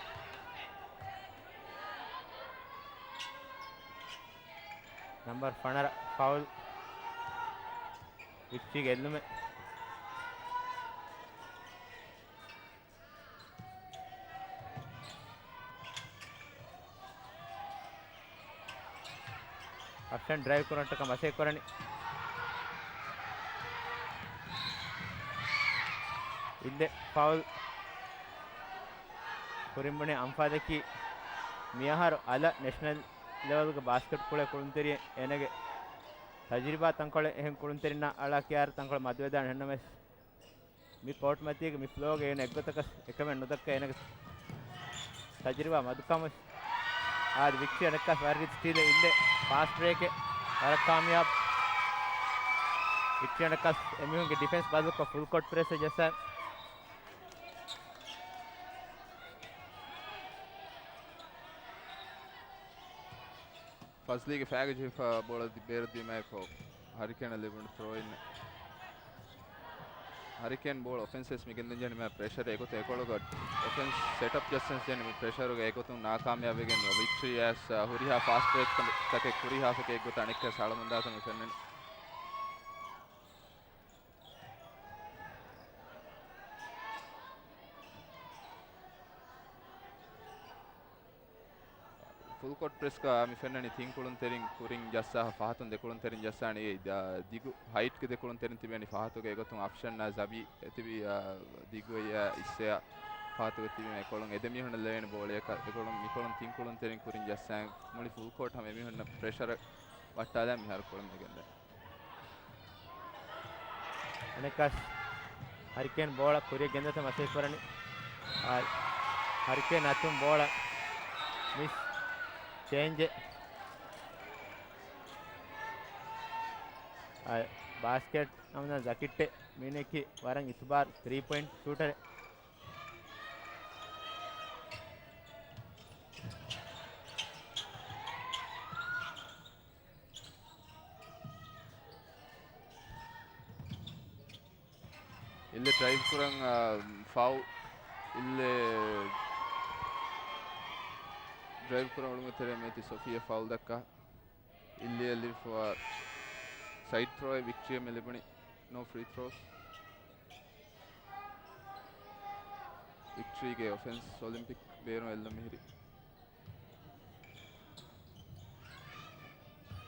ނަމްބަރު ފަނަރަ ފައުލް. ވިކްޓްރީގެ އެއްލުމެއް. އަފްޝަން ޑްރައިވް ކުރަންޓަކަ މަސައްކަތް ކުރަނީ. އިންދެ ފައުލް. ކުރިން ބުނި އަންފާދަކީ މިއަހަރު އަލަށް ނެޝަނަލް ލެވެލްގެ ބާސްކެޓް ކުޅޭ ކުޅުންތެރިއެއް. އޭނަގެ ތަޖުރިބާ ތަންކޮޅެއް އެހެން ކުޅުންތެރިންނާ އަޅާ ކިޔާރަ ތަންކޮޅެއް މަދުވެދާނެ. އެހެންނަމަވެސް، މި ކޯޓް މަތީގަ މި ފްލޯގަ އޭނަ އެއްގޮތަކަސް އެކަމެއް ނުދައްކަ. އޭނަގެ ތަޖުރިބާ މަދުކަމަށް އާދެ. ވިކްޓްރީ އަނެއްކާސް ވަރަށް ރީތި ސްޓީލެއް އިންދެ ފާސްޓް ބްރޭކެއް ވަރަށް ކާމިޔާބު. ވިކްޓްރީ އަނެއްކާސް އެމީހުންގެ ޑިފެންސް ބަދަލުކޮށް ފުލް ކޯޓް ޕްރެސް ޖައްސާ. ފަޒްލީގެ ފައިގަ ޖެހިފަ ބޯޅަ ދި-، ބޭރަށް ދިޔުމާއެކު ހަރިކޭނަށް ލިބުނު ތްރޯއިން. ހަރިކޭން ބޯޅަ އޮފެންސް ވެސް މިގެންދަން ޖެހެނީ މާ ޕްރެޝަރ އެގޮތަށް އެކޮޅުގަ އޮފެންސް ސެޓް އަޕް ޖައްސަން ޖެހެނީ މި ޕްރެޝަރުގަ އެގޮތުން ނާކާމިޔާބުވެގެން ވިކްޓްރީ އައިސް، އާ، ހުރިހާ ފާސްޓް ބްރޭކް ތަކެއް ކުރިހާ ފެކޭ އެއްގޮތަށް އަނެއްކާ ސަޅަމުންދާތަން ފެންނަނީ. ފުލް ކޯޓް ޕްރެސްގަ މި ފެންނަނީ ތިން ކުޅުންތެރިން ކުރިން ޖައްސާ، ފަހަތުން ދެ ކުޅުންތެރިން ޖައްސާނީ. އެ ދ-، ދިގު ހައިޓްގެ ދެ ކުޅުންތެރިން ތިބޭނީ ފަހަތުގަ. އެގޮތުން އަފްޝަންއާ ޒަބީ ތިބީ، އާ، ދިގު އެއްޔާ އިސްއެއްޔާ ފަހަތުގަ ތިބީމަ އެކޮޅުން. އެ ދެމީހުންނަށް ލެވޭނެ ބޯޅަޔަކަށް އެކޮޅުން މިކޮޅުން ތިން ކުޅުންތެރިން ކުރިން ޖައްސާ މުޅި ފުލް ކޯޓް ހަމަ އެމީހުންނަށް ޕްރެޝަރ ވައްޓާލާ މިހާރު ކުޅަން މިގެންދަނީ. އަނެއްކާސް ހަރިކޭން ބޯޅަ ކުރިއަށް ގެންދަތަ މަސައްކަތް ކުރަނީ. އާ، ހަރިކޭން އަތުން ބޯޅަ މިސް. ޗޭންޖެއް. އާ، ބާސްކެޓް ނަމަ ޒަކިއްޓެ މީނެކި ވަރަށް އިތުބާރު ތްރީ ޕޮއިންޓް ޝޫޓަރެއް. އިއްލެ ޑްރައިވް ކުރަން، އާ، ފައު. އިއްލެ ޑްރައިވް ކުރަން އުޅުމުގެ ތެރޭ މޭތި ސޮފިޔާ ފައުލް ދައްކާ. އިއްލެއަށް ލިބިފަ ސައިޑް ތްރޯއެއް ވިކްޓްރީއަށް މި ލިބުނީ. ނޯ ފްރީ ތްރޯސް. ވިކްޓްރީގެ އޮފެންސް އޮލިމްޕިކް ބޭރުން އެއްލުން މިހިރީ.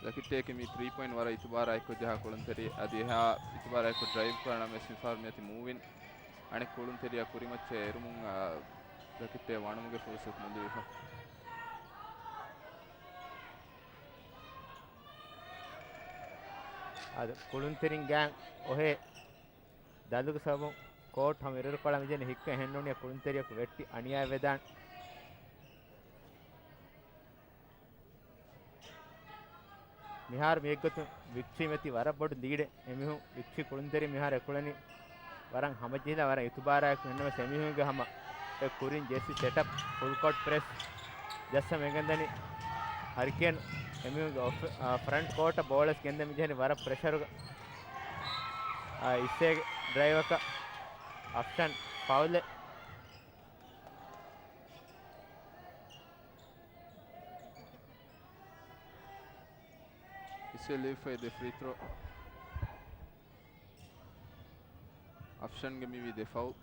ރަކިޓްޓޭކި މި ތްރީ ޕޮއިންޓް ވަރަށް އިތުބާރާއެއްކޮށް ޖަހާ ކުޅުންތެރި އަދި އެހާ އިތުބާރާއެއްކޮށް ޑްރައިވް ކުރާ ނަމަވެސް މިފަހަރު މިއޮތީ މޫވިން. އަނެއް ކުޅުންތެރިޔާ ކުރިމައްޗަށް އެރުމުން، އާ، ރަކިޓްޓޭ ވަނުމުގެ ފުރުސަތު ނުލިބިފަ. އަދި ކުޅުންތެރިން ގާތް އޮހޭ ދަލުގެ ސަބަބުން ކޯޓް ހަމަ އިރުއިރުކޮޅަށް މިދެން ހިއްކަ ހެންނޫނިއްޔާ ކުޅުންތެރިޔަކު ވެއްޓި އަނިޔާވެދާނެ. މިހާރު މިއެއްގޮތުން ވިކްޓްރީ މެތި ވަރަށް ބޮޑު ލީޑެއް. އެމީހުން ވިކްޓްރީ ކުޅުންތެރި މިހާރު އެކުޅެނީ ވަރަށް ހަމަޖެހިލާ ވަރަށް އިތުބާރާއެކު. އެހެންނަމަވެސް އެމީހުންގެ ހަމަ އެ ކުރިން ޖެއްސި ސެޓަޕް ފުލް ކޯޓް ޕްރެސް ޖައްސަމުން އެނގެންދަނީ ހަރިކޭން އެމީހުންގެ އޮފް-، އާ، ފްރަންޓް ކޯޓަށް ބޯޅަސް ގެންދަމި ޖެހެނީ ވަރަށް ޕްރެޝަރުގަ. އާ، އިއްސޭގެ ޑްރައިވަކަށް އަފްޝަން ފައުލެއް. އިއްސޭ ލިބިފައި ދެ ފްރީ ތްރޯ. އަފްޝަންގެ މިވީ ދެ ފައުލް.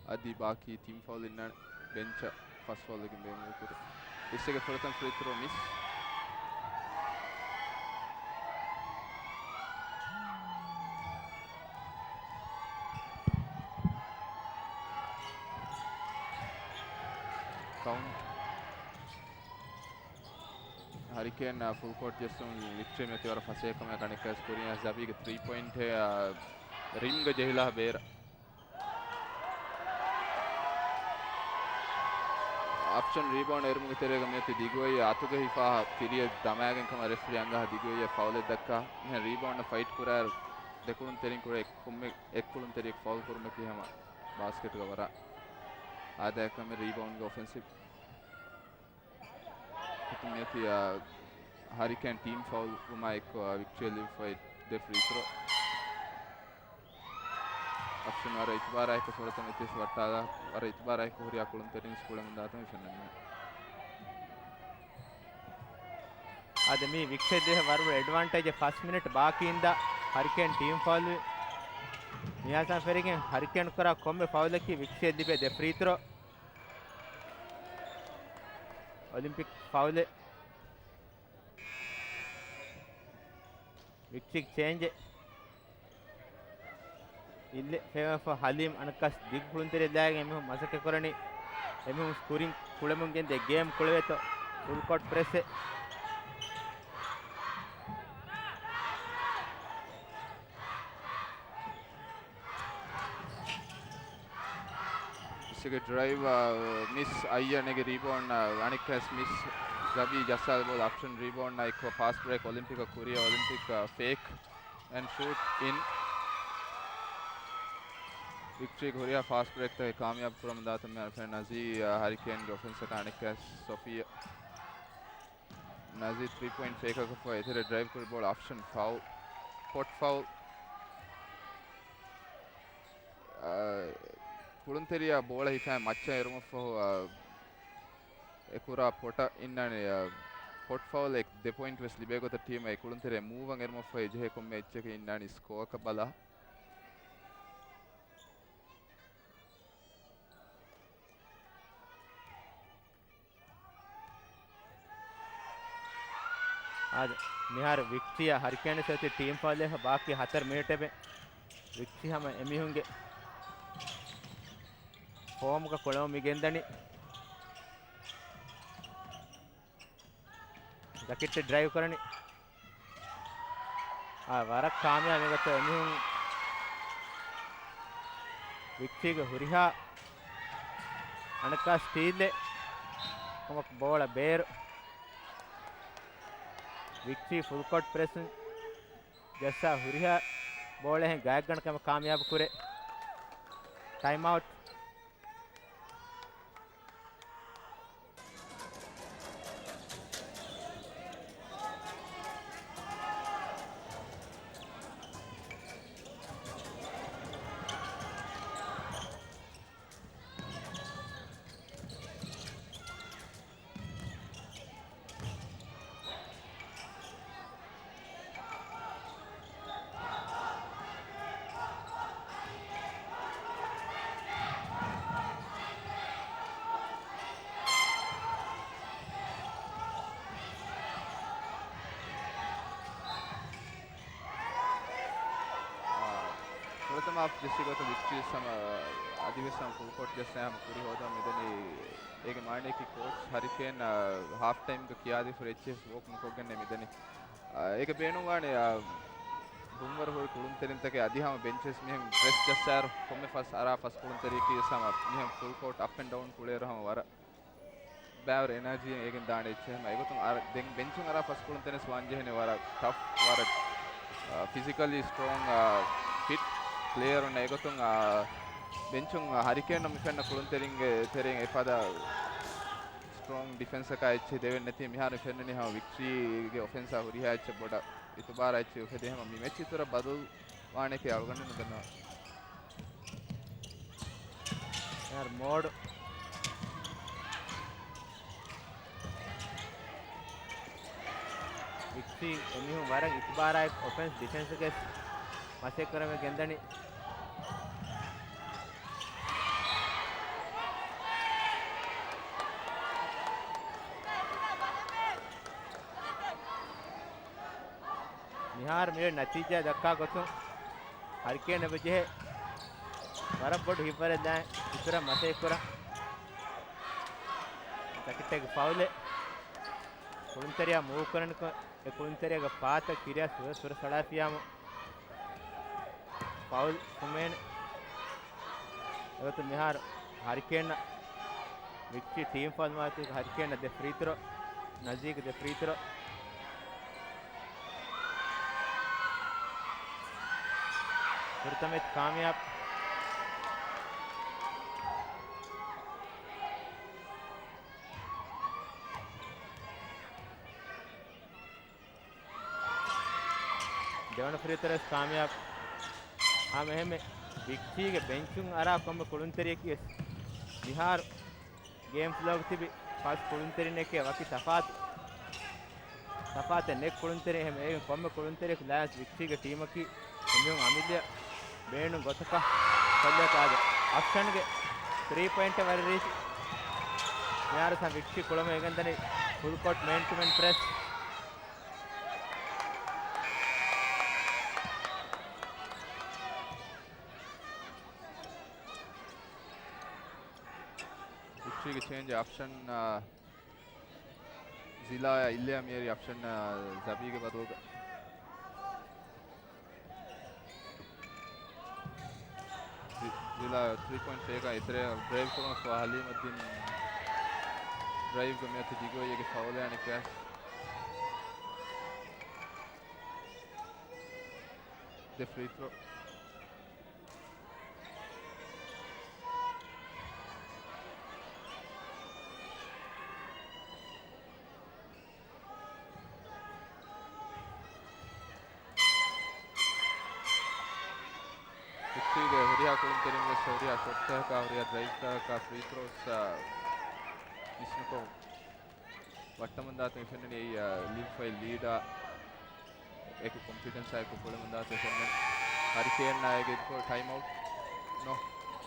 އަދި ބާކީ ތިން ފައުލް އިންނާނެ ބެންޗަށް ފަސް ފައުލްގެ ބޭނުން ކުރި. އިއްސޭގެ ފުރަތަމަ ފްރީ ތްރޯ މިސް. ކައުންޓް. ހަރިކޭން، އާ، ފުލް ކޯޓް ޖެއްސުން ވިކްޓްރީ މެތި ވަރަށް ފަސޭހަކަމެއް އަނެއްކާވެސް ކުރިން ޒަބީގެ ތްރީ ޕޮއިންޓެއް، އާ، ރިމްގަ ޖެހިލާ ބޭރަށް. އަފްޝަން ރީބައުންޑް އެރުމުގެ ތެރޭގަ މިއޮތީ ދިގުއައްޔަށް އަތުގަ ހިފާ ތިރިއެއް ދަމާގެން ކަމަށް ރެފްރީ އަންގާ ދިގުއައްޔަށް ފައުލެއް ދައްކާ. މިހެން ރީބައުންޑަށް ފައިޓް ކުރާއިރު ދެ ކުޅުންތެރިން ކުރެ ކޮންމެ އެއް ކުޅުންތެރިއެއް ފައުލް ކުރުމަކީ ހަމަ ބާސްކެޓްގަ ވަރަށް އާދައިގެ ކަމެއް. ރީބައުންޑްގެ އޮފެންސިވް މިއޮތީ، އާ، ހަރިކޭން ޓީމް ފައުލް ވުމާ އެއްކޮށް، އާ، ވިކްޓްރީއަށް ލިބިފައި ދެ ފްރީ ތްރޯ. އަފްޝަން ވަރަށް އިތުބާރާއެކު ފުރަތަމަ އެއްޗެއް ވައްޓާލާ، ވަރަށް އިތުބާރާއެކު ހުރިހާ ކުޅުންތެރިން ކުޅެމުން ދާތަން ފެންނަނީ. އަދި މީ ވިކްޓްރީއަށް ދޭ ވަރު އެޑްވާންޓޭޖެއް. ފަސް މިނިޓް ބާކީ އިންދާ ހަރިކޭން ޓީމް ފައުލް. މިހާތަނަށް ފެށިގެން ހަރިކޭން ކުރާ ކޮންމެ ފައުލަކީ ވިކްޓްރީއަށް ލިބޭ ދެ ފްރީ ތްރޯ. އޮލިމްޕިކް ފައުލެއް. ވިކްޓްރީ ޗޭންޖެއް. އިއްލެ ފޭވަފަ ހަލީމް އަނެއްކާސް ދިގު ކުޅުންތެރި ލާގެން އެމީހުން މަސައްކަތް ކުރަނީ. އެމީހުން ކުރިން ކުޅެމުން ގެންދޭ ގޭމް ކުޅެވޭތޯ. ފުލް ކޯޓް ޕްރެސްއެއް. އިއްސޭގެ ޑްރައިވް، އާ، މިސް. އައްޔަ ނެގި ރީބައުންޑް، އާ، އަނެއްކާސް މިސް. ޒަބީ ޖައްސާލި ބޯޅަ އަފްޝަން ރީބައުންޑް އެއްކޮށް ފާސްޓް ބްރޭކް އޮލިމްޕިކަށް ކުރިއަށް އޮލިމްޕިކް، އާ، ފޭކް އެންޑް ޝޫޓް އިން. ވިކްޓްރީގެ ހުރިހާ ފާސްޓް ބްރޭކްތަކެއް ކާމިޔާބު ކުރަމުން ދާތަން މިހާރު ފެން ނަޒީ، އާ، ހަރިކޭންގެ އޮފެންސަކަށް އަނެއްކާސް ސޮފިޔާ. ނަޒީ ތްރީ ޕޮއިންޓް ފޭކަކަށްފަ އެތެރެ ޑްރައިވް ކުރި ބޯޅަ އަފްޝަން ފައުލް. ޕޮޓް ފައުލް. އާ، ކުޅުންތެރިޔާ ބޯޅަ ހިފާ މައްޗަށް އެރުމަށްފަހު، އާ، އެކުރާ ޕޮޓަށް އިންނާނެ، އާ، ޕޮޓް ފައުލް އެ ދެ ޕޮއިންޓް ވެސް ލިބޭ ގޮތަށް ޓީމަށް އެ ކުޅުންތެރިޔާ މޫވަށް އެރުމަށްފަހު އެ ޖެހޭ ކޮންމެ އެއްޗަކީ އިންނާނީ ސްކޯއަކަށް ބަލާ. އާދެ، މިހާރު ވިކްޓްރީއާ ހަރިކޭން ސެތި ޓީމް ފައުލް ވިކްޓްރީ ހަމަ އެމީހުންގެ ފޯމުގަ ކުޅެމުން މި ގެންދަނީ. ޖަކެޓް ޑްރައިވް ކުރަނީ. އާ، ވަރަށް ކާމިޔާބު މިގޮތަށް އެމީހުން ވިކްޓްރީގެ ހުރިހާ އަނެއްކާ ސްޓީލެއް ކަމަކު ބޯޅަ ބޭރު. ވިކްޓްރީ ފުލް ކޯޓް ޕްރެސުން ޖައްސާ ހުރިހާ ބޯޅައެއް ގާތްގަނޑަކަށް ކާމިޔާބު ކުރޭ. ޓައިމް އައުޓް. ހާފް ޖެއްސި ގޮތަށް ވިކްޓްރީ ހަމަ އަދިވެސް ހަމަ ފުލް ކޯޓް ޖެއްސައި ހަމަ ކުރި ހޯދަން މިދަނީ. އޭގެ މާނައަކީ ކޯޗް ހަރި ކޭން ހާފް ޓައިމްގަ ކިޔާދީފަ އެއްޗެއް ވޯކް ނުކޮށްގެންނޭ މިދަނީ. އާ، އޭގެ ބޭނުންވާނެ، އާ، ދުންވަރު ހުރި ކުޅުންތެރިންތަކެއް އަދި ހަމަ ބެންޗްވެސް މިހެން ޕްރެސް ޖައްސާއިރު ކޮންމެ ފަސް އަރާ ފަސް ކުޅުންތެރިޔަކީ ވެސް ހަމަ މިހެން ފުލް ކޯޓް އަޕް އެންޑް ޑައުން ކުޅޭއިރު ހަމަ ވަރަށް ބައިވަރު އެނާޖީއެއް އޭގެން ދާނެ އެއްޗެއް. ހަމަ އެގޮތުން އަރަ-، ދެން ބެންޗުން އަރާ ފަސް ކުޅުންތެރިން ވެސް ވާންޖެހޭނެ ވަރަށް ޓަފް، ވަރަށް، އާ، ފިޒިކަލީ ސްޓްރޮންގް، އާ، ފިޓް ޕްލޭޔަރުންނަށް. އެގޮތުން، އާ، ބެންޗުން، އާ، ހަރި ކޭން މި ފެންނަ ކުޅުންތެރިންގެ ތެރެއިން އެފަދަ ސްޓްރޮންގް ޑިފެންސަކާ އެއްޗެއް ދެވެން ނެތި. މިހާރު ފެންނަނީ ހަމަ ވިކްޓްރީގެ އޮފެންސާ ހުރިހާ އެއްޗެއް ބޮޑަށް އިތުބާރާ އެއްޗެއް އުފެދޭ. ހަމަ މި މެޗް އިތުރަށް ބަދަލު ވާނެކޭ އަޅުގަނޑު ނުދަންނަވާ. މިހާރު މޯޑް ވިކްޓްރީ އެމީހުން ވަރަށް އިތުބާރާއެކު އޮފެންސް ޑިފެންސްގެ މަސައްކަތް ކުރަމޭ ގެންދަނީ. މިހާރު މިއޮތް ނަތީޖާ ދައްކާ ގޮތުން ހަރިކޭން އެބަޖެހޭ ވަރަށް ބޮޑު ހިތްވަރެއް ލާން އިތުރަށް މަސައްކަތް ކުރަން. ޖަކިޓޭގެ ފައުލެއް. ކުޅުންތެރިޔާ މޫވް ކުރަނިކޮށް އެ ކުޅުންތެރިޔާގެ ފާތަށް ކިރިޔާ ސުރަ ސުރަ ސަޅާފިޔާމު ފައުލް ފުމޭނެ. އެގޮތުން މިހާރު ހަރިކޭންއަށް ވިކްޓްރީ ޓީމް ފައުލް މާތީގެ ހަރިކޭންއަށް ދެ ފްރީ ތްރޯ، ނަޒީގެ ދެ ފްރީ ތްރޯ. ފުރަތަމަ ކާމިޔާބު. ދެވަނަ ފްރީ ތްރޯ ވެސް ކާމިޔާބު. ހަމަ އެހެންމެ ވިކްޓީގެ ބެންޗުން އަރާ ކޮންމެ ކުޅުންތެރިޔަކީ ވެސް މިހާރު ގޭމް ފްލޯގަ ތިބި ފަސް ކުޅުންތެރިންނެކޭ ވަކި ތަފާތު، ތަފާތެއް ނެތް ކުޅުންތެރިން. އެހެން އޭގެން ކޮންމެ ކުޅުންތެރިޔަކު ލާންސް ވިކްޓީގެ ޓީމަކީ އެމީހުން އަމިއްލަ ބޭނުން ގޮތަކަށް ކޮށްލަތާ އަދި އަފްޝަންގެ ތްރީ ޕޮއިންޓެއް ވަރަށް ރީތި. މިހާރު ސަ ވިކްޓީ ކުޅަމުން އެނގެންދަނީ ފުލް ކޯޓް މޭން ޓު މޭން ޕްރެސް. ވިކްޓީގެ ޗޭންޖް އަފްޝަން، އާ، ޒިލާޔާ އިއްލެއާ މިއަރި އަފްޝަން، އާ، ޒަބީގެ ބަދަލުގަ. ޒި-، ޒިލާޔާ ތްރީ ޕޮއިންޓް ފޭގަ އެތެރެ ޑްރައިވް ކުރުމަށްފަހު ހަލީމައްދީން ޑްރައިވްގަ މިއޮތީ ދިގު އޮތީގެ ފައުލެއް އަނެއްކާ. ދެ ފްރީ ތްރޯ. ވިކްޓީގެ ހުރިހާ ކުޅުންތެރިން ވެސް ހުރިހާ ޝޮޓްތަކަކާ، ހުރިހާ ޑްރައިވްތަކަކާ، ފްރީ ތްރޯސް، އާ، މިސްނުކޮށް ވައްޓަމުންދާތީ ފެންނަނީ. އެއީ، އާ، ލީގް ފައިވް ލީޑާ އެކު ކޮންފިޑެންސާ އެކު ކުޅެމުންދާތީ ފެންނަނީ. ހަރި ކޭންއާ އޭގެ އިތުރު ޓައިމް އައުޓް ނޯ،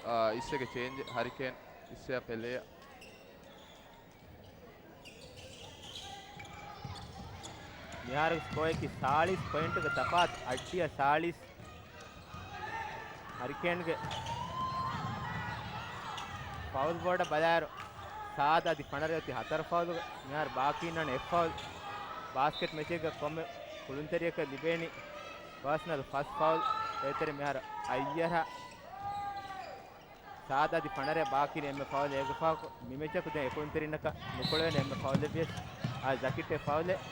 އާ، އިސްއޭގެ ޗޭންޖް ހަރި ކޭން އިސްއޭއާ ޕެލެއާ. މިހާރު ސްކޯއަކީ ސާޅީސް ޕޮއިންޓުގެ ތަފާތު، އައްޑިއަށް ސާޅީސް. ހަރިކޭންގެ ފައުލް ބޯޑަށް ބަލާއިރު، ސާދަ އަދި ފަނަރަ އޮތީ ހަތަރު ފައުލުގަ، މިހާރު ބާކީ އިންނާނެ އެއް ފައުލް. ބާސްކެޓް މެޗެއްގަ ކޮންމެ ކުޅުންތެރިޔަކަށް ލިބޭނީ ޕާސަނަލް ފަސް ފައުލް. އޭތެރެ މިހާރު އައްޔަރާ ސާދަ އަދި ފަނަރަ ބާކީ އިންނާނެ އެންމެ ފައުލް. އޭގެ ފަހަކު މި މެޗަކު ދެން އެ ކުޅުންތެރިންނަކަށް ނުކުޅެވޭނެ އެންމެ ފައުލެއް ވިޔަސް، އާ، ޒަކިއްޓޭ ފައުލެއް.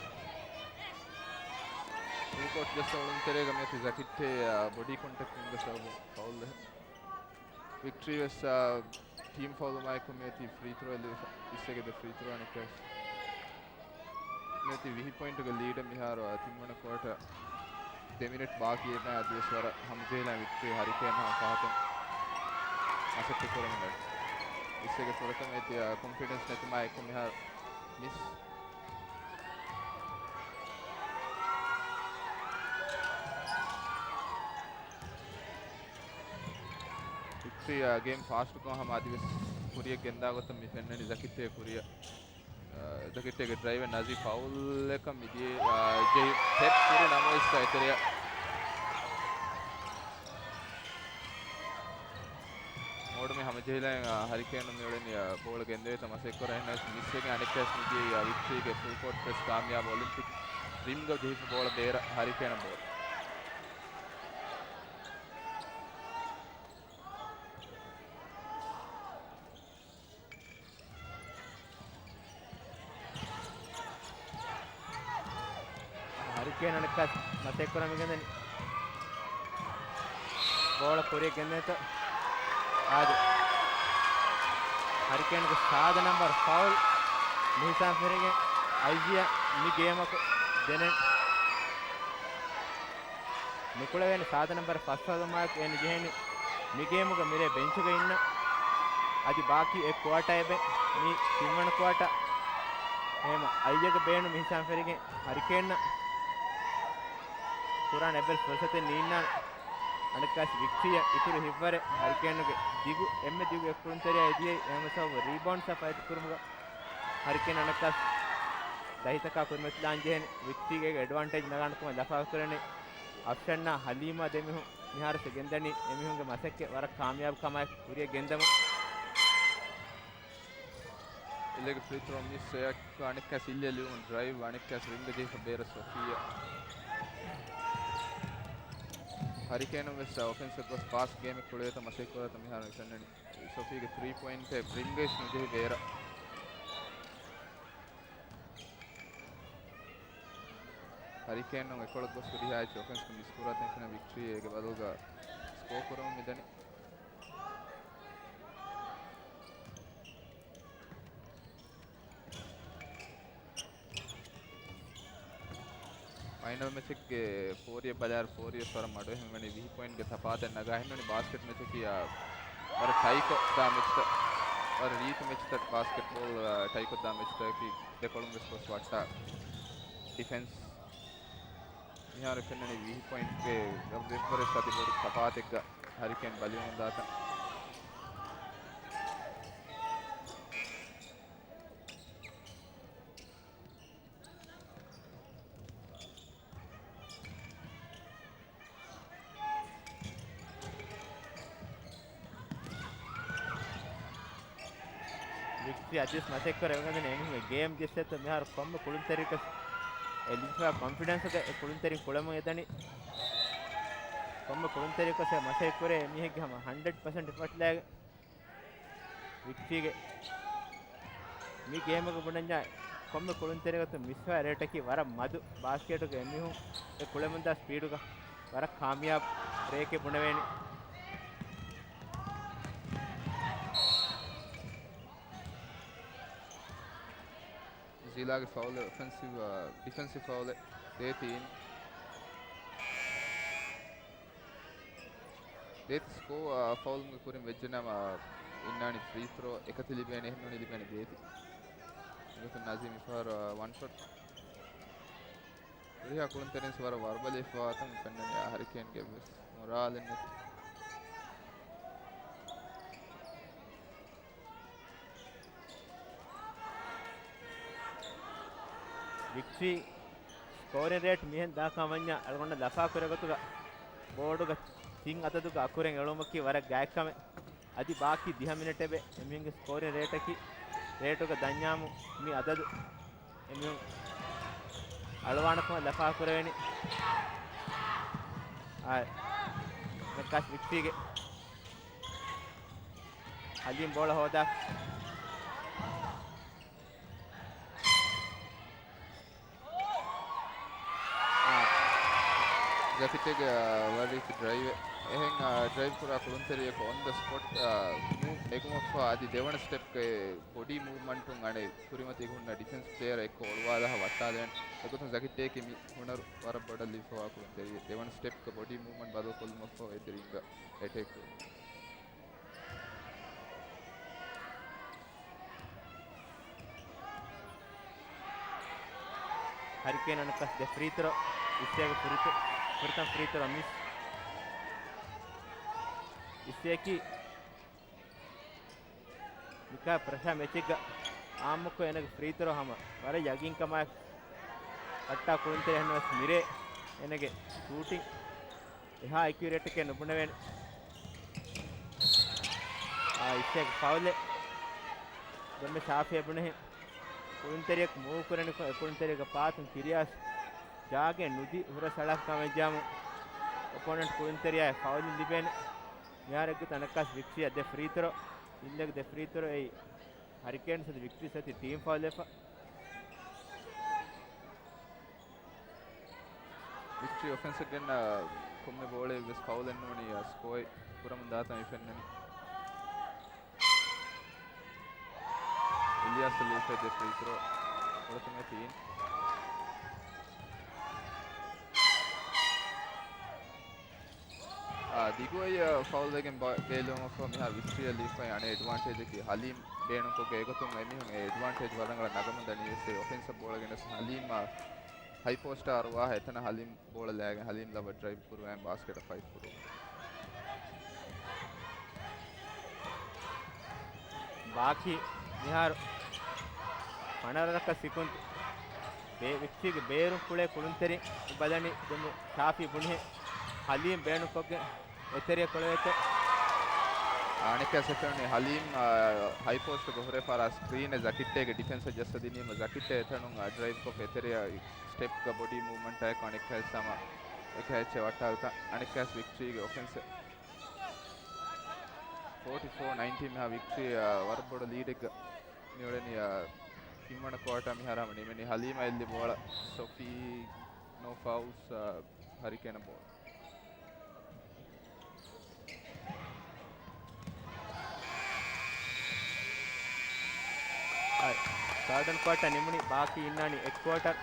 ފުލް ކޯޓް ޖައްސާ ކުޅުންތެރޭގަ މިއޮތީ ޒަކިއްޓޭ، އާ، ބޮޑީ ކޮންޓެކްޓް އިންގެ ސަބަބުން ފައުލް. ވިކްޓްރީ ވެސް، އާ، ޓީމް ފައުލު މާތްކޮށް މިއޮތީ ފްރީ ތްރޯއެއް ލިބިފަ، އިސްއޭގެ ދެ ފްރީ ތްރޯ އަނެއްކާ. މިއޮތީ ވިހި ޕޮއިންޓުގެ ލީޑެއް މިހާރު، އާ، ތިންވަނަ ކުއާޓަރ ދެ މިނިޓް ބާކީ އިންނަ އަދިވެސް ވަރަށް ހަމަޖެހިލާ ވިކްޓްރީ ހަރިކޭން ހަމަ ފަހަތުން މަސައްކަތް ކުރަމުން އެ އިސްއޭގެ ފުރަތަމަ އެތި، އާ، ކޮންފިޑެންސް ނެތުމާ އެކު މިހާރު މިސް. ވިކްޓްރީ، އާ، ގޭމް ފާސްޓްކޮށް ހަމަ އަދިވެސް ކުރިއަށް ގެންދާ ގޮތަށް މި ފެންނަނީ ޒަކިއްޓޭ ކުރިއަށް. އާ، ޒަކިއްޓޭގެ ޑްރައިވެއް ނަޒީ ފައުލްއަކަށް މިދިޔަ، އާ، ޖެހި ޓެޕް ކުރި ނަމަވެސް އެތެރެއަށް ޖެހިލައިން، އާ، ހަރިކޭނުން މިއުޅެނީ، އާ، ބޯޅަ ގެންދެވޭތޯ މަސައްކަތް ކުރަން. އެހެންނަމަވެސް މިސްވެގެން އަނެއްކާވެސް މިދިޔައީ، އާ، ވިކްޓްރީގެ ފުލް ކޯޓް ޕްރެސް ކާމިޔާބު. އޮލިމްޕިކް ރިމްގަ ޖެހިފަ ބޯޅަ ބޭރަށް ހަރިކޭނަށް ބޯޅަ. ހަރިކޭން އަނެއްކާ މަސައްކަތް ކުރަމި ގެންދަނީ. ބޯޅަ ކުރިއަށް ގެންދެންތޯ. އާދެ. ހަރިކޭންގެ ސާދަ ނަމްބަރު ފައުލް. މިހިސާބު ފެށިގެން އައިޒިޔާ މި ގޭމަކު ދެނެން. ނުކުޅެވޭނެ ސާދަ ނަމްބަރު ފަސް ފައުލު މާކް އޭނަ ޖެހެނީ މި ގޭމުގަ މިރޭ ބެންޗުގަ އިންނަ. އަދި ބާކީ އެއް ކުއާޓާ އެބެ މި ތިންވަނަ ކުއާޓާ. އެހެމަ އައިޔަގަ ބޭނު މިހިސާބު ފެށިގެން ހަރިކޭންނަށް ކުރާން އެއްވެސް ފުރުސަތެއް ނީންނާނެ. އަނެއްކާސް ވިކްޓްރީއަށް އިތުރު ހިތްވަރެއް ހަރިކޭނުގެ ދިގު، އެންމެ ދިގު އެއްކުޅުންތެރިޔާ އެދިޔައީ. އެހެމަ ސަބަބު ރީބައުންޑްސް ފައިތު ކުރުމުގަ ހަރިކޭން އަނެއްކާސް ދަހިތަކާ ކުރިމަތިލާން ޖެހެނީ. ވިކްޓްރީގެ އެޑްވާންޓޭޖް ނަގާނެ ކަމަށް ލަފާ ކުރަނީ. އަފްޝަންއާ ހަލީމާ ދެމީހުން މިހާރު ގެންދަނީ. އެމީހުންގެ މަސައްކަތް ވަރަށް ކާމިޔާބު ކަމާއެކު ކުރިއަށް ގެންދަމުން. އިލޭގެ ފްރީ ތްރޯ މިސް އެއަކް އަނެއްކާސް އިއްލެ ލިޔުމުން ޑްރައިވް އަނެއްކާސް ރިމްގަ ޖެހިފަ ބޭރަށް ސޮފީއަށް. ހަރިކޭނުން ވެސް އޮފެންސަށް ގޮސް ފާސްޓް ގޭމެއް ކުޅެވޭތޯ މަސައްކަތް ކުރާތޯ މިހާރު ފެންނަނީ. ސޮފީގެ ތްރީ ޕޮއިންޓެއް ރިމްގައިސް ނުޖެހި ބޭރަށް. ހަރިކޭނުން އެކޮޅަށް ގޮސް ހުރިހާ އެއްޗެއް އޮފެންސްގެ މިސް ކުރާތޯ އެންފިނަ ވިކްޓްރީ އޭގެ ބަދަލުގަ ސްކޯ ކުރަމުން މިދަނީ. ފައިނަލް މެޗެއްގެ ފޯރިއަށް ބަލާއިރު ފޯރި ވެސް ވަރަށް މަޑު. އެހެންވެ ވީސް ޕޮއިންޓްގެ ތަފާތެއް ނަގާ ހިންނަނީ ބާސްކެޓް މެޗަކީ، އާ، ވަރަށް ޓައިކޮށް ދާ މެޗްތައް، ވަރަށް ރީތި މެޗްތައް ބާސްކެޓްބޯލް، އާ، ޓައިކޮށް ދާ މެޗްތަކަކީ ދެކޮޅުން ވެސް ގޮސް ވައްޓާ ޑިފެންސް. މިހާރު ފެންނަނީ ވީސް ޕޮއިންޓްގެ ވެއްވަރެއް ސަތި ބޮޑު ތަފާތެއްގަ ހަރިކޭން ބަލިވަމުންދާތަން. ވިކްޓްރީ އަދިވެސް މަސައްކަތް ކުރެވިގެން އެމީހުންގެ ގޭމް ޖެއްސޭތޯ މިހާރު ކޮންމެ ކުޅުންތެރިޔަކަސް އެ ލިބިފާ ކޮންފިޑެންސުގަ އެ ކުޅުންތެރިން ކުޅެމުން އެދަނީ. ކޮންމެ ކުޅުންތެރިޔަކަސް އެ މަސައްކަތް ކުރޭ އެމީހެއްގެ ހަމަ ހަންޑްރެޑް ޕަސެންޓް އެފަޓް ލާގެ. ވިކްޓްރީގެ މި ގޭމުގަ ބުނަންޏާ ކޮންމެ ކުޅުންތެރިޔަކަސް މިސްފާ ރޭޓަކީ ވަރަށް މަދު. ބާސްކެޓުގެ އެމީހުން އެ ކުޅެމުންދާ ސްޕީޑުގަ ވަރަށް ކާމިޔާބު ރޭކެއް ބުނެވޭނެ. ޒީލާގެ ފައުލެއް އޮފެންސިވް، އާ، ޑިފެންސިވް ފައުލެއް ދޭތީން. ދޭތި ސްކޯ، އާ، ފައުލުންގެ ކުރިން ވެއްޖެނަމަ، އާ، އިންނާނީ ފްރީ ތްރޯ އެކަތި ލިބޭނެ، އެހެންނޫނީ ލިބޭނެ ދޭތި. އެގޮތުން ނަޒީމް މިފަހަރު، އާ، ވަން ޝޮޓް. ހުރިހާ ކުޅުންތެރިންސް ވަރަށް ވަރުބަލިވެފަވާތަން ފެންނަނީ ހަރިކޭންގެ ވެސް މޮރާލެއް ނެތި. ވިކްޓްރީ ސްކޯރިން ރޭޓް މިހެން ދާކަށް ވަންޏާ އަޅުގަނޑަށް ލަފާ ކުރެ ގޮތުގަ ބޯޑުގަ ތިން އަދަދުގަ އަކުރެން އެޅުމަކީ ވަރަށް ގާތްކަމެއް. އަދި ބާކީ ދިހަ މިނެޓެވެ. އެމީހުންގެ ސްކޯރިން ރޭޓަކީ ރޭޓުގަ ދަންޏާމު މި އަދަދު އެމީހުން އަޅުވާނެ ކަމަށް ލަފާ ކުރެވެނީ. އާ، މެކާސް ވިކްޓީގެ ހަލީމް ބޯޅަ ހޯދާ. އާ. ޒަކިތެގެ، އާ، ވަރީ ޑްރައިވެއް. އެހެން، އާ، ޑްރައިވް ކުރާ ކުޅުންތެރިޔަކު އޮން ދަ ސްޕޮޓް، އާ، މޫވް ނެގުމަށްފަހު އަދި ދެވަނަ ސްޓެޕްގެ ބޮޑީ މޫވްމަންޓުން އަނެއް ކުރިމަތީގަ ހުންނަ ޑިފެންސް ޕްލޭޔަރަށް އެއްކޮށް އޮޅުވާލާ ވައްޓާލެވެން. އެގޮތުން ޒަކިޓޭކި މި ހުނަރު ވަރަށް ބޮޑަށް ލިބިފަވާ ކުޅުންތެރިއެއް. ދެވަނަ ސްޓެޕްގަ ބޮޑީ މޫވްމަންޓް ބަދަލުކޮށްލުމަށްފަހު އެތެރެއިން އެޓޭކް ކުރުން. ހަރިކޭން އަނެއްކާސް ދެ ފްރީ ތްރޯ، އިސްއޭގެ ފުރިތަ-، ފުރިތަމަ ފްރީ ތްރޯ މިސް. އިސްއޭކީ މިކާ ޕްރެޝާ މެޗެއްގަ އާއްމުކޮށް އޭނަގެ ފްރީ ތްރޯ ހަމަ ވަރަށް ޔަގީންކަމާއެކު ހައްޓާ ކުޅުންތެރި އެހެންނަމަވެސް މިރޭ އޭނަގެ ޝޫޓިން އެހާ އެކިއުރޭޓެކޭ ނުބުނެވޭނެ. އާ، އިސްއެއް ފައުލެއް. ދެންމެ ޝާފިއަށް ބުނެހެން. ކުޅުންތެރިޔަކު މޫވް ކުރަނިކޮށް، އެ ކުޅުންތެރިޔަކަށް ޕާސުން ކިރިޔާސް ޖާގައެއް ނުދީ ހުރަސް އަޅާފަ ކަމެއްޖާމު، އޮޕޯނެންޓް ކުޅުންތެރިޔާއަށް ފައުލެއް ލިބޭނެ. މިހާރަށް ގޮތަށް އަނެއްކާސް ވިކްޓްރީއަށް ދެ ފްރީ ތްރޯ، އިންލެގް ދެ ފްރީ ތްރޯ އެއީ ހަރިކޭންސް އަދި ވިކްޓްރީސް އަތި ޓީމް ފައުލް ވެފަ. ވިކްޓްރީ އޮފެންސަށް ގެންނަ ކޮންމެ ބޯޅައެއް ވެސް ފައުލެއް ނޫނީ، ސްކޯއެއް ކުރަމުން ދާތަން މި ފެންނަނީ. އިލްޔާސް ލީފައި ދެ ފްރީ ތްރޯ ކޮޅަތުން އެތީ. އާ، ދިގު އޮތް ފައުލް ވެގެން ބަ-، ބޭލުމަށްފަހު މިހާރު ވިކްޓްރީއަށް ލީފައި އަނެއް އެޑްވާންޓޭޖަކީ ހަލީމް ބޭނުންކޮށްގެން އެގޮތުން އެމީހުން އެ އެޑްވާންޓޭޖް ވަރަށް ރަނގަޅަށް ނަގަމުން ދަނީ ވެސް އެ އޮފެންސަށް ބޯޅަ ގެނެސް ހަލީމް ހައި ޕޯސްޓަށް އަރުވާހަ އެތަނަށް ހަލީމް ބޯޅަ ލައިގެން ހަލީމް ލަވަ ޑްރައިވް ކުރުވައި ބާސްކެޓަށް ފައިޓް ކުރުވި. ބާކީ މިހާރު ފަނަރަ ރަކަށް ސިކުންތު. ބޭ-، ވިކްޓްރީގެ ބޭރުން ކުޅޭ ކުޅުންތެރިން ބަލަނީ ދެންމެ ޝާފީ ބުނިހެ ހަލީމް ބޭނުންކޮށްގެން އެތެރެއަށް ކުޅެވޭތޯ. އަނެއްކާ ސެޓް ވަނީ ހަލީމް، އާ، ހައި ޕޯސްޓުގަ ހުރެފާރާ ސްކްރީނެއް ޒަކިއްޓޭގެ ޑިފެންސަށް ޖައްސަދިނީމަ ޒަކިއްޓޭ އެތަނުން، އާ، ޑްރައިވްކޮށް އެތެރެއަށް ސްޓެޕްގަ ބޮޑީ މޫވްމަންޓާއެކު އަނެއްކާ ސަމަ އެކަހެއްޗެއް ވައްޓާލިތަން އަނެއްކާސް ވިކްޓްރީގެ އޮފެންސެއް. ފޯޓީ ފޯ ނައިންޓީން މިހާ ވިކްޓްރީ، އާ، ވަރަށް ބޮޑު ލީޑެއްގަ މިއުޅެނީ، އާ، ތިންވަނަ ކުއާޓާ މިހާރާމަ ނިމެނީ ހަލީމާ އެއްލި ބޯޅަ ސޮފީ ނޯ ފައުސް، އާ، ހަރިކޭނަ ބޯޅަ. އާ، ތާޑަން ކުއާޓާ ނިމުނީ ބާކީ އިންނާނީ އެއް ކުއާޓަރ.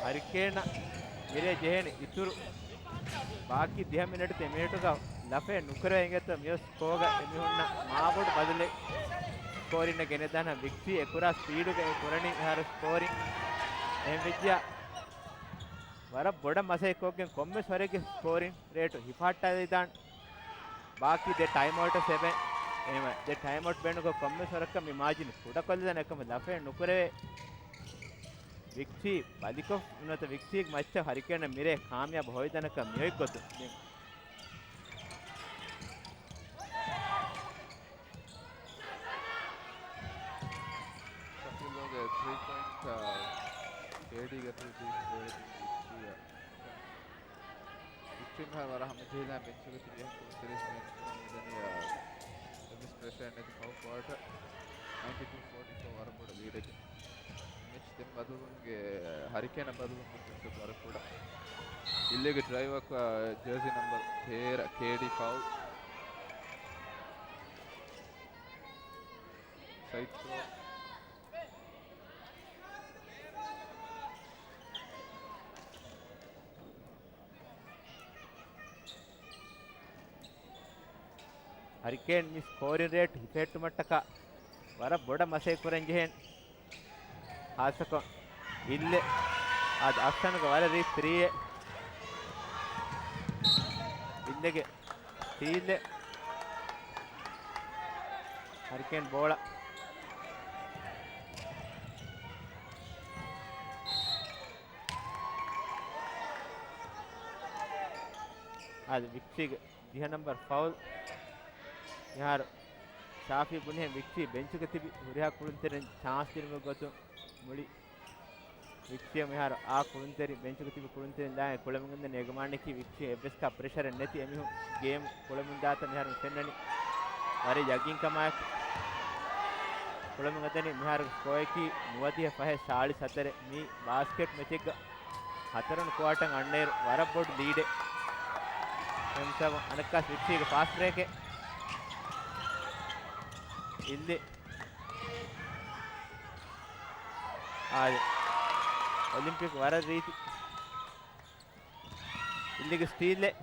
ހަރިކޭނަށް މިރޭ ޖެހޭނެ އިތުރު ބާކީ ދިހަ މިނެޓު ތިން މިނެޓުގަ ލަފައެއް ނުކުރެވޭ އިނގޭތޯ މިއޮތް ސްކޯގަ އެމީހުންނަށް މާބޮޑު ބަދަލެއް ސްކޯރިން ގެނެދާނަ ވިކްޓްރީ އެކުރާ ސްޕީޑުގަ އެ ކުރަނީ އެހާރު ސްކޯރިން. އެހެންވެއްޖިއްޔާ ވަރަށް ބޮޑަށް މަސައްކަތްކޮށްގެން ކޮންމެސް ވަރެއްގެ ސްކޯރިން ރޭޓު ހިފަހައްޓާދެވިދާނެ. ބާކީ ދެ ޓައިމްއައުޓް ސެވެން. އެހެންވެ، ދެ ޓައިމްއައުޓް ބޭނުންކޮށް ކޮންމެސް ވަރަކަށް މި މާޖިން ކުޑަކޮށްލަދާނެ އެކަމަ ލަފައެއް ނުކުރެވޭ. ވިކްޓްރީ ބަލިކޮށް ނުވަތަ ވިކްޓްރީގެ މައްޗަށް ހަރިކޭނަށް މިރޭ ކާމިޔާބު ހޮވިދާނެކަން މިއޮތް ގޮތުން. ޝަކީލްގެ ތްރީ ޕޮއިންޓް، އާ، ކޭޑީގެ ތްރީ ޕޮއިންޓް ގޯލަށް ދިން ވިކްޓްރީއަށް. ވިކްޓްރީ މިހާރު ވަރަށް ހަމަޖެހިލާ ބެންޗުގަ ތިބި އެހެން ކުޅުންތެރިން ބެންޗް ކުރަން މިދަނީ، އާ، އެއްވެސް ޕްރެޝަރެއް ނެތި ފަހު ކުއާޓަރ. ނައިންޓީ ޓޫ ފޯޓީ ފޯ ވަރަށް ބޮޑު ލީޑެއް. މެޗް ދެން ބަދަލުވުމުގެ، ހަރިކޭނަށް ބަދަލުވުމުގެ ޗާންސް ވަރަށް ކުޑަ. އިންލެގެ ޑްރައިވަރ، އާ، ޖާޒީ ނަމްބަރު ތޭރަ، ކޭޑީ ފައުލް. ސައިޑް ތްރޯ. ހަރިކޭން މި ސްކޯރިން ރޭޓް ހިފެހެއްޓުމަށްޓަކާ ވަރަށް ބޮޑަށް މަސައްކަތް ކުރަން ޖެހޭނެ. ހާއްސަކޮށް އިއްލެ. އާދެ، އަފްޝާންގެ ވަރަށް ރީތި ތްރީއެއް. އިއްލެގެ ސްޓީލްއެއް. ހަރިކޭން ބޯޅަ. އާދެ، ވިކްޓީގެ ދިހަ ނަމްބަރު ފައުލް. މިހާރު ޝާފީ ބުނިހެން ވިކްޓީ ބެންޗުގަ ތިބި ހުރިހާ ކުޅުންތެރިން ޗާންސް ދިނުމުގެ ގޮތުން މުޅި ވިކްޓީ މިހާރު އާ ކުޅުންތެރި، ބެންޗުގަ ތިބި ކުޅުންތެރިން ލާން ކުޅެމުން ގެންދަނީ އެގޮތަށް ކިޔަނީ ވިކްޓީ އެއްވެސް ކާ ޕްރެޝަރެއް ނެތި އެމީހުން ގޭމް ކުޅެމުން ދާތަން މިހާރު ފެންނަނީ ވަރަށް ޔަގީންކަމާއެކު. ކުޅެމުން ގެންދަނީ މިހާރު ސްކޯއަކީ ނުވަދިހަ ފަހެއް ސާޅީސް ހަތަރެއް. މި ބާސްކެޓް މެޗެއްގަ ހަތަރުން ކުއާޓަން އަންނައިރު ވަރަށް ބޮޑު ލީޑެއް. އެހެންސަބަ އަނެއްކާސް ވިކްޓީގެ ފާސްޓް ބްރޭކެއް. އިއްލި. އާދެ. އޮލިމްޕިކް ވަރަށް ރީތި. އިއްލިގެ ސްޓީލްއެއް.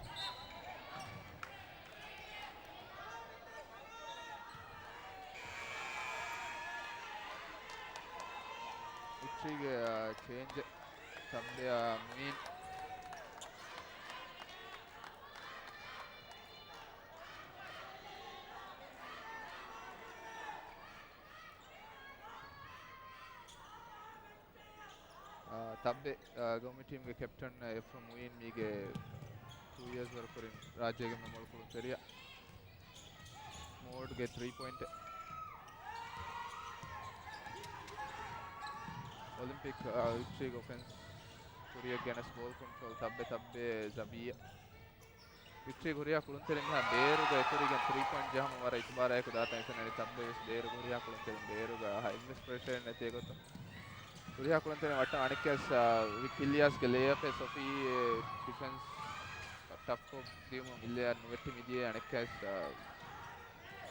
ވިކްޓީގެ، އާ، ޗޭންޖެއް. ތައްބެއާ މުއިން. އާ، ތައްބެ، އާ، ގައުމީ ޓީމްގެ ކެޕްޓަން އެފްރު މުއިން މީގެ ޓޫ އިޔާސް ވަރު ކުރިން ރާއްޖޭގެ މެންބަރު ކުޅުންތެރިޔާ. މޯޑްގެ ތްރީ ޕޮއިންޓް. އޮލިމްޕިކް، އާ، ވިކްޓްރީގެ އޮފެންސް ކުރިއަށް ގެނަސް ބޯލް ކޮންޓްރޯލް ތައްބެ، ތައްބެ ޒަބީއަށް. ވިކްޓްރީ ހުރިހާ ކުޅުންތެރިން މިހާ ބޭރުގަ އެކުރިގެން ތްރީ ޕޮއިންޓް ޖަހަމުން ވަރަށް އިތުބާރާއެކު ދާތަން އެފެންނަނީ ތައްބެ ވެސް ބޭރު ހުރިހާ ކުޅުންތެރިން ބޭރުގަ އެއްވެސް ޕްރެޝަރެއް ނެތޭ ގޮތުން. ހުރިހާ ކުޅުންތެރިން ވައްޓަން އަނެއްކާސް، އާ، ވިކް އިލްޔާސްގެ ލޭއަޕެއް ސޮފީ ޑިފެންސް ޓަފްކޮށް ދިޔުމުން އިލްޔާ ނުވެއްޓި މިދިޔަ އަނެއްކާސް، އާ،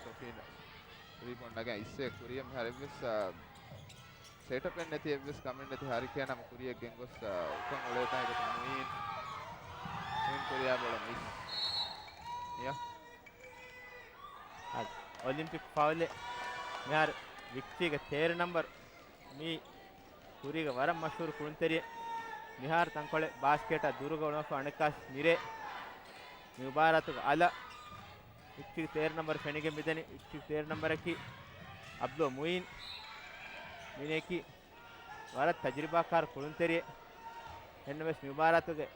ސޮފީ ރީބައުންޑް ނަގަން އިއްސެ ކުރިޔަށް މިހާރު އެއްވެސް، އާ، ސެޓަޕެއް ނެތި އެއްވެސް ކަމެއް ނެތި ހަރިކޭން ހަމަ ކުރިއަށް ގެންގޮސް، އާ، އުކަން އުޅޭ ތަން އެގޮތަށް މުއިން، މުއިން ކުރިޔާ ބޯޅަ މިސް. ޔާ. އަދި އޮލިމްޕިކް ފައުލެއް މިހާރު ވިކްޓީގެ ތޭރަ ނަމްބަރު މީ ކުރީގެ ވަރަށް މަޝްހޫރު ކުޅުންތެރިއެއް. މިހާރު ތަންކޮޅެއް ބާސްކެޓާ ދުރުގަ އުޅުންފަ އަނެއްކާސް މިރޭ މި މުބާރާތުގެ އަލަށް ވިކްޓީގެ ތޭރަ ނަމްބަރު ފެނިގެން މިދަނީ. ވިކްޓީގެ ތޭރަ ނަމްބަރަކީ އަބްދުލް މުއިން. މީނަކީ ވަރަށް ތަޖުރިބާކާރު ކުޅުންތެރިއެއް. އެހެންނަމަވެސް މި މުބާރާތުގެ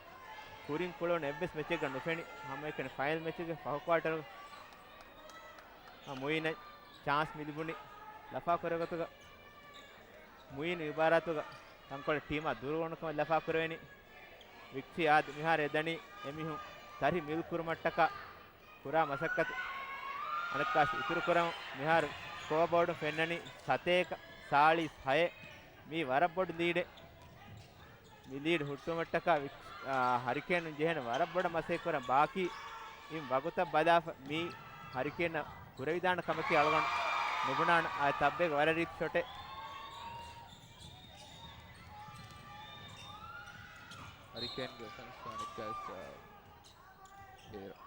ކުރިން ކުޅެވުނު އެއްވެސް މެޗެއްގަ ނުފެނި. ހަމައެކަނި ފައިނަލް މެޗުގެ ފަހު ކުއާޓަރު މުއިނަށް ޗާންސް މިލިބުނީ ލަފާކުރެއްވި ގޮތުގަ. މުއިން މި މުބާރާތުގަ ތަންކޮޅެއް ޓީމާ ދުރުގަ އުޅުނު ކަމަށް ލަފާކުރެވެނީ. ވިކްޓީ އާދެ މިހާރު އެދަނީ އެމީހުން ތަރި މިލް ކުރުމަށްޓަކާ ކުރާ މަސައްކަތު އަނެއްކާސް އިތުރުކުރަމުން. މިހާރު ސްކޯބޯޑުން ފެންނަނީ ސަތޭކަ ސާޅީސް ހައެއް. މީ ވަރަށް ބޮޑު ލީޑެއް. މި ލީޑް ހުއްޓުވުމަށްޓަކާ ވިކް-، އާ، ހަރިކޭނުން ޖެހޭނެ ވަރަށް ބޮޑަށް މަސައްކަތް ކުރަން. ބާކީ އިން ވަގުތަށް ބަލާފަ މީ ހަރިކޭނަށް ކުރެވިދާނެ ކަމަކީ އަޅުގަނޑު ނުބުނާނެ. އާ، ތައްބޭގެ ވަރަށް ރީތި ޝޮޓެއް. ހަރިކޭންގެ އޮފެންސް އަނެއްކާސް، އާ، ބޭރަށް.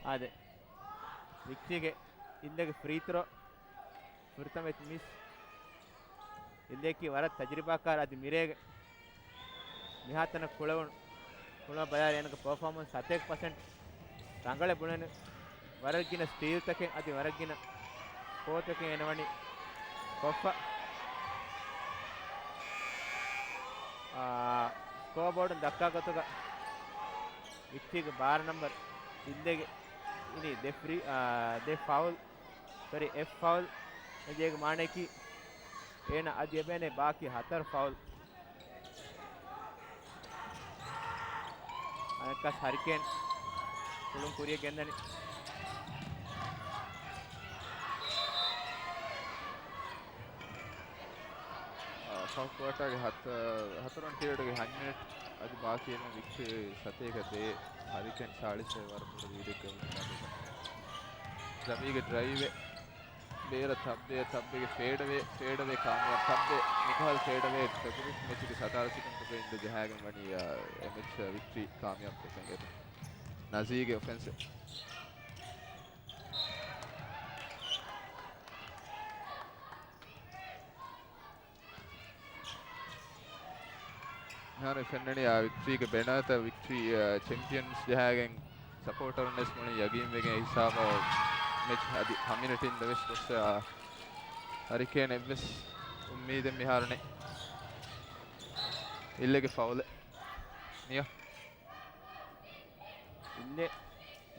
އާދެ، ވިކްޓީގެ އިއްލެގެ ފްރީ ތްރޯ ފުރަތަމަ މިސް. އިއްލެއަކީ ވަރަށް ތަޖުރިބާކާރު އަދި މިރޭގެ މިހާތަނަށް ކުޅެވުނު، ކުޅުމަށް ބަލާއިރު އޭނަގެ ޕަރފޯމަންސް ސަތޭކަ ޕަސެންޓް ރަނގަޅަށް ބުނެން ވަރަށް ގިނަ ސްޓީލްތަކެއް އަދި ވަރަށް ގިނަ ސްކޯތަކެއް އޭނަ ވަނީ ކޮށްފަ. އާ، ސްކޯބޯޑުން ދައްކާ ގޮތުގަ ވިކްޓީގެ ބާރަ ނަމްބަރު އިއްލެގެ އިނީ ދެ ފްރީ، އާ، ދެ ފައުލް، ސޮރީ، އެއް ފައުލް. އޭގެ މާނައަކީ އޭނަ އަދި އެބޭނެ ބާކީ ހަތަރު ފައުލް. އަނެއްކާސް ހަރިކޭން ކުޅުން ކުރިޔަށް ގެންދަނީ. އާ، ފަސް ކުއާޓާގެ ހަތަ-، ހަތަރުވަނަ ޕީރިއަޑުގެ ހަތް މިނިޓް އަދި ބާކީ އެންމެ ވިކްޓްރީ ސަތޭކަ ދޭއް. ހަރިކޭން ސާޅީސް ވަރަށް ބޮޑު ލީޑެއްގަ އުޅުނު. ޒަބީގެ ޑްރައިވެއް ބޭރަށް ތައްބޭ، ތައްބޭގެ ފޭޑްއަވޭ، ފޭޑްއަވޭ ކާމިޔާބު، ތައްބޭ މިކަހަލަ ފޭޑްއަވޭ ގުރޫޕް މެޗުގެ ސަތާރަ ސެކަންޑްގަ އިނދެ ޖަހާގެން ވަނީ، އާ، އެ މެޗް ވިކްޓްރީ ކާމިޔާބު ކޮށްގެން. ނަޒީގެ އޮފެންސެއް. މިހާރު ފެންނަނީ އާ ވިކްޓްރީގެ ބެނާތައް، ވިކްޓްރީ، އާ، ޗެމްޕިއަންސް ޖަހާގެން ސަޕޯޓަރުން ވެސް މުޅިން ޔަގީން ވެގެން ހިސާބަށް މެޗް އަދި ކަމިއުނިޓީން ވެސް ގޮސް، އާ، ހަރިކޭން އެއްވެސް އުއްމީދެއް މިހާރު ނެތް. އިއްލެގެ ފައުލެއް. ނިޔަ. އިއްލެ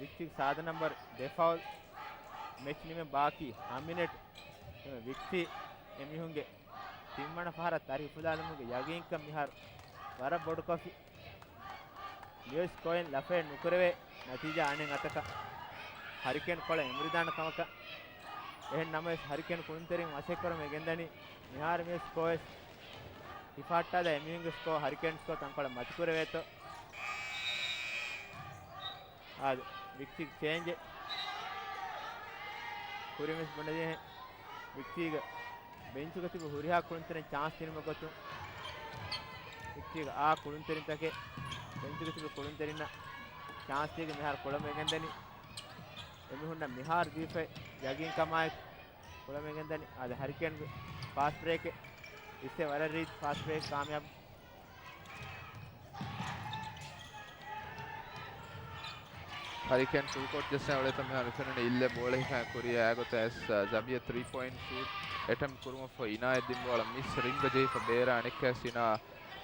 ވިކްޓްރީގެ ސާދަ ނަމްބަރު ދެ ފައުލް. މެޗް ނިމެން ބާކީ ހަ މިނެޓް. ވިކްޓްރީ އެމީހުންގެ ތިންވަނަ ފަހަރަށް ތަރި އުފުލާލުމުގެ ޔަގީންކަން މިހާރު ވަރަށް ބޮޑުކޮށްފި. މިވެސް ސްކޯއިން ލަފައެއް ނުކުރެވޭ ނަތީޖާ އަނެއް އަތަކަށް ހަރިކޭން ކޮޅަށް އެނބުރިދާނެ ކަމަކަށް. އެހެން ނަމަވެސް ހަރިކޭން ކުޅުންތެރިން މަސައްކަތްކުރަމުން ގެންދަނީ މިހާރު މިވެސް ސްކޯއެއް ހިފަހައްޓާލާ އެމީހުންގެ ސްކޯ ހަރިކޭން ސްކޯ ތަންކޮޅެއް މަތިކުރެވޭތޯ. އާދެ، ވިކްޓްރީ ޗޭންޖެއް. ކުރިންވެސް ބުނެދިޔަހެން ވިކްޓްރީގެ ބެންޗުގަ ތިބި ހުރިހާ ކުޅުންތެރިން ޗާންސް ދިނުމަށް ގޮތުން، ވިކްޓްރީގެ އާ ކުޅުންތެރިންތަކެއް ބެންޗުގަ ތިބި ކުޅުންތެރިންނަށް ޗާންސް ދީގެން މިހާރު ކުޅަމުން ގެންދަނީ. އެމީހުންނަށް މިހާރު ދީފައި ޔަގީންކަމާއެކު ކުޅަމުން ގެންދަނީ. އާދެ، ހަރިކޭންގެ ފާސްޓް ބްރޭކެއް އިސްތެ ވަރަށް ރީތި ފާސްޓް ބްރޭކް ކާމިޔާބު. ހަރިކޭން ފުލް ކޯޓް ޖެއްސާ އުޅޭތޯ މިހާރު ފެނުނީ އިއްލެ ބޯޅަ ހިފާ ކުރިޔަށް އާގޮތަށް އައިސް، ޒަބިޔަ ތްރީ ޕޮއިންޓް ޝޫޓް އެޓެމްޕް ކުރުމަށްފަހު އިނާޔަތް ދިން ބޯޅަ މިސް ރިންގަށް ޖެހިފަ ބޭރަށް އަނެއްކާސް އިނާ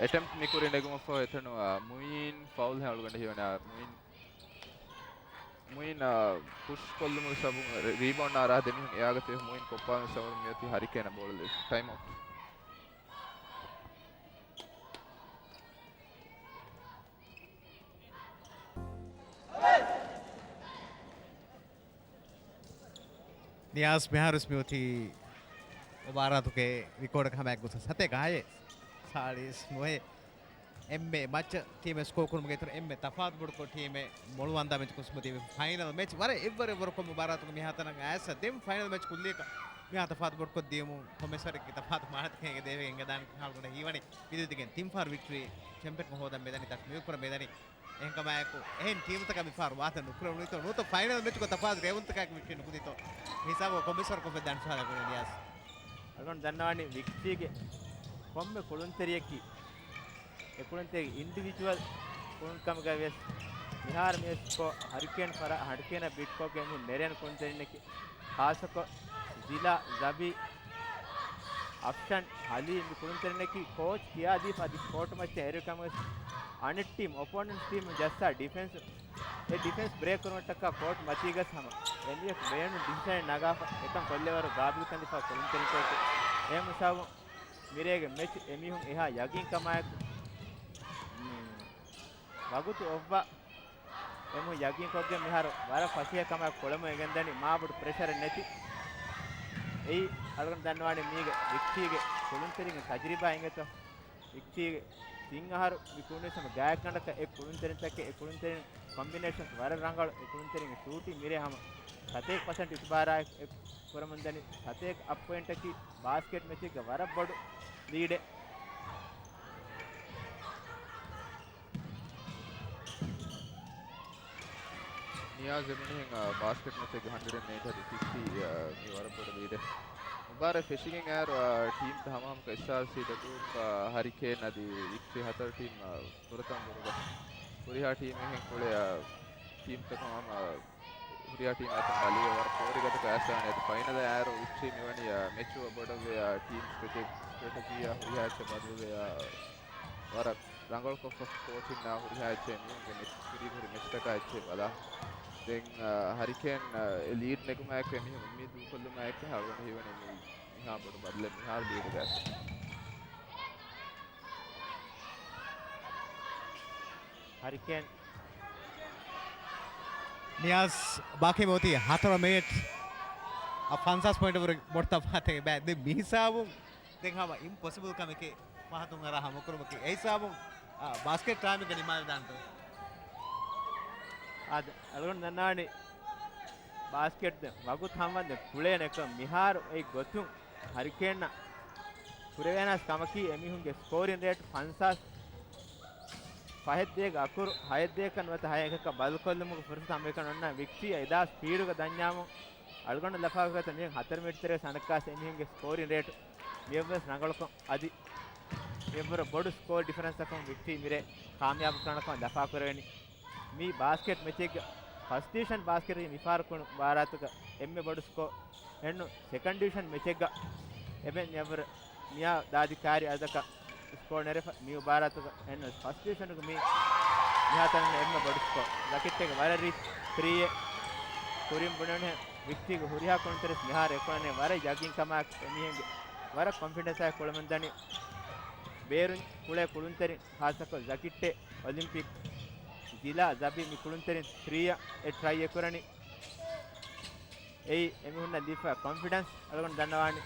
އެޓެމްޕް މިކުރި ނެގުމަށްފަހު އެތަނު، އާ، މުއިން ފައުލް ހެއް އަޅުގަނޑަށް ހީވަނީ، އާ، މުއިން، މުއިން، އާ، ޕުޝް ކޮށްލުމުގެ ސަބަބުން ރި-، ރީބައުންޑް އަރާ ދެމީހުން އެއާގަ ތިބި މުއިން ކޮއްޕާލުމުގެ ސަބަބުން މިއޮތީ ހަރިކޭނަށް ބޯޅަ ލިބި ޓައިމް އައުޓް. ނިޔާޒް މިހާރުސް މިއޮތީ މުބާރާތުގެ ރިކޯޑަކަށް ހަމައެއްގޮތަށް ސަތޭކަ ހައެއް ސާޅީސް ނުވައެއް. އެންމެ މައްޗަށް ޓީމެއް ސްކޯ ކުރުމުގެ އިތުރު އެންމެ ތަފާތު ބޮޑުކޮށް ޓީމެއް މޮޅުވަންދާ މެޗް ކުރިމަތީ ފައިނަލް މެޗް ވަރަށް އެއްވަރު އެއްވަރުކޮށް މުބާރާތުގެ މިހާތަނަށް އައިސް ދެން ފައިނަލް މެޗް ކުއްލިއަކަށް މިހާ ތަފާތު ބޮޑުކޮށްދިޔުމުން ކޮމެސަރެއްގެ ތަފާތު މާތަކެއް ދޭވެގެން ގެދާނެ ހާލުގަނޑަށް ހީވަނީ. މިދުވެތިގެން ތިން ފަހަރު ވިކްޓްރީ ޗެމްޕިއަން ހޯދަން މެދަނީ ތަސް މިއުކުރަ މެދަނީ. އެހެންކަމާއެކު، އެހެން ޓީމުތަކަށް މިފަހަރު ވާހަކަ ނުކުރެވުނުތޯ ނުވަތަ ފައިނަލް މެޗުގަ ތަފާތު ރޭވުންތަކާއެކު ވިކްޓްރީ ނުކުދީތޯ؟ ހިސާބު ކޮމެސަރު ކޮށްފަ ދާން ސުވާލަކުރެ ނިޔާސް. އަޅުގަނޑު ދަންނަވާނީ ވިކްޓްރީގެ ކޮންމެ ކުޅުންތެރިޔަކީ، އެ ކުޅުންތެރި އިންޑިވިޖުއަލް ކުޅުން ކަމުގަ ވިޔަސް، މިހާރު މިވެސް ކޯ ހަރިކޭން ފަރާ ހަރިކޭނަށް ބީޓް ކޮށްގެން މި ނެރެން ކުޅުންތެރިންނަކީ. ޚާއްޞަކޮށް ޒިލާ، ޒަބީ، އަފްޝަން، ހަލީ މި ކުޅުންތެރިންނަކީ ކޯޗް ކިޔާދީފަ އަދި ކޯޓު މައްޗަށް އެރި ކަމަށް ވެސް އަނެއް ޓީމް، އޮޕޯނެންޓް ޓީމް ޖައްސާ ޑިފެންސް، އެ ޑިފެންސް ބްރޭކް ކުރުމަށްޓަކާ ކޯޓް މަތީގަސް ހަމަ އެމީހަކު ބޭނުން ޑިސިޝަނެއް ނަގާފަ އެކަން ކޮށްލެވަރު ގާބިލްކަން ދީފަ ކުޅުންތެރިން ކޯޗު. އެހެން ހިސާބުން މިރޭގެ މެޗް އެމީހުން އެހާ ޔަގީންކަމާއެކު، މް، ވަގުތު އޮއްވާ އެމީހުން ޔަގީންކޮށްގެން މިހާރު ވަރަށް ފަސޭހަ ކަމާއެކު ކުޅަމުން އެ ގެންދަނީ މާ ބޮޑު ޕްރެޝަރެއް ނެތި. އެއީ އަޅުގަނޑު ދަންނަވާނީ މީގެ ވިކްޓީގެ ކުޅުންތެރިންގެ ތަޖުރިބާ އިނގޭތޯ. ވިކްޓީގެ ތިން އަހަރު މި ކުޅުނީސް ހަމަ ގާތްގަނޑަކަށް އެ ކުޅުންތެރިންތަކެއް، އެ ކުޅުންތެރިން ކޮމްބިނޭޝަންސް ވަރަށް ރަނގަޅު. އެ ކުޅުންތެރިންގެ ޝޫޓިން މިރޭ ހަމަ ސަތޭކަ ޕަސެންޓް އިތުބާރާ ކުރަމުންދަނީ. ސަތޭކަ އަށް ޕޮއިންޓަކީ ބާސްކެޓް މެޗެއްގެ ވަރަށް ބޮޑު ލީޑެއް. ނިޔާޒް އެމިނިހެން، އާ، ބާސްކެޓް މެޗެއްގެ ހަންޑްރެޑް އެއްޓީން އަދި ފިފްޓީ، އާ، މީ ވަރަށް ބޮޑު ލީޑެއް. މުބާރާތް ފެށިގެން އައިރު، އާ، ޓީމްތައް ހަމަހަމަކޮށް އެސްއާރްސީ، ދަ ގްރޫޕް، އާ، ހަރިކޭން އަދި ވިކްޓްރީ ހަތަރު ޓީމް، އާ، ފުރަތަމަ ބުރުގަ ހުރިހާ ޓީމެއްހެން ކުޅެ، އާ، ޓީމްތަކުން ހަމަ ހުރިހާ ޓީމް އެތަން ބަލީ ވަރަށް ފޯރިގަދަކޮށް އައިސް ވާނެ. އަދި ފައިނަލަށް އައިރު ވިކްޓްރީ މިވަނީ، އާ، މެޗު ބޮޑަށްވެ، އާ، ޓީމް ސްޓްރެޓެ-، ސްޓްރެޓެޖީއާ ހުރިހާ އެއްޗެއް ބަދަލުވެ، އާ، ވަރަށް ރަނގަޅުކޮށްފަ ކޯޗިންއާ ހުރިހާ އެއްޗެއް މީހުންގެ މެޗް ކުރީގެ ހުރި މެޗްތަކާ އެއްޗެއް ބަލާ. ދެން، އާ، ހަރިކޭން، އާ، އެ ލީޑް ނެގުމާއެކު އެމީހުން އުއްމީދު ދޫކޮށްލުމާއެކު އަޅުގަނޑު ހީވަނީ މި މިހާ ބޮޑު ބަދަލެއް މިހާރު ލީޑުގައި. ހަރިކޭން. ނިޔާޒް ބާކީ މިއޮތީ ހަތަރު މިނިޓް. އަ، ފަންސާސް ޕޮއިންޓް ވުރެ ބޮޑު ތަފާތެއް ބައެއް. ދެން މި ހިސާބުން ދެން ހަމަ އިމްޕޮސިބަލް ކަމެކޭ ފަހަތުން އަރާ ހަމަކުރުމަކީ. އެ ހިސާބުން، އާ، ބާސްކެޓް ޓައިމެއްގަ ނިމާލިދާންތޯ؟ އާދެ، އަޅުގަނޑު ދަންނާނީ ބާސްކެޓް ދެން ވަގުތު ހަމަވަންދެން ކުޅޭނެކަން. މިހާރު އެ ގޮތުން ހަރިކޭންއަށް ކުރެވޭނަސް ކަމަކީ، އެމީހުންގެ ސްކޯރިން ރޭޓް ފަންސާސް ފަހެއްދޭގެ އަކުރު ހައެއްދޭކަން ނުވަތަ ހައެއް އެކަކަށް ބަދަލުކޮށްލުމުގެ ފުރުސަތު ހަމައެކަނި އޮންނަ ވިކްޓީ އެދާސް ސްޕީޑުގަ ދަންޏާމު އަޅުގަނޑު ލަފާކޮށް މިހެން ހަތަރު މިނިޓް ތެރޭ ސަނައްކާސް އެމީހުންގެ ސްކޯރިން ރޭޓް މިއަށްވެސް ރަނގަޅުކޮށް އަދި މިއަށްވުރެ ބޮޑު ސްކޯ ޑިފަރެންސްއަކުން ވިކްޓީ މިރޭ ކާމިޔާބު ކުރާނެކަމަށް ލަފާކުރެވެނީ. މި ބާސްކެޓް މެޗެއްގަ ފަސްޓް ޑިވިޝަން ބާސްކެޓްގެ މިފަހަރު ކުޅުނު މުބާރާތުގަ އެންމެ ބޮޑު ސްކޯ އެންނު ސެކަންޑް ޑިވިޝަން މެޗެއްގަ އެބެން މިއަށްވުރެ މިއާ ދާދި ކާރި އަދަކަށް ސްކޯ ނެރެފަ މި މުބާރާތުގަ އެންނު ފަސްޓް ޑިވިޝަނުގެ މި މިހާތަނަށް އެންމެ ބޮޑު ސްކޯ. ޒަކިއްޓޭގެ ވަރަށް ރީތި ތްރީއެއް ކުރިން ބުނެވުނުހެން ވިކްޓީގެ ހުރިހާ ކުޅުންތެރިން މިހާރު އެކުޅެނީ ވަރަށް ޔަގީންކަމާއެކު އެމީހުންގެ ވަރަށް ކޮންފިޑެންސާއެކު ކުޅެމުންދަނީ. ބޭރުން ކުޅޭ ކުޅުންތެރިން ހާއްސަކޮށް ޒަކިއްޓޭ، އޮލިމްޕިކް، ޒިލާ، ޒަބީ މި ކުޅުންތެރިން ތްރީއަށް އެ ޓްރައި އެކުރަނީ. އެއީ އެމީހުންނަށް ލިބިފަ ކޮންފިޑެންސް އަޅުގަނޑު ދަންނަވާނެ.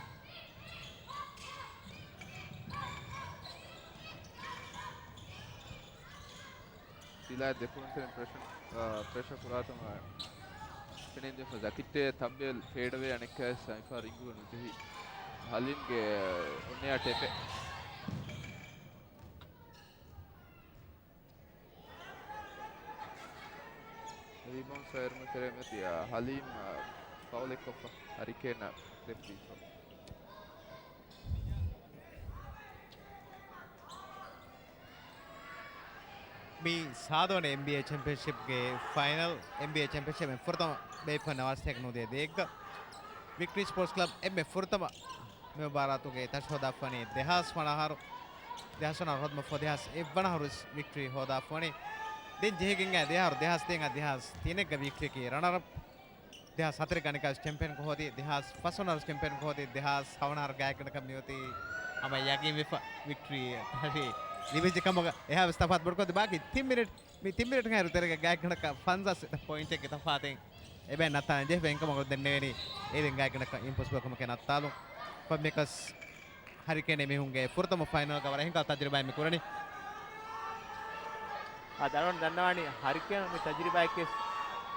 ސިލާ ދެކުޅުންތެރިން ޕްރެޝަ، އާ، ޕްރެޝަ ކުރާތަން ފެނެންދެފަ ޒަކިއްޓޭ ތައްބޭ ފޭޑަވޭ އަނެއްކާ ސައިފާ ރިންގު ނުޖެހި. ހަލީމްގެ އޮންނަޔާ ޓެޕެ. ރީބައުންޑް ސައިރުމަތެރޭ މެތި، އާ، ހަލީމް، އާ، ފައުލެއްކޮށްފަ ހަރިކޭނަށް ދެއްވީފަ. މި ސާދޯނެ އެންބީއޭ ޗެމްޕިއަންޝިޕްގެ ފައިނަލް، އެންބީއޭ ޗެމްޕިއަންޝިޕް އެންމެ ފުރަތަމަ ބޭއްވިފަ ނަވާސްތޭކަ ނުދޭ ދޭއްގަ ވިކްޓްރީ ސްޕޯޓްސް ކްލަބް އެންމެ ފުރަތަމަ މި މުބާރާތުގެ ތަށި ހޯދާފަނީ ދެހާސް ވަނަ އަހަރު، ދެހާސް ވަނަ އަހަރު ހޯދުމަށްފަހު ދެހާސް އެއްވަނަ އަހަރު ވެސް ވިކްޓްރީ ހޯދާފަނީ. ދެން ޖެހިގެން އައި ދެ އަހަރު ދެހާސް ތިނެއްގަ ވިކްޓްރީއަކީ ރަނަރަޕް. ދެހާސް ހަތަރެއްގަ އަނެއްކާވެސް ޗެމްޕިއަންކަން ހޯދި، ދެހާސް ފަސްވަނަ އަހަރު ޗެމްޕިއަންކަން ހޯދި، ދެހާސް ހަވަނަ އަހަރު ގާތްގަނޑަކަށް މިއޮތީ ހަމަ ޔަގީންވެފަ ވިކްޓްރީ ލިބިއްޖެ ކަމުގަ އެހާވެސް ތަފާތު ބޮޑުކޮށްދި ބާކީ ތިން މިނިޓް، މި ތިން މިނިޓް ހައިރު ތެރޭގަ ގާތްގަނޑަކަށް ފަންސާސް ޕޮއިންޓެއްގެ ތަފާތެއް އެބައި ނައްތާލަން ޖެހިފަ އެންކަމަށް ދެންނެވެނީ. އޭރުން ގާތްގަނޑަކަށް އިމްޕޮސިބަލް ކަމަކަށް ނައްތާލުން. ކޮންމެއަކަސް ހަރިކޭން އެމީހުންގެ ފުރަތަމަ ފައިނަލްގަ ވަރަށް ހިނގާ ތަޖުރިބާއެއް މި ކުރަނީ. އާ، އަޅުގަނޑު ދަންނަވާނީ ހަރިކޭން މި ތަޖުރިބާއެކޭ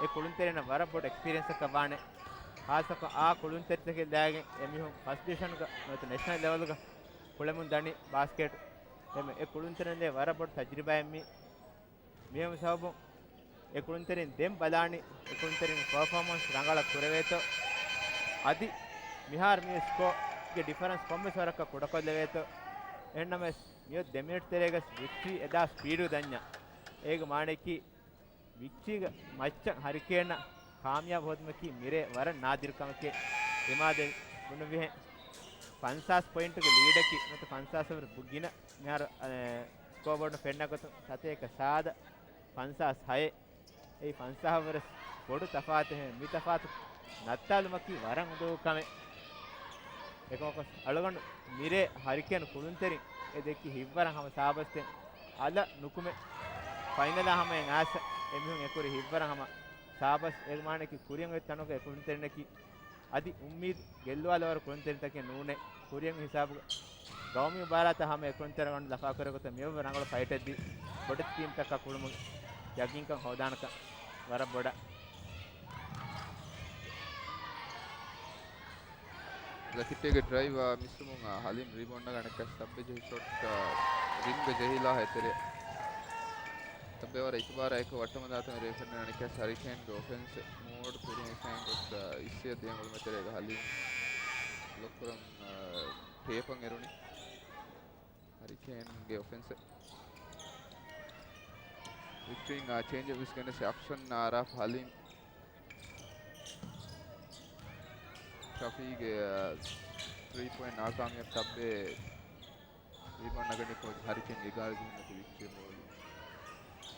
އެ ކުޅުންތެރިންނަށް ވަރަށް ބޮޑު އެކްސްޕީރިއެންސްއަކަށް ވާނެ. ހާއްސަކޮށް އާ ކުޅުންތެރިތަކެއް ލާގެން އެމީހުން ފަސްޓް ޑިވިޝަންގަ ނުވަތަ ނޭޝަނަލް ލެވެލްގަ ކުޅެމުން ދަނީ ބާސްކެޓް. އެ ކުޅުންތެރިން ދޭ ވަރަށް ބޮޑު ތަޖުރިބާއެއް މީ. މިހެން ސަބަބުން އެ ކުޅުންތެރިން ދެން ބަލާނީ، އެ ކުޅުންތެރިން ޕަރފޯމަންސް ރަނގަޅަށް ކުރެވޭތޯ. އަދި މިހާރު މި ސްކޯގެ ޑިފަރެންސް ކޮންމެސް ވަރަކަށް ކުޑަކޮށްލެވޭތޯ. އެހެންނަމަވެސް މިއޮތް ދެ މިނިޓް ތެރޭގަސް ވިކްޓްރީ އެދާ ސްޕީޑު ދަންޏާ. އޭގެ މާނައަކީ ވިކްޓްރީގެ މައްޗަށް ހަރިކޭނަށް ކާމިޔާބު ހޯދުމަކީ މިރޭ ވަރަށް ނާދިރު ކަމެކޭ. އެމާދެ ބުނުއްވިހެން ފަންސާސް ޕޮއިންޓުގެ ލީޑަކީ ނުވަތަ ފަންސާސް އަވަރު ގިނަ މިހާރު، އަ، ސްކޯބޯޑުން ފެންނަ ގޮތުން ސަތޭކަ ސާދަ ފަންސާސް ހައެއް. އެއީ ފަންސާހަށް ވަރަށް ބޮޑު ތަފާތެއް. މި ތަފާތު ނައްތާލުމަކީ ވަރަށް އުނދަގޫ ކަމެއް. އެކަމަކު އަޅުގަނޑު މިރޭ ހަރިކޭން ކުޅުންތެރިން އެ ދެއްކި ހިތްވަރަށް ހަމަ ސާބަސްދޭން. އަލަށް ނުކުމެ ފައިނަލާ ހަމަޔަށް އައިސް އެމީހުން އެކުރި ހިތްވަރަށް ހަމަ ސާބަސް. އޭގެ މާނައަކީ ކުރިއަށް އޮތް ތަނުގަ އެ ކުޅުންތެރިންނަކީ އަދި އުއްމީދު ގެއްލުވާލަވާ ވަރު ކުޅުންތެރިންތަކެއް ނޫނޭ. ކުރިއަށް ހިސާބުގަ ގައުމީ މުބާރާތަށް ހަމަ އެ ކުޅުންތެރިން ލަފާކުރެއްވި ގޮތަށް މިއަށްވުރެ ރަނގަޅު ފައިޓެއް ދީ ބޮޑެތި ޓީމްތަކާ ކުޅުމުގެ ޔަގީންކަން ހޯދާނެކަން ވަރަށް ބޮޑަށް. ޒަކިއްޓޭގެ ޑްރައިވް މިސްވުމުން ހަލީމް ރީބައުންޑް ނަގާ އަނެއްކާ ސަބް ޖެހި ޝޮޓް ރިމްގަ ޖެހިލާ އެތެރެ. ތައްބޭ ވަރަށް އިތުބާރާއެކު ވައްޓަމަލާތަން ރޭ ފެންނަ އަނެއްކާ ހަރިކޭންގެ އޮފެންސް މޯޑް ކުރިން އިސްނައިން ގޮސް އިއްސިއަށް ދިޔަ އުޅުމެތެރޭގަ ހަލީމް ބްލޮކް ކުރަން ޓޭޕަށް އެރުނީ. ހަރިކޭންގެ އޮފެންސެއް. ވިކްޓްރީން ޗޭންޖް އަޕް ވެސް ގެނެސް އޮޕްޝަން އަރާފަ ހަލީމް. ޝަފީގެ ތްރީ ޕޮއިންޓް ނާކާމިޔާބު ތައްބޭ ރީބައުންޑް ނަގަނީ ކޯޗް ހަރިކޭން އެގާރަ ޖެހުންނަކު ވިކްޓްރީ ބޯލި.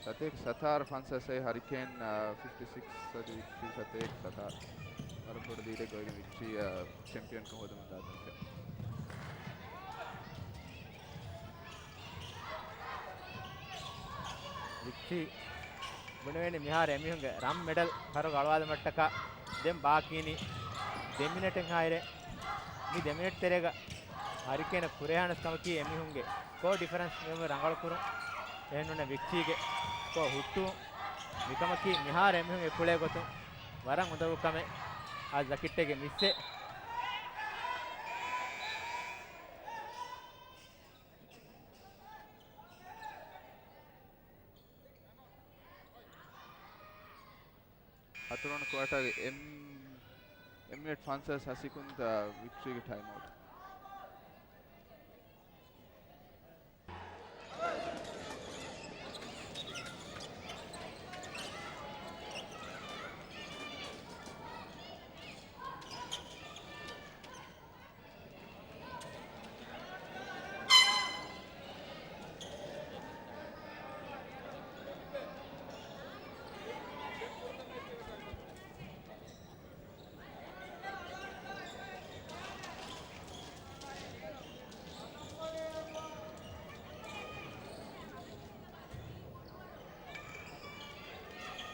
ސަތޭކަ ސަތާރަ ފަންސާސް ހަރިކޭން ފިފްޓީ ސިކްސް އަދި ވިކްޓްރީ ސަތޭކަ ސަތާރަ. ވަރަށް ބޮޑު ލީޑެއް ގޮވައިގެން ވިކްޓްރީ ޗެމްޕިއަންކަން ހޯދަމުން ދާ މެޗެއް. ވިކްޓްރީ ބުނެވޭނީ މިހާރު އެމީހުންގެ ރަން މެޑަލް ފަރުގަ އަޅުވާލުމަށްޓަކާ. ދެން ބާކީނީ ދެ މިނެޓެއްހާއިރެއް. މި ދެ މިނެޓް ތެރޭގަ ހަރިކޭނަށް ކުރެވޭނެ ކަމަކީ އެމީހުންގެ ސްކޯ ޑިފަރެންސް މި ރަނގަޅުކުރުން. އެހެންނޫން ވިކްޓްރީގެ ސްކޯ ހުއްޓުވުން. މިކަމަކީ މިހާރު އެމީހުން އެކުޅޭ ގޮތުން ވަރަށް އުނދަގޫ ކަމެއް. އާ ޒަކިއްޓޭގެ މިސްއެއް. ހަތަރުވަނަ ކުއާޓާގެ އެއް، އެއް މިނެޓް ފަންސާސް ހަ ސެކުންޑް ވިކްޓްރީގެ ޓައިމް އައުޓް.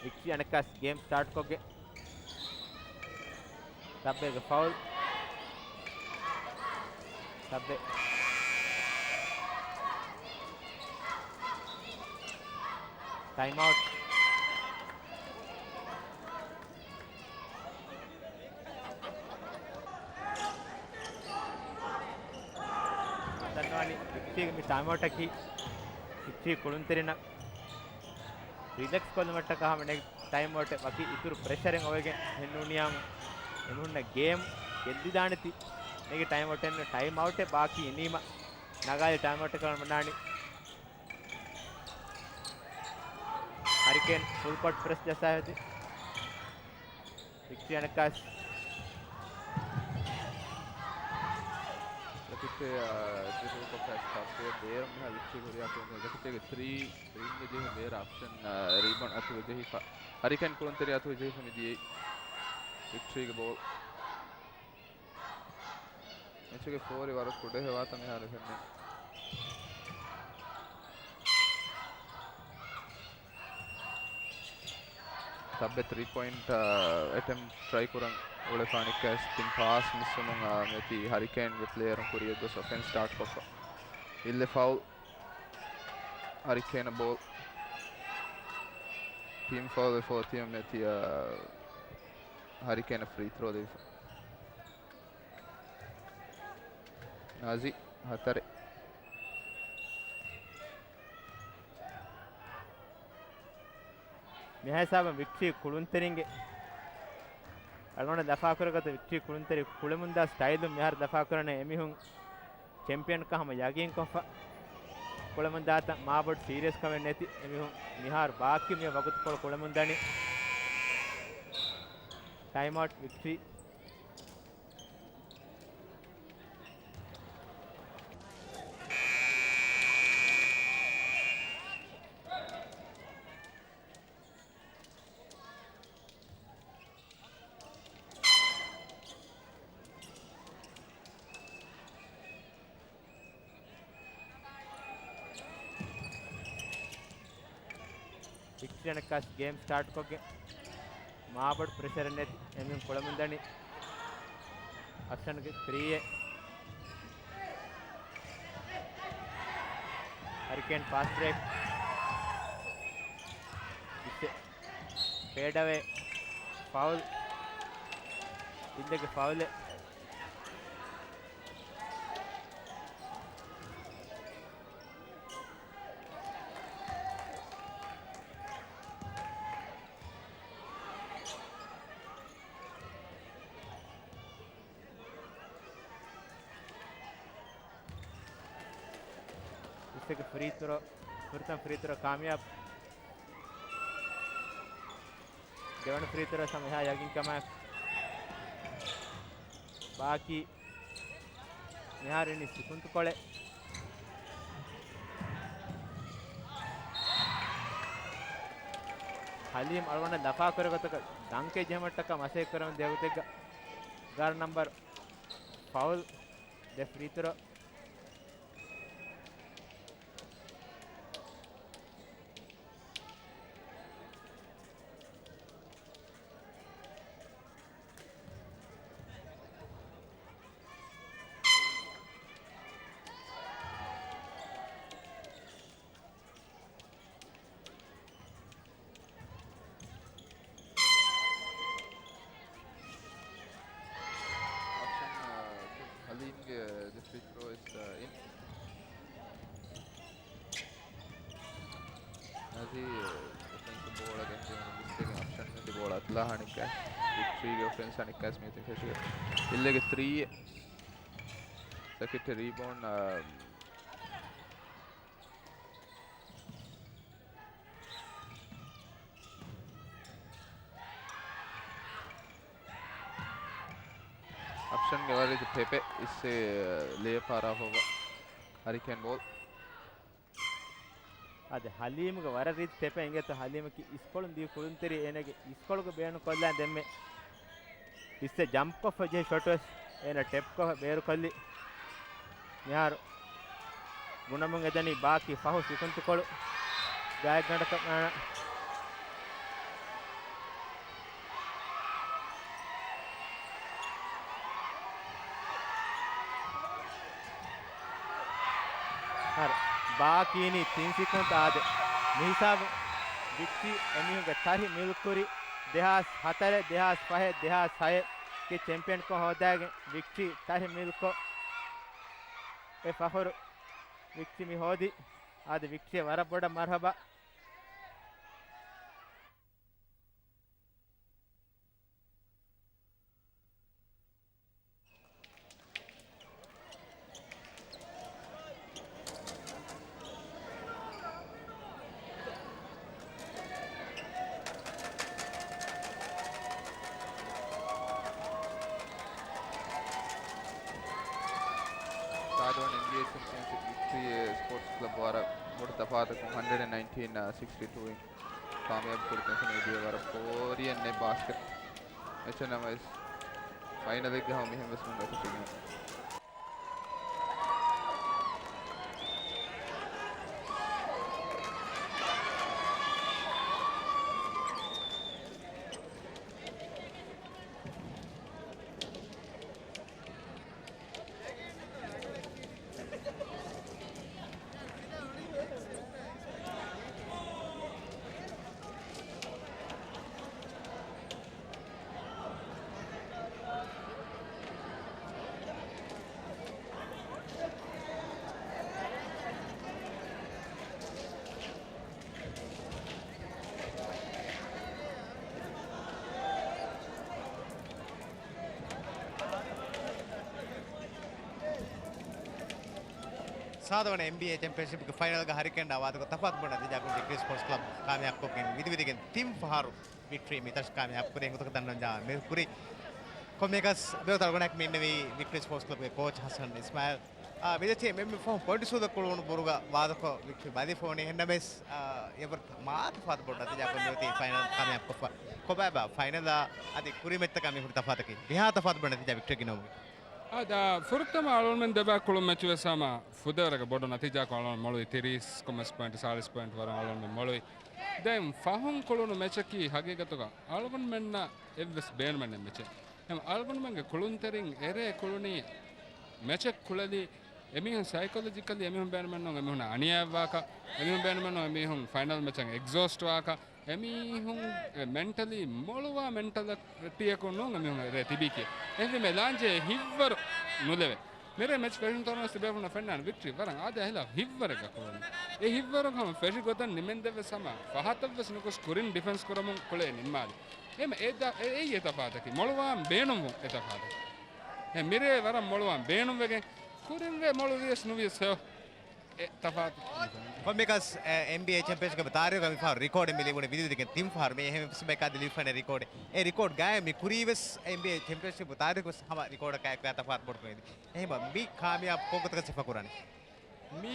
ވިކްޓްރީ އަނެއްކާސް ގޭމް ސްޓާޓް ކޮށްގެން. ސައްބެއްގެ ފައުލް. ސައްބެ. ޓައިމް އައުޓް. ދަންނަވާނީ ވިކްޓްރީގެ މި ޓައިމް އައުޓަކީ ވިކްޓްރީ ކުޅުންތެރިންނަށް ރިލެކްސް ކޮށްލުމަށްޓަކާ ހަމަ ނެގި ޓައިމް އައުޓެއް ވަކި އިތުރު ޕްރެޝަރެއް އޮވެގެން ހެންނޫނިއްޔާމު އެމީހުންނަށް ގޭމް ގެއްލިދާނެތީ ނެގި ޓައިމް އައުޓެއް ނޫން. ޓައިމް އައުޓެއް ބާކީ އިނީމަ ނަގާލި ޓައިމް އައުޓެއް ކަމަށް ބުނާނީ. ހަރިކޭން ފުލް ކޯޓް ޕްރެސް ޖައްސާފައި އޮތީ. ވިކްޓްރީ އަނެއްކާސް. ޖަކިއްޓޭ، އާ، ޑްރިބަލް ކޮށްފަ އެސް ޕާސް ދޭ ބޭރު މިހާ ވިކްޓްރީ ހުރިހާ ކުޅުންތެރިން ޖަކިއްޓޭގެ ތްރީ ރިންގް ޖެހި ބޭރަށް އޮޕްޝަން، އާ، ރީބައުންޑް އަތުގަ ޖެހިފަ. ހަރިކޭން ކުޅުންތެރި އަތުގަ ޖެހިފަ މިދިޔައީ ވިކްޓްރީގެ ބޯލް. މެޗުގެ ފޯރި ވަރަށް ކުޑަހެވާތަން މިހާރު ފެންނަނީ. ސައްބެ ތްރީ ޕޮއިންޓް، އާ، އެޓެމްޕްޓް ޓްރައި ކުރަން އުޅެފާނެ ކޭސް ތިން ޕާސް މިސްވުމުން، އާ، މިއޮތީ ހަރިކޭންގެ ޕްލޭޔަރުން ކުރިޔަށް ގޮސް އޮފެންސް ސްޓާޓް ކޮށްފަ. އިއްލެ ފައުލް. ހަރިކޭނަށް ބޯލް. ޓީމް ފައުލް އެފޯތިއަށް މެތި، އާ، ހަރިކޭނަށް ފްރީ ތްރޯ ދެވިފަ. ނާޒި ހަތަރެއް. މިހާ ހިސާބަށް ވިކްޓްރީ ކުޅުންތެރިންގެ އަޅުގަނޑަށް ލަފާކުރެއްވި ގޮތަށް ވިކްޓްރީ ކުޅުންތެރި ކުޅެމުންދާ ސްޓައިލުން މިހާރު ލަފާކުރަނީ އެމީހުން ޗެމްޕިއަންކަން ހަމަ ޔަގީންކޮށްފަ ކުޅެމުންދާތަން މާބޮޑު ސީރިއަސްކަމެއް ނެތި އެމީހުން މިހާރު ބާކީ މި ވަގުތުކޮޅު ކުޅެމުންދަނީ. ޓައިމް އައުޓް ވިކްޓްރީ. ވިކްޓްރީ އަނެއްކާސް ގޭމް ސްޓާޓްކޮށްގެން މާބޮޑު ޕްރެޝަރެއް ނެތި އެމީހުން ކުޅެމުންދަނީ. އޮޕްޝަންގެ ތްރީއެއް. ހަރިކޭން ފާސްޓް ބްރޭކް. އިސް ފޭޑް އަވޭ. ފައުލް. ތިން ދެކެ ފައުލެއް. އިސްއެއްގެ ފްރީ ތުރޯ، ފުރަތަމަ ފްރީ ތުރޯ ކާމިޔާބު. ދެވަނަ ފްރީ ތުރޯ ހަމަ އެހާ ޔަގީންކަމާއެކު. ބާކީ މިހާރު އިނީ ސިކުންތުކޮޅެއް. ހަލީމް އަޅުގަނޑަށް ލަފާކުރެއްވި ގޮތަކަށް ޑަންކެއް ޖެހުމަށްޓަކާ މަސައްކަތްކުރަމުން ދިޔަ ގޮތެއްގަ ގާރްޑް ނަމްބަރު ފައުލް. ދެ ފްރީ ތުރޯ. ބޯޅަ އަތުލާ އަނެއްކާ ވިކްޓްރީގެ އޮފެންސް އަނެއްކާސް މިއޮތީ ފެށިގެން. އިއްލެގެ ތްރީ ސެކެންޑް ރީބައުންޑް، އާ، އޮޕްޝަންގެ ވަރަށް ރީތި ޕެޕެ އިސް ލޭ ޕާރާ ހޮވަ ހަރިކޭން ބޯލް. އާދެ، ހަލީމްގެ ވަރަށް ރީތި ޕެޕެ އިނގޭތޯ. ހަލީމަކީ އިސްކޮޅުން ދިޔު ކުޅުންތެރި، އޭނަގެ އިސްކޮޅުގެ ބޭނުން ކޮށްލާ ދެންމެ އިސް ޖަމްޕްކޮށްފަ ޖެހި ޝޮޓްވެސް އޭނަ ޓެޕްކޮށް ބޭރުކޮށްލި. މިހާރު ގުނަމުން އެދަނީ ބާކީ ފަހު ސިކުންތުކޮޅު ގާތްގަނޑަކަށް އަންނަ. ހަރު ބާކީނީ ތިން ސިކުންތު އާދެ. މިހިސާބު ވިކްޓްރީ އެމީހުންގެ ތަރި މިލްކުރި ދެހާސް ހަތަރެއް، ދެހާސް ފަހެއް، ދެހާސް ހައެއް ގެ ޗެމްޕިއަންކަން ހޯދާގެން ވިކްޓްރީ ތަރި މިލްކޮށް އެ ފަޚުރު ވިކްޓްރީ މި ހޯދި. އާދެ، ވިކްޓްރީ ވަރަށް ބޮޑަށް މަރުހަބާ. ސާދަވަން އެމްބީއޭ ޗެމްޕިއަންޝިޕް ވިކްޓްރީ ސްޕޯޓްސް ކްލަބް ވަރަށް ބޮޑު ތަފާތަކުން ހަންޑްރެޑް އެންޑް ނައިންޓީން ސިކްސްޓީ ޓޫ އިން ކާމިޔާބު ކުރި ކެންސަން އިދިޔަ ވަރަށް ބޯރިއެއް ނެއް ބާސްކެޓް މެޗެއް ނަމަވެސް، ފައިނަލެއްގަ ހަމަ މިހެން ވެސް މި ގޮތަށް ތިބީ. ސާދަވަން އެމްބީއޭ ޗެމްޕިއަންޝިޕްގެ ފައިނަލްގަ ހަރިކޭންއާ ވާދަކޮށް ތަފާތު ބޮޑު ނަތީޖާއަކުން ވިކްޓްރީ ސްޕޯޓްސް ކްލަބް ކާމިޔާބުކޮށްގެން ވިދިވިދިގެން ތިން ފަހަރު ވިކްޓްރީ މިތަށި ކާމިޔާބު ކުރި އެނގުތަކަށް ދަންނަވަން ޖާ މި ކުރި. ކޮންމެއަކަސް ބެލުތަ އަޅުގަނޑަކަށް މި އިންނެވީ ވިކްޓްރީ ސްޕޯޓްސް ކްލަބްގެ ކޯޗް ހަސަން އިސްމާއިލް. އާ، މިދެތި މެންމެ ފަހު ޕޮއިންޓް ސޫދަ ކުޅުނު ބުރުގަ ވާދަކޮށް ވިކްޓްރީ ބަލިފޯނީ އެހެންނަމެސް، އާ، އެވަރު މާ ތަފާތު ބޮޑު ނަތީޖާއަކުން މިއޮތީ ފައިނަލް ކާމިޔާބުކޮށްފަ. ކޮބާބާ ފައިނަލާ އަދި ކުރީ މެޗްތަކާ މި ހުރި ތަފާތަކީ؟ މިހާ ތަފާތު ބޮޑު ނަތީޖާ ވިކްޓްރީ ގިނައުމުގެ. އާދެ، ފުރަތަމަ އަޅުގަނޑުމެން ދެބައި ކުޅުން މެޗު ވެސް ހަމަ ފުދޭވަރަކަށް ބޮޑު ނަތީޖާއަކުން އަޅުގަނޑު މޮޅުވި ތިރީސް ކޮންމެސް ޕޮއިންޓް، ސާޅީސް ޕޮއިންޓް ވަރަށް އަޅުގަނޑުމެން މޮޅުވި. ދެން ފަހުން ކުޅުނު މެޗަކީ ހަގީގަތުގަ އަޅުގަނޑުމެންނަށް އެއްވެސް ބޭނުމެއް ނެތް މެޗެއް. އެހެން އަޅުގަނޑުމެންގެ ކުޅުންތެރިން އެރޭ ކުޅުނީ މެޗެއް ކުޅެލި އެމީހުން ސައިކޮލޮޖިކަލީ އެމީހުން ބޭނުމެއްނޫން އެމީހުންނަށް އަނިޔާއެއްވާކަށް، އެމީހުން ބޭނުމެއްނޫން އެމީހުން ފައިނަލް މެޗަށް އެގްޒޯސްޓް ވާކަށް، އެމީހުން މެންޓަލީ މޮޅުވާ މެންޓަލިޓީއަކުން ނޫން އެމީހުން އެރޭ ތިބީކީ. އެހެންވީމަ ލާންޖެ ހިތްވަރު ނުލެވޭ. މިރޭ މެޗް ފެށުނު ތަނަވަސް ބޭފުޅުންނަށް ފެންނާނެ ވިކްޓްރީ ވަރަށް އާދަ ހިލާފް ހިތްވަރެއްގަ ކުޅުނީ. އެ ހިތްވަރުން ހަމަ ފެށި ގޮތަށް ނިމެންދެއްވެސް ހަމަ ފަހަތަށްވެސް ނުކުސް ކުރިން ޑިފެންސް ކުރަމުން ކުޅޭ ނިންމާލި. އެހެން އެ ދަ-، އެ-، އެއީ އެ ތަފާތަކީ. މޮޅުވާން ބޭނުންވުން އެ ތަފާތަކީ. އެ މިރޭ ވަރަށް މޮޅުވާން ބޭނުންވެގެން ކުރިންވެ މޮޅު ވިޔަސް ނުވިޔަސް ހެޔޮ އެ ތަފާތު. ކޮންމެއަކަސް، އެ، އެމްބީއޭ ޗެމްޕިއަންޝިޕްގެ ތާރީޚުގަ މިފަހަރު ރިކޯޑެއް މި ލިބުނީ ވިދިވިދިގެން ތިން ފަހަރު. މި އެހެން ވެސް ބަޔަކާ އަދި ލިބިފައިނެ ރިކޯޑެއް. އެ ރިކޯޑް ގާތް މި ކުރީ ވެސް އެމްބީއޭ ޗެމްޕިއަންޝިޕްގެ ތާރީޚު ވެސް ހަމަ ރިކޯޑަކާ އެކުގަ ތަފާތު ބޮޑު ކުރިން. އެހެންވީމަ މި ކާމިޔާބު ކޮން ގޮތަކަށް ސިފަ ކުރަނީ؟ މީ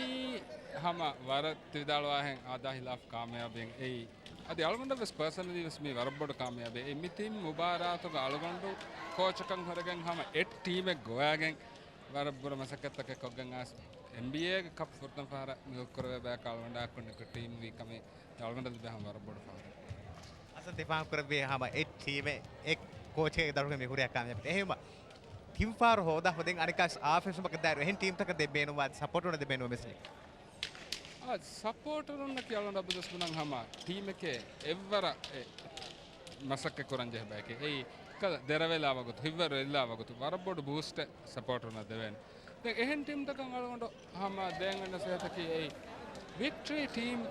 ހަމަ ވަރަށް ތި ވިދާޅުވާހެން އާދާ ހިލާފް ކާމިޔާބެއް އެއީ. އަދި އަޅުގަނޑަށް ވެސް ޕާސަނަލީ ވެސް މީ ވަރަށް ބޮޑު ކާމިޔާބެއް. އެ މި ތިން މުބާރާތުގަ އަޅުގަނޑު ކޯޗަކަށް ހުރެގެން ހަމަ އެއް ޓީމެއް ގޮވާގެން ވަރަށް ބުރަ މަސައްކަތްތަކެއް ކޮށްގެން އައިސް އެމްބީއޭގެ ކަޕް ފުރަތަމަ ފަހަރަށް މި ކުރެވޭ ބަޔަކާ އަޅުގަނޑާއެކު ނިކުތީމް ވީ ކަމެއް އަޅުގަނޑަށް ލިބޭ ހަމަ ވަރަށް ބޮޑު ފަހަރެއް. އަސަން ތި ފާހަގަ ކުރެއްވި ހަމަ އެއް ޓީމެއް އެއް ކޯޗެއްގެ ދަށުގަ މި ހުރިހާ ކާމިޔާބެއް. އެހެންވީމަ ތިން ފަހަރު ހޯދާ ހުރި ދެން އަނެއްކާވެސް އާފެސް ވަކި ދާއިރު އެހެން ޓީމްތަކަށް ދެ ބޭނުންވާ ސަޕޯޓު ދެ ބޭނުން ވެސް. އާ، ސަޕޯޓަރުންނަކީ އަޅުގަނޑު އަބަދުވެސް ބުނަން ހަމަ ޓީމެކޭ އެއްވަރަށް އެ މަސައްކަތް ކުރަން ޖެހޭ ބަޔެކޭ. އެއީ ކަލަ ދެރަވެލާ ވަގުތު، ހިތްވަރު އެއްލާ ވަގުތު ވަރަށް ބޮޑު ބޫސްޓެއް ސަޕޯޓަރުންނަށް ދެވޭނެ. ދެން އެހެން ޓީމްތަކަށް އަޅުގަނޑު ހަމަ ދޭން ނަސޭހަތަކީ އެއީ ވިކްޓްރީ ޓީމް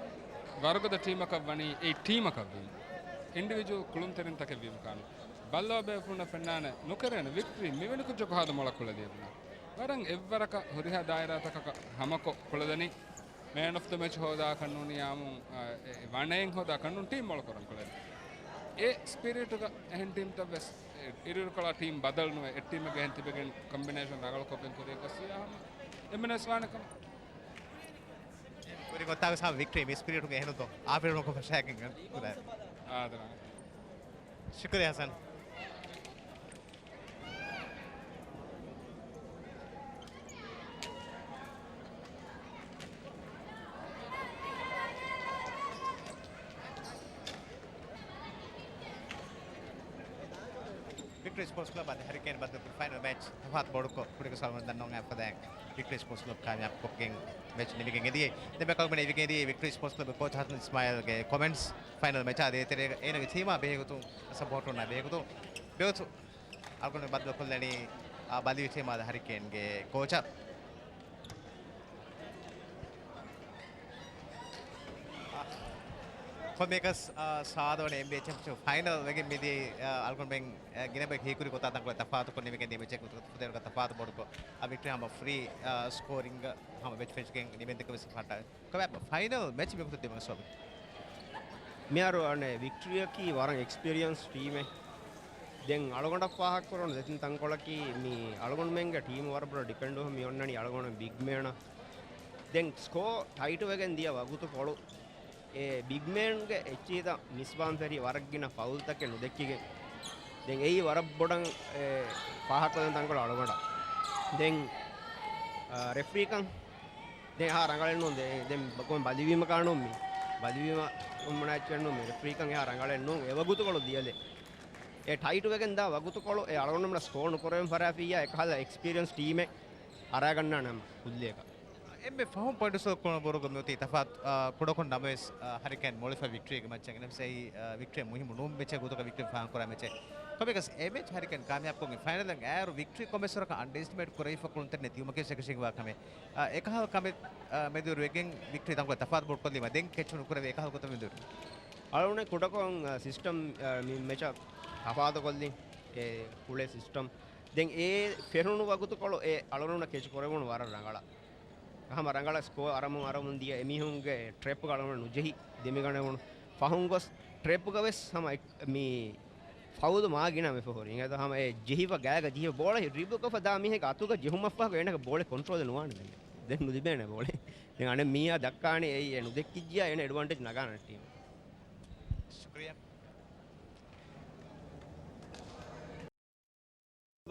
ވަރުގަދަ ޓީމަކަށް ވަނީ އެއީ ޓީމަކަށް ވީމަ. އިންޑިވިޖުއަލް ކުޅުންތެރިންތަކެއް ވީމަ ކާނު. ބައްލަވާ ބޭފުޅުންނަށް ފެންނާނެ ނުކެރޭނެ ވިކްޓްރީ މިވެނި ކުއްޖަކު ހާދަ މޮޅަށް ކުޅެލިޔަބުނާ. ވަރަށް އެއްވަރަކަށް ހުރިހާ ދާއިރާތަކަކަށް ހަމަކޮށް ކުޅެލަނީ. މޭން އޮފް ދަ މެޗް ހޯދާކަށް ނޫނީ އާމު، އެ، އެ، ވަނައެއް ހޯދާކަށް ނޫން ޓީމް މޮޅަކުރަން ކުޅެލި. އެ ސްޕިރިޓުގަ އެހެން ޓީމްތައް ވެސް، އެ، އިރުއިރުކޮޅާ ޓީމް ބަދަލު ނުވެ، އެއް ޓީމެއްގަ އެހެން ތިބެގެން ކޮމްބިނޭޝަން ރަނގަޅުކޮށްގެން ކުރިޔަށް ގޮއްސިޔާ ހަމަ އެންމެންވެސް ވާނެ ކަމަށް. ކުރިން އޮތާވެސް ހަމަ ވިކްޓްރީ މި ސްޕިރިޓުގެ އެހެނުތޯ އާފިރުނުކޮށް ފަށާގެން ކުރާ. އާދެ. ޝުކުރިއްޔާ ހަސަން. ވިކްޓްރީ ސްޕޯޓްސް ކްލަބް އަދި ހަރިކޭން ބައްދަލުކުރި ފައިނަލް މެޗް ތަފާތު ބޮޑުކޮށް، ކުޑަކޮށް ސަލްމަން ދަންނަވަން ފަދައިން ވިކްޓްރީ ސްޕޯޓްސް ކްލަބް ކާމިޔާބުކޮށްގެން މެޗް ނިމިގެން އެދިޔައީ. ދެން ބޭކަލުން ވެގެން އެދިޔައީ ވިކްޓްރީ ސްޕޯޓްސް ކްލަބް ކޯޗް ހަސަން އިސްމާއިލްގެ ކޮމެންޓްސް. ފައިނަލް މެޗާ ދޭތެރޭގަ އޭނަގެ ޓީމާ ބެހޭގޮތުން، ސަޕޯޓުންނާ ބެހޭގޮތުން ބެހޭގޮތުން އަޅުގަނޑު ބައްދަލުކޮށްލަނީ، އާ، ބަލިވި ޓީމާ ދަ ހަރިކޭންގެ ކޯޗަށް. ކޮންމެއަކަސް، އާ، ސާދަ ވަނީ އެންބީއޭ ޗެމްޕިއަންޝިޕް ފައިނަލް ވެގެން މިދިޔައީ، އާ، އަޅުގަނޑުމެން، އާ، ގިނަ ބަޔަކު ހީކުރި ގޮތާ ތަންކޮޅެއް ތަފާތުކޮށް ނިމިގެން ދިޔަ މެޗެއް ގޮތުގަ ފުދޭވަރަކަށް ތަފާތު ބޮޑުކޮށް، އާ، ވިކްޓްރީ ހަމަ ފްރީ، އާ، ސްކޯރިންގ ހަމަ މެޗް ފިނިޝްގެން ނިމެން ދެއްކެވި ސިފަ ހައްޓާ. ކޮބާ ފައިނަލް މެޗް މިވަގުތު ދިމަގަސްވަމުން. މިހާރު އަނެއް ވިކްޓްރީއަކީ ވަރަށް އެކްސްޕީރިއަންސް ޓީމެއް. ދެން އަޅުގަނޑަށް ފާހަގަކުރުނު ދެތިން ތަންކޮޅަކީ މި އަޅުގަނޑުމެންގެ ޓީމް ވަރަށް ބޮޑަށް ޑިޕެންޑު މި އޮންނަނީ އަޅުގަނޑު ބިގް މޭނަށް. ދެން ސްކޯ ޓައިޓު ވެގެން ދިޔަ ވަގުތުކޮޅު އެ ބިގް މޭންގެ އެއްޗިހިތައް މިސްވާން ތެރި ވަރަށް ގިނަ ފައުލްތަކެއް ނުދެއްކިގެން. ދެން އެއީ ވަރަށް ބޮޑަށް އެ ފާހަގަކޮށްލަން ތަންކޮޅު އަޅުގަނޑަށް. ދެން، އަ، ރެފްރީކަން ދެން އެހާ ރަނގަޅެއް ނޫން. ދެ-، ދެން ބަ-، ކޮން ބަލިވީމަ ކާނޫން މި. ބަލިވީމަ އޮންމަނާއްޗެއް ނޫން މި. ރެފްރީކަން އެހާ ރަނގަޅެއް ނޫން. އެ ވަގުތުކޮޅު ދިޔަލެ. އެ ޓައިޓު ވެގެން ދާ ވަގުތުކޮޅު އެ އަޅުގަނޑުމެންނަށް ސްކޯ ނުކުރެވެން ފަރާފިއްޔާ އެކަހަލަ އެކްސްޕީރިއަންސް ޓީމެއް އަރާގަންނާނެ ހަމަ ކުއްލިއަކަށް. އެންމެ ފަހުން ޕޮއިންޓްސް ކުޅުނު ބުރުގަ މިއޮތީ ތަފާތު، އާ، ކުޑަކޮށް ނަމަވެސް، އާ، ހަރިކޭން މޮޅިފަ ވިކްޓްރީގެ މެޗެއް ނަމަވެސް އެއީ، އާ، ވިކްޓްރީ މުހިއްމު ނޫން މެޗެއް ގޮތުގަ ވިކްޓްރީ ފާހަގަކުރާ މެޗެއް. ކޮބެކަސް އެ މެޗް ހަރިކޭން ކާމިޔާބުކޮށްގެން ފައިނަލަށް އައިއިރު ވިކްޓްރީ ކޮންމެސްވަރަކަށް އަންޑައިސްޓިމޭޓް ކުރެވިފަ ކުޅުންތެރިންނެއް ދިޔުމަކީ އެކަށީގެންވާ ކަމެއް. އާ، އެކަހަލަ ކަމެއް، އާ، މެދުވެރިވެގެން ވިކްޓްރީ ތަންކޮޅެއް ތަފާތު ބޮޑުކޮށްލީމަ ދެން ކެޗުނު ކުރެވޭ އެކަހަލަ ގޮތަށް މެދުވެރި. އަޅުގަނޑު ކުޑަކޮށް، އާ، ސިސްޓަމް، އާ، މި މެޗަށް ތަފާތުކޮށްލި އެ ކުޅޭ ސިސްޓަމް. ދެން އެ ފެށުނު ވަގުތުކޮޅު އެ އަޅުގަނޑު ކެޗު ކުރެވުނު ވަރަށް ރަނގަޅަށް. ހަމަ ރަނގަޅަށް ސްކޯ އަރަމުން އަރަމުން ދިޔަ އެމީހުންގެ ޓްރެޕްގަ އަޅުގަނޑު ނުޖެހި ދެމިގަނެވުނު. ފަހުން ގޮސް ޓްރެޕްގަ ވެސް ހަމަ އެ-، މި ފައުލު މާ ގިނަ މި ފަހުރި. އިނގޭތޯ ހަމަ އެ ޖެހިފަ ގާގަ ޖެހިފަ ބޯޅަ ޑްރިބްލް ކޮށްފަ ދާ މީހެއްގެ އަތުގަ ޖެހުމަށްފަހުގަ އޭނަގެ ބޯޅެ ކޮންޓްރޯލެއް ނުވާނެ ދެން. ދެން ނުލިބޭނެ ބޯޅެ. ދެން އަނެއް މީހާ ދައްކާނެ އެއީ އެ ނުދެއްކިއްޖިޔާ އޭނަ އެޑްވާންޓޭޖް ނަގާނެ ޓީމަށް. ޝުކުރިއްޔާ.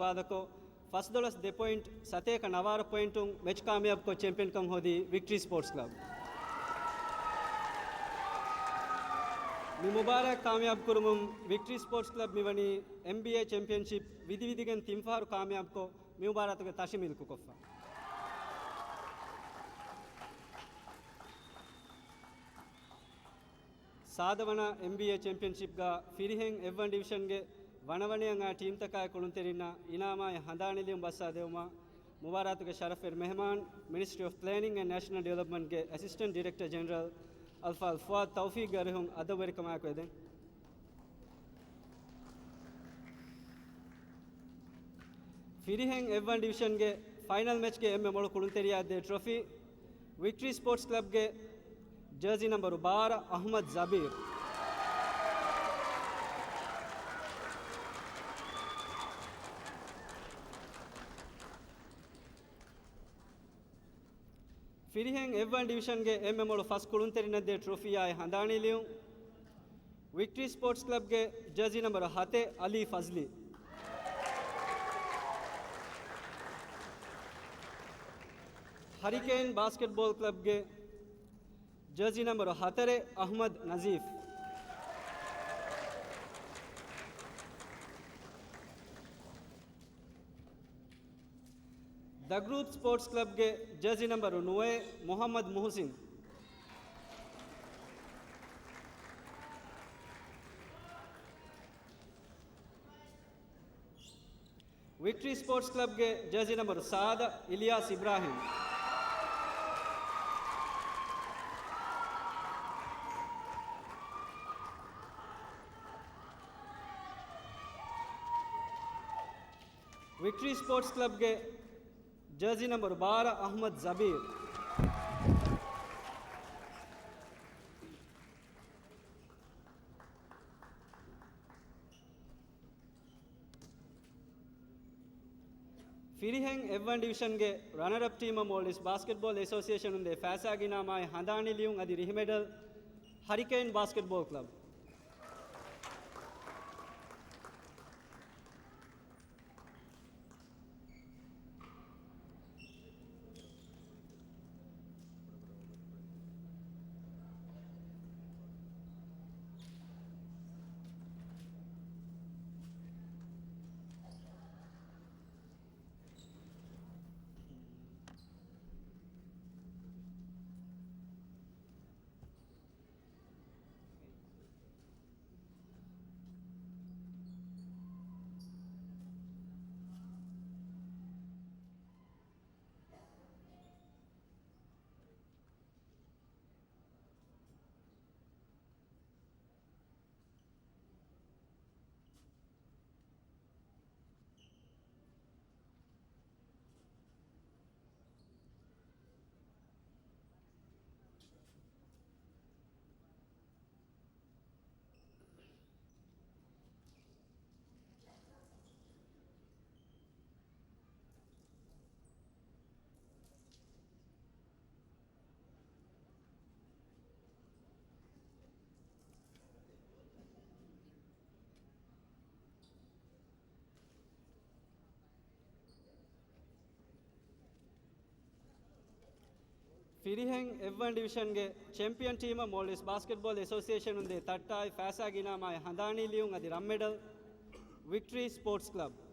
ވާދަކޮށް، ފަސްދޮޅަސް ދެ ޕޮއިންޓް ސަތޭކަ ނަވާރަ ޕޮއިންޓުން މެޗް ކާމިޔާބުކޮށް ޗެމްޕިއަންކަން ހޯދީ ވިކްޓްރީ ސްޕޯޓްސް ކްލަބް. މި މުބާރާތް ކާމިޔާބު ކުރުމުން ވިކްޓްރީ ސްޕޯޓްސް ކްލަބް މިވަނީ އެމްބީއޭ ޗެމްޕިއަންޝިޕް ވިދި ވިދިގެން ތިން ފަހަރު ކާމިޔާބުކޮށް، މި މުބާރާތުގެ ތަށި މިލްކުކޮށްފަ. ސާދަ ވަނަ އެމްބީއޭ ޗެމްޕިއަންޝިޕްގަ ފިރިހެން އެއް ވަން ޑިވިޝަންގެ ވަނަވަނައަށް އައި ޓީމްތަކާއި ކުޅުންތެރިންނަށް އިނާމާއި ހަނދާނީލިޔުން ބައްސަވާދެވުމަށް މުބާރާތުގެ ޝަރަފުވެރި މެހެމާން، މިނިސްޓްރީ އޮފް ޕްލޭނިންގ އެންޑް ނޭޝަނަލް ޑިވެލޮޕްމަންޓްގެ އެސިސްޓެންޓް ޑިރެކްޓަރ ޖެނެރަލް އަލްފާޟް ފުއާދު ތައުފީޤްގެ އަރިހުން އަދަބުވެރިކަމާއެކު އެދެން. ފިރިހެން އެއް ވަން ޑިވިޝަންގެ ފައިނަލް މެޗްގެ އެންމެ މޮޅު ކުޅުންތެރިޔާ ދޭ ޓްރޮފީ، ވިކްޓްރީ ސްޕޯޓްސް ކްލަބްގެ ޖާޒީ ނަމްބަރު ބާރަ އަޙްމަދު ޒަބީރު. ފިރިހެން އެއް ވަން ޑިވިޝަންގެ އެންމެ މޮޅު ފަސް ކުޅުންތެރިންނަށް ދޭ ޓްރޮފީއާއި ހަނދާނީ ލިޔުން، ވިކްޓްރީ ސްޕޯޓްސް ކްލަބްގެ ޖާޒީ ނަމްބަރު ހަތެއް، އަލީ ފަޒްލީ. ހަރިކޭން ބާސްކެޓްބޯލް ކްލަބްގެ ޖާޒީ ނަމްބަރު ހަތަރެއް، އަޙްމަދު ނަޒީފް. ދަގްރޫޕް ސްޕޯޓްސް ކްލަބްގެ ޖާޒީ ނަމްބަރު ނުވައެއް، މުޙައްމަދު މުޙުސިން. ވިކްޓްރީ ސްޕޯޓްސް ކްލަބްގެ ޖާޒީ ނަމްބަރު ސާދަ، އިލްޔާސް އިބްރާހިމް. ވިކްޓްރީ ސްޕޯޓްސް ކްލަބްގެ ޖާޒީ ނަމްބަރު ބާރަ، އަޙްމަދު ޒަބީރު. ފިރިހެން އެއްވަން ޑިވިޝަންގެ ރަނަރަޕް ޓީމަށް މޯލްޑިވްސް ބާސްކެޓްބޯލް އެސޯސިއޭޝަނުން ދޭ ފައިސާގެ އިނާމާއި ހަނދާނީ ލިޔުން އަދި ރިހިމެޑަލް ހަރިކެއިން ބާސްކެޓްބޯލް ކްލަބް. ފިރިހެން އެއްވަން ޑިވިޝަންގެ ޗެމްޕިއަން ޓީމަށް މޯލްޑިވްސް ބާސްކެޓްބޯލް އެސޯސިއޭޝަނުން ދޭ ތައްޓާއި ފައިސާގެ އިނާމާއި ހަނދާނީ ލިޔުން އަދި ރަންމެޑަލް ވިކްޓްރީ ސްޕޯޓްސް ކްލަބް.